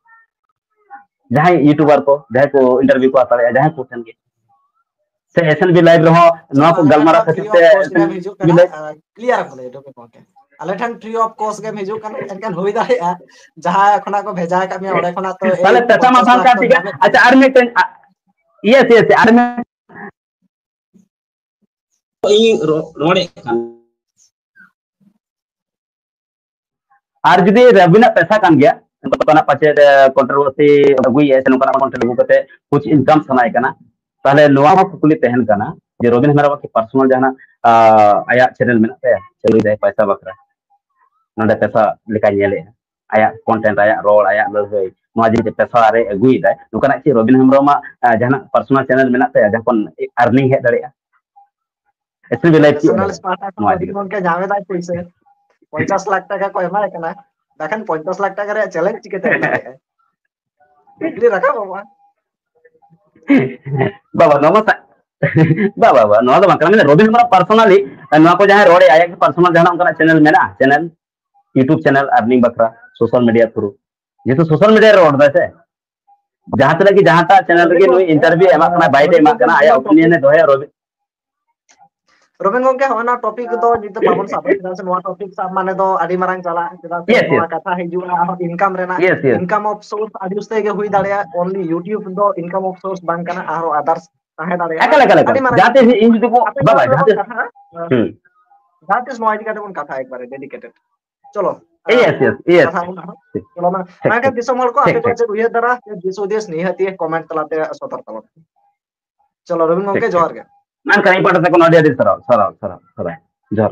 ᱡᱟᱦᱟᱸᱭ ᱤᱭᱩᱴᱩᱵᱟᱨ ᱠᱚ, ᱡᱟᱦᱟᱸᱭ ᱠᱚ ᱤᱱᱴᱟᱨᱵᱷᱤᱭᱩ ᱠᱚ ᱦᱟᱛᱟᱣᱮᱫᱼᱟ, ᱡᱟᱦᱟᱸᱭ ᱠᱚ ᱴᱷᱮᱱ ᱜᱮ, ᱥᱮ ᱮᱥ ᱮᱱ ᱵᱤ ᱞᱟᱭᱤᱵᱷ ᱨᱮᱦᱚᱸ ᱱᱚᱣᱟ ᱠᱚ ᱟᱞᱮ ᱴᱷᱮᱱ ᱜᱟᱞᱢᱟᱨᱟᱣ ᱯᱷᱨᱤ ᱠᱷᱟᱹᱛᱤᱨ ᱚᱯᱷ ᱛᱮ ᱠᱚᱥᱴ ᱮᱥ ᱮᱱ ᱵᱤ ᱜᱮᱢ ᱞᱟᱭᱤᱵᱷ ᱦᱤᱡᱩᱜ ᱠᱟᱱᱟ? ᱟᱨ ᱠᱞᱤᱭᱟᱨ ᱟᱠᱚ ᱞᱟᱹᱭ ᱦᱚᱴᱚ ᱠᱟᱠᱚ ᱜᱚᱢᱠᱮ, ᱟᱞᱮ ᱴᱷᱮᱱ ᱯᱷᱨᱤ ᱚᱯᱷ ᱠᱚᱥᱴ ᱜᱮᱢ ᱦᱤᱡᱩᱜ ᱠᱟᱱᱟ, ᱮᱱᱠᱷᱟᱱ ᱦᱩᱭ ᱫᱟᱲᱮᱭᱟᱜᱼᱟ ᱡᱟᱦᱟᱸ ᱠᱷᱚᱱᱟᱜ ᱠᱚ ᱵᱷᱮᱡᱟ ᱟᱠᱟᱫ ᱢᱮᱭᱟ ᱚᱸᱰᱮ ᱠᱷᱚᱱᱟᱜ ᱛᱚ ᱮᱭ ᱛᱟᱦᱞᱮ ᱯᱮᱥᱟ ᱢᱟ ᱯᱚᱧᱪᱟᱥ ᱵᱟᱝ ᱞᱟᱠᱷ ᱠᱟᱱ ᱛᱚ ᱴᱷᱤᱠ ᱜᱮᱭᱟ᱾ ᱧᱟᱢᱮᱫ ᱟᱪᱪᱷᱟ, ᱠᱟᱱᱟ᱾ ᱟᱨ ᱢᱤᱫᱴᱮᱱ, ᱟ, ᱤᱭᱮᱥ, ᱤᱭᱮᱥ, ᱟᱨ ᱢᱤᱫ ᱤᱧ ᱨᱚ-, ᱨᱚᱲᱮᱫ ᱠᱟᱱ᱾ ᱟᱨ ᱡᱩᱫᱤ ᱨᱚᱵᱤᱱᱟᱜ ᱯᱮᱥᱟ ᱠᱟᱱ ᱜᱮᱭᱟ, ᱱᱚᱝᱠᱟᱱᱟᱜ ᱯᱟᱪᱮᱫ, ᱮ, ᱠᱚᱱᱴᱨᱳᱵᱷᱟᱨᱥᱤ ᱟᱹᱜᱩᱭᱮᱫᱼᱟ ᱥᱮ ᱱᱚᱝᱠᱟᱱᱟᱜ ᱠᱚᱱᱴᱮᱱᱴ ᱟᱹᱜᱩ ᱠᱟᱛᱮ ᱠᱩᱪ ᱤᱱᱠᱟᱢ ᱥᱟᱱᱟᱭᱮ ᱠᱟᱱᱟ, ᱛᱟᱦᱞᱮ ᱱᱚᱣᱟ ᱦᱚᱸ ᱠᱩᱠᱞᱤ ᱛᱟᱦᱮᱱ ᱠᱟᱱᱟ ᱡᱮ ᱨᱚᱵᱤᱱ ᱦᱮᱢᱵᱨᱚᱢ ᱠᱤ ᱯᱟᱨᱥᱚᱱᱟᱞ ᱡᱟᱦᱟᱱᱟᱜ, ᱟ, ᱟᱭᱟᱜ ᱪᱮᱱᱮᱞ ᱢᱮᱱᱟᱜ ᱛᱟᱭᱟ, ᱪᱟᱹᱞᱩᱭ ᱫᱟᱭ ᱯᱚᱭᱥᱟ ᱵᱟᱠᱷᱨᱟ, ᱱᱚᱰᱮ ᱯᱮᱥᱟ ᱞᱮᱠᱟᱭ ᱧᱮᱞᱮᱫᱼᱟ, ᱟᱭᱟᱜ ᱠᱚᱱᱴᱮᱱᱴ, ᱟᱭᱟᱜ ᱨᱚᱲ, ᱟᱭᱟᱜ ᱞᱟᱹᱲᱦᱟᱹᱭ, ᱱᱚᱣᱟ ᱡᱤᱱᱤᱥ ᱯᱮᱥᱟ ᱨᱮ ᱟᱹᱜᱩᱭᱮᱫᱟᱭ, ᱱᱚᱝᱠᱟᱱᱟᱜ ᱪᱮᱫ ᱨᱚᱵᱤᱱ ᱦᱮᱢᱵᱨᱚᱢᱟᱜ, ᱟ, ᱡᱟᱦᱟᱱᱟᱜ ᱯᱟᱨᱥᱚᱱᱟᱞ ᱪᱮᱱᱮᱞ ᱢᱮᱱᱟᱜ ᱛᱟᱭᱟ ᱡᱟᱦᱟᱸ ᱠᱷᱚᱱ ᱟᱨᱱᱤᱝ ᱦᱮᱡ ᱫᱟᱲᱮᱭᱟᱜᱼᱟ? ᱮᱥ ᱮᱱ ᱵᱤ ᱞᱟᱭᱤᱵᱷ ᱪᱮᱫ ᱮ ᱯᱨᱚᱯᱷᱮᱥᱚᱱᱟᱞ ᱞᱟᱹᱭᱟ ᱥᱯᱟᱦᱴᱟ ᱠᱷᱚᱱ ᱱᱚᱣᱟ ᱤᱫᱤ ᱨᱚᱵᱤᱱ ᱠᱟᱛᱮ? ᱜᱚᱢᱠᱮ ᱧᱟᱢ ᱮᱫᱟᱭ ᱯᱩᱭᱥᱟᱹ, ᱯᱚᱧᱪᱟᱥ ᱞᱟᱠᱷ ᱴᱟᱠᱟ ᱠᱚ ᱮᱢᱟᱭ ᱠᱟᱱᱟ, ᱵᱟᱠᱷᱟᱱ ᱯᱚᱧᱪᱟᱥ ᱞᱟᱠᱷ ᱴᱟᱠᱟ ᱨᱮᱭᱟᱜ ᱪᱮᱞᱮᱧᱡᱽ ᱪᱤᱠᱟᱹᱛᱮ ᱦᱩᱭ ᱫᱟᱲᱮᱭᱟᱜᱼᱟ? ᱠᱩᱠᱞᱤ ᱨᱟᱠᱟᱵᱚᱜᱼᱟ᱾ ᱵᱟᱵᱟ, ᱱᱚᱣᱟ ᱢᱟ ᱥᱟ-, ᱵᱟ, ᱵᱟ, ᱵᱟ, ᱱᱚᱣᱟ ᱫᱚ ᱵᱟᱝ ᱠᱟᱱᱟ᱾ ᱢᱟᱱᱮ ᱨᱚᱵᱤᱱ ᱦᱮᱢᱵᱨᱚᱢ ᱯᱟᱨᱥᱚᱱᱟᱞᱤ ᱱᱚᱣᱟ ᱠᱚ ᱡᱟᱦᱟᱸᱭ ᱨᱚᱲᱮ, ᱟᱭᱟᱜ ᱜᱮ ᱯᱟᱨᱥᱚᱱᱟᱞ ᱡᱟᱦᱟᱱᱟᱜ ᱚᱱᱠᱟᱱᱟᱜ ᱪᱮᱱᱮᱞ ᱢᱮᱱᱟᱜᱼᱟ? ᱪᱮᱱᱮᱞ, ᱤᱭᱩᱴᱩᱵᱽ ᱪᱮᱱᱮᱞ, ᱟᱨᱱᱤᱝ ᱵᱟᱠᱷᱨᱟ, ᱥᱳᱥᱟᱞ ᱢᱤᱰᱤᱭᱟ ᱛᱷᱨᱩ? ᱡᱮᱦᱮᱛᱩ ᱥᱳᱥᱟᱞ ᱢᱤᱰᱤᱭᱟ ᱨᱮ ᱨᱚᱲ ᱫᱟᱭ ᱥᱮ, ᱡᱟᱦᱟᱸ ᱛᱤᱱᱟᱹᱜ ᱜᱮ, ᱡᱟᱦᱟᱸᱴᱟᱜ ᱪᱮᱱᱮᱞ ᱨᱮᱜᱮ ᱱᱩᱭ ᱤᱱᱴᱟᱨᱵᱷᱤᱭᱩ ᱮᱢᱟᱜ ᱠᱟᱱᱟ, ᱵᱟᱭᱤᱴ ᱮ ᱮᱢᱟᱜ ᱠᱟᱱᱟ, ᱟᱭᱟᱜ ᱚᱯᱤᱱᱤᱭᱚᱱ ᱮ ᱫᱚᱦᱚᱭᱟ ᱨᱚᱵᱤ-, ᱨᱚᱵᱤᱱ ᱜᱚᱝᱠᱮ, ᱦᱚᱸᱜᱼᱚᱭ ᱱᱚᱣᱟ ᱴᱚᱯᱤᱠ ᱫᱚ ᱱᱤᱛ ᱫᱚ ᱵᱟᱵᱚᱱ ᱥᱟᱵᱟ, ᱪᱮᱫᱟᱜ ᱥᱮ ᱱᱚᱣᱟ ᱴᱚᱯᱤᱠ ᱥᱟᱵ ᱢᱟᱱᱮ ᱫᱚ ᱟᱹᱰᱤ ᱢᱟᱨᱟᱝ ᱪᱟᱞᱟᱜᱼᱟ, ᱪᱮᱫᱟᱜ ᱥᱮ Yes, ᱱᱚᱣᱟ yes. ᱠᱟᱛᱷᱟ ᱦᱤᱡᱩᱜᱼᱟ ᱟᱨᱦᱚᱸ ᱤᱱᱠᱟᱢ ᱨᱮᱱᱟᱜ, Yes, yes. Income of source ᱟᱹᱰᱤ ᱩᱥᱛᱟᱹᱭ ᱜᱮ ᱦᱩᱭ ᱫᱟᱲᱮᱭᱟᱜᱼᱟ, only YouTube ᱫᱚ ᱤᱱᱠᱟᱢ ᱚᱯᱷ ᱥᱳᱨᱥ ᱵᱟᱝ ᱠᱟᱱᱟ, ᱟᱨᱦᱚᱸ ᱟᱫᱟᱨᱥ ᱛᱟᱦᱮᱸ ᱫᱟᱲᱮᱭᱟᱜᱼᱟ᱾ ᱮᱠᱟᱞ, ᱮᱠᱟᱞ, ᱮᱠᱟᱞ᱾ ᱟᱹᱰᱤ ᱢᱟᱨᱟᱝ ᱡᱟᱦᱟᱸ ᱛᱤᱥ ᱤᱧ ᱡᱩᱫᱤ ᱠᱚ, ᱟᱯᱮ ᱵᱟᱵᱟ, ᱡᱟᱦᱟᱸ ᱡᱟᱦᱟᱸ ᱛᱤᱥ, ᱠᱟᱛᱷᱟ, ᱦᱩᱸ᱾ ᱡᱟᱦᱟᱸ ᱛᱤᱥ ᱱᱚᱣᱟ ᱤᱫᱤ ᱠᱟᱛᱮ ᱵᱚᱱ ᱠᱟᱛᱷᱟ ᱮᱠᱵᱟᱨᱮ dedicated. ᱪᱚᱞᱚ, Yes, yes, yes. ᱠᱟᱛᱷᱟ ᱵᱚᱱ ᱟᱨᱦᱚᱸ᱾ ᱴᱷᱤᱠ, ᱪᱚᱞᱚ, ᱢᱟ, ᱴᱷᱤᱠ, ᱢᱮᱱᱠᱷᱟᱱ ᱴᱷᱤᱠ, ᱫᱤᱥᱚᱢ ᱦᱚᱲ ᱠᱚ ᱟᱯᱮ ᱴᱷᱤᱠ, ᱠᱚᱣᱟᱜ ᱴᱷᱤᱠ᱾ ᱪᱮᱫ ᱩᱭᱦᱟᱹᱨ ᱫᱷᱟᱨᱟ ᱥᱮ ᱫᱤᱥ ᱦᱩᱫᱤᱥ ᱱᱤᱦᱟᱹᱛᱤ comment ᱛᱟᱞᱟᱛᱮ ᱥᱚᱫᱚᱨ ᱛᱟᱵᱚᱱ ᱯᱮ᱾ ᱪᱚᱞᱚ, ᱨᱚᱵᱤᱱ ᱜᱚᱝᱠᱮ, ᱴᱷᱤᱠ, ᱡᱚᱦᱟᱨ ᱴᱷᱤᱠ᱾ ᱜᱮ᱾ ᱢᱮᱱᱠᱷᱟᱱ ᱤᱧ ᱯᱟᱦᱴᱟ ᱥᱮᱫ ᱠᱷᱚᱱ ᱟᱹᱰᱤ ᱟᱹᱰᱤ ᱥᱟᱨᱦᱟᱣ, ᱥᱟᱨᱦᱟᱣ, ᱥᱟᱨᱦᱟᱣ, ᱥᱟᱨᱦᱟᱣ᱾ ᱡᱚᱦᱟᱨ᱾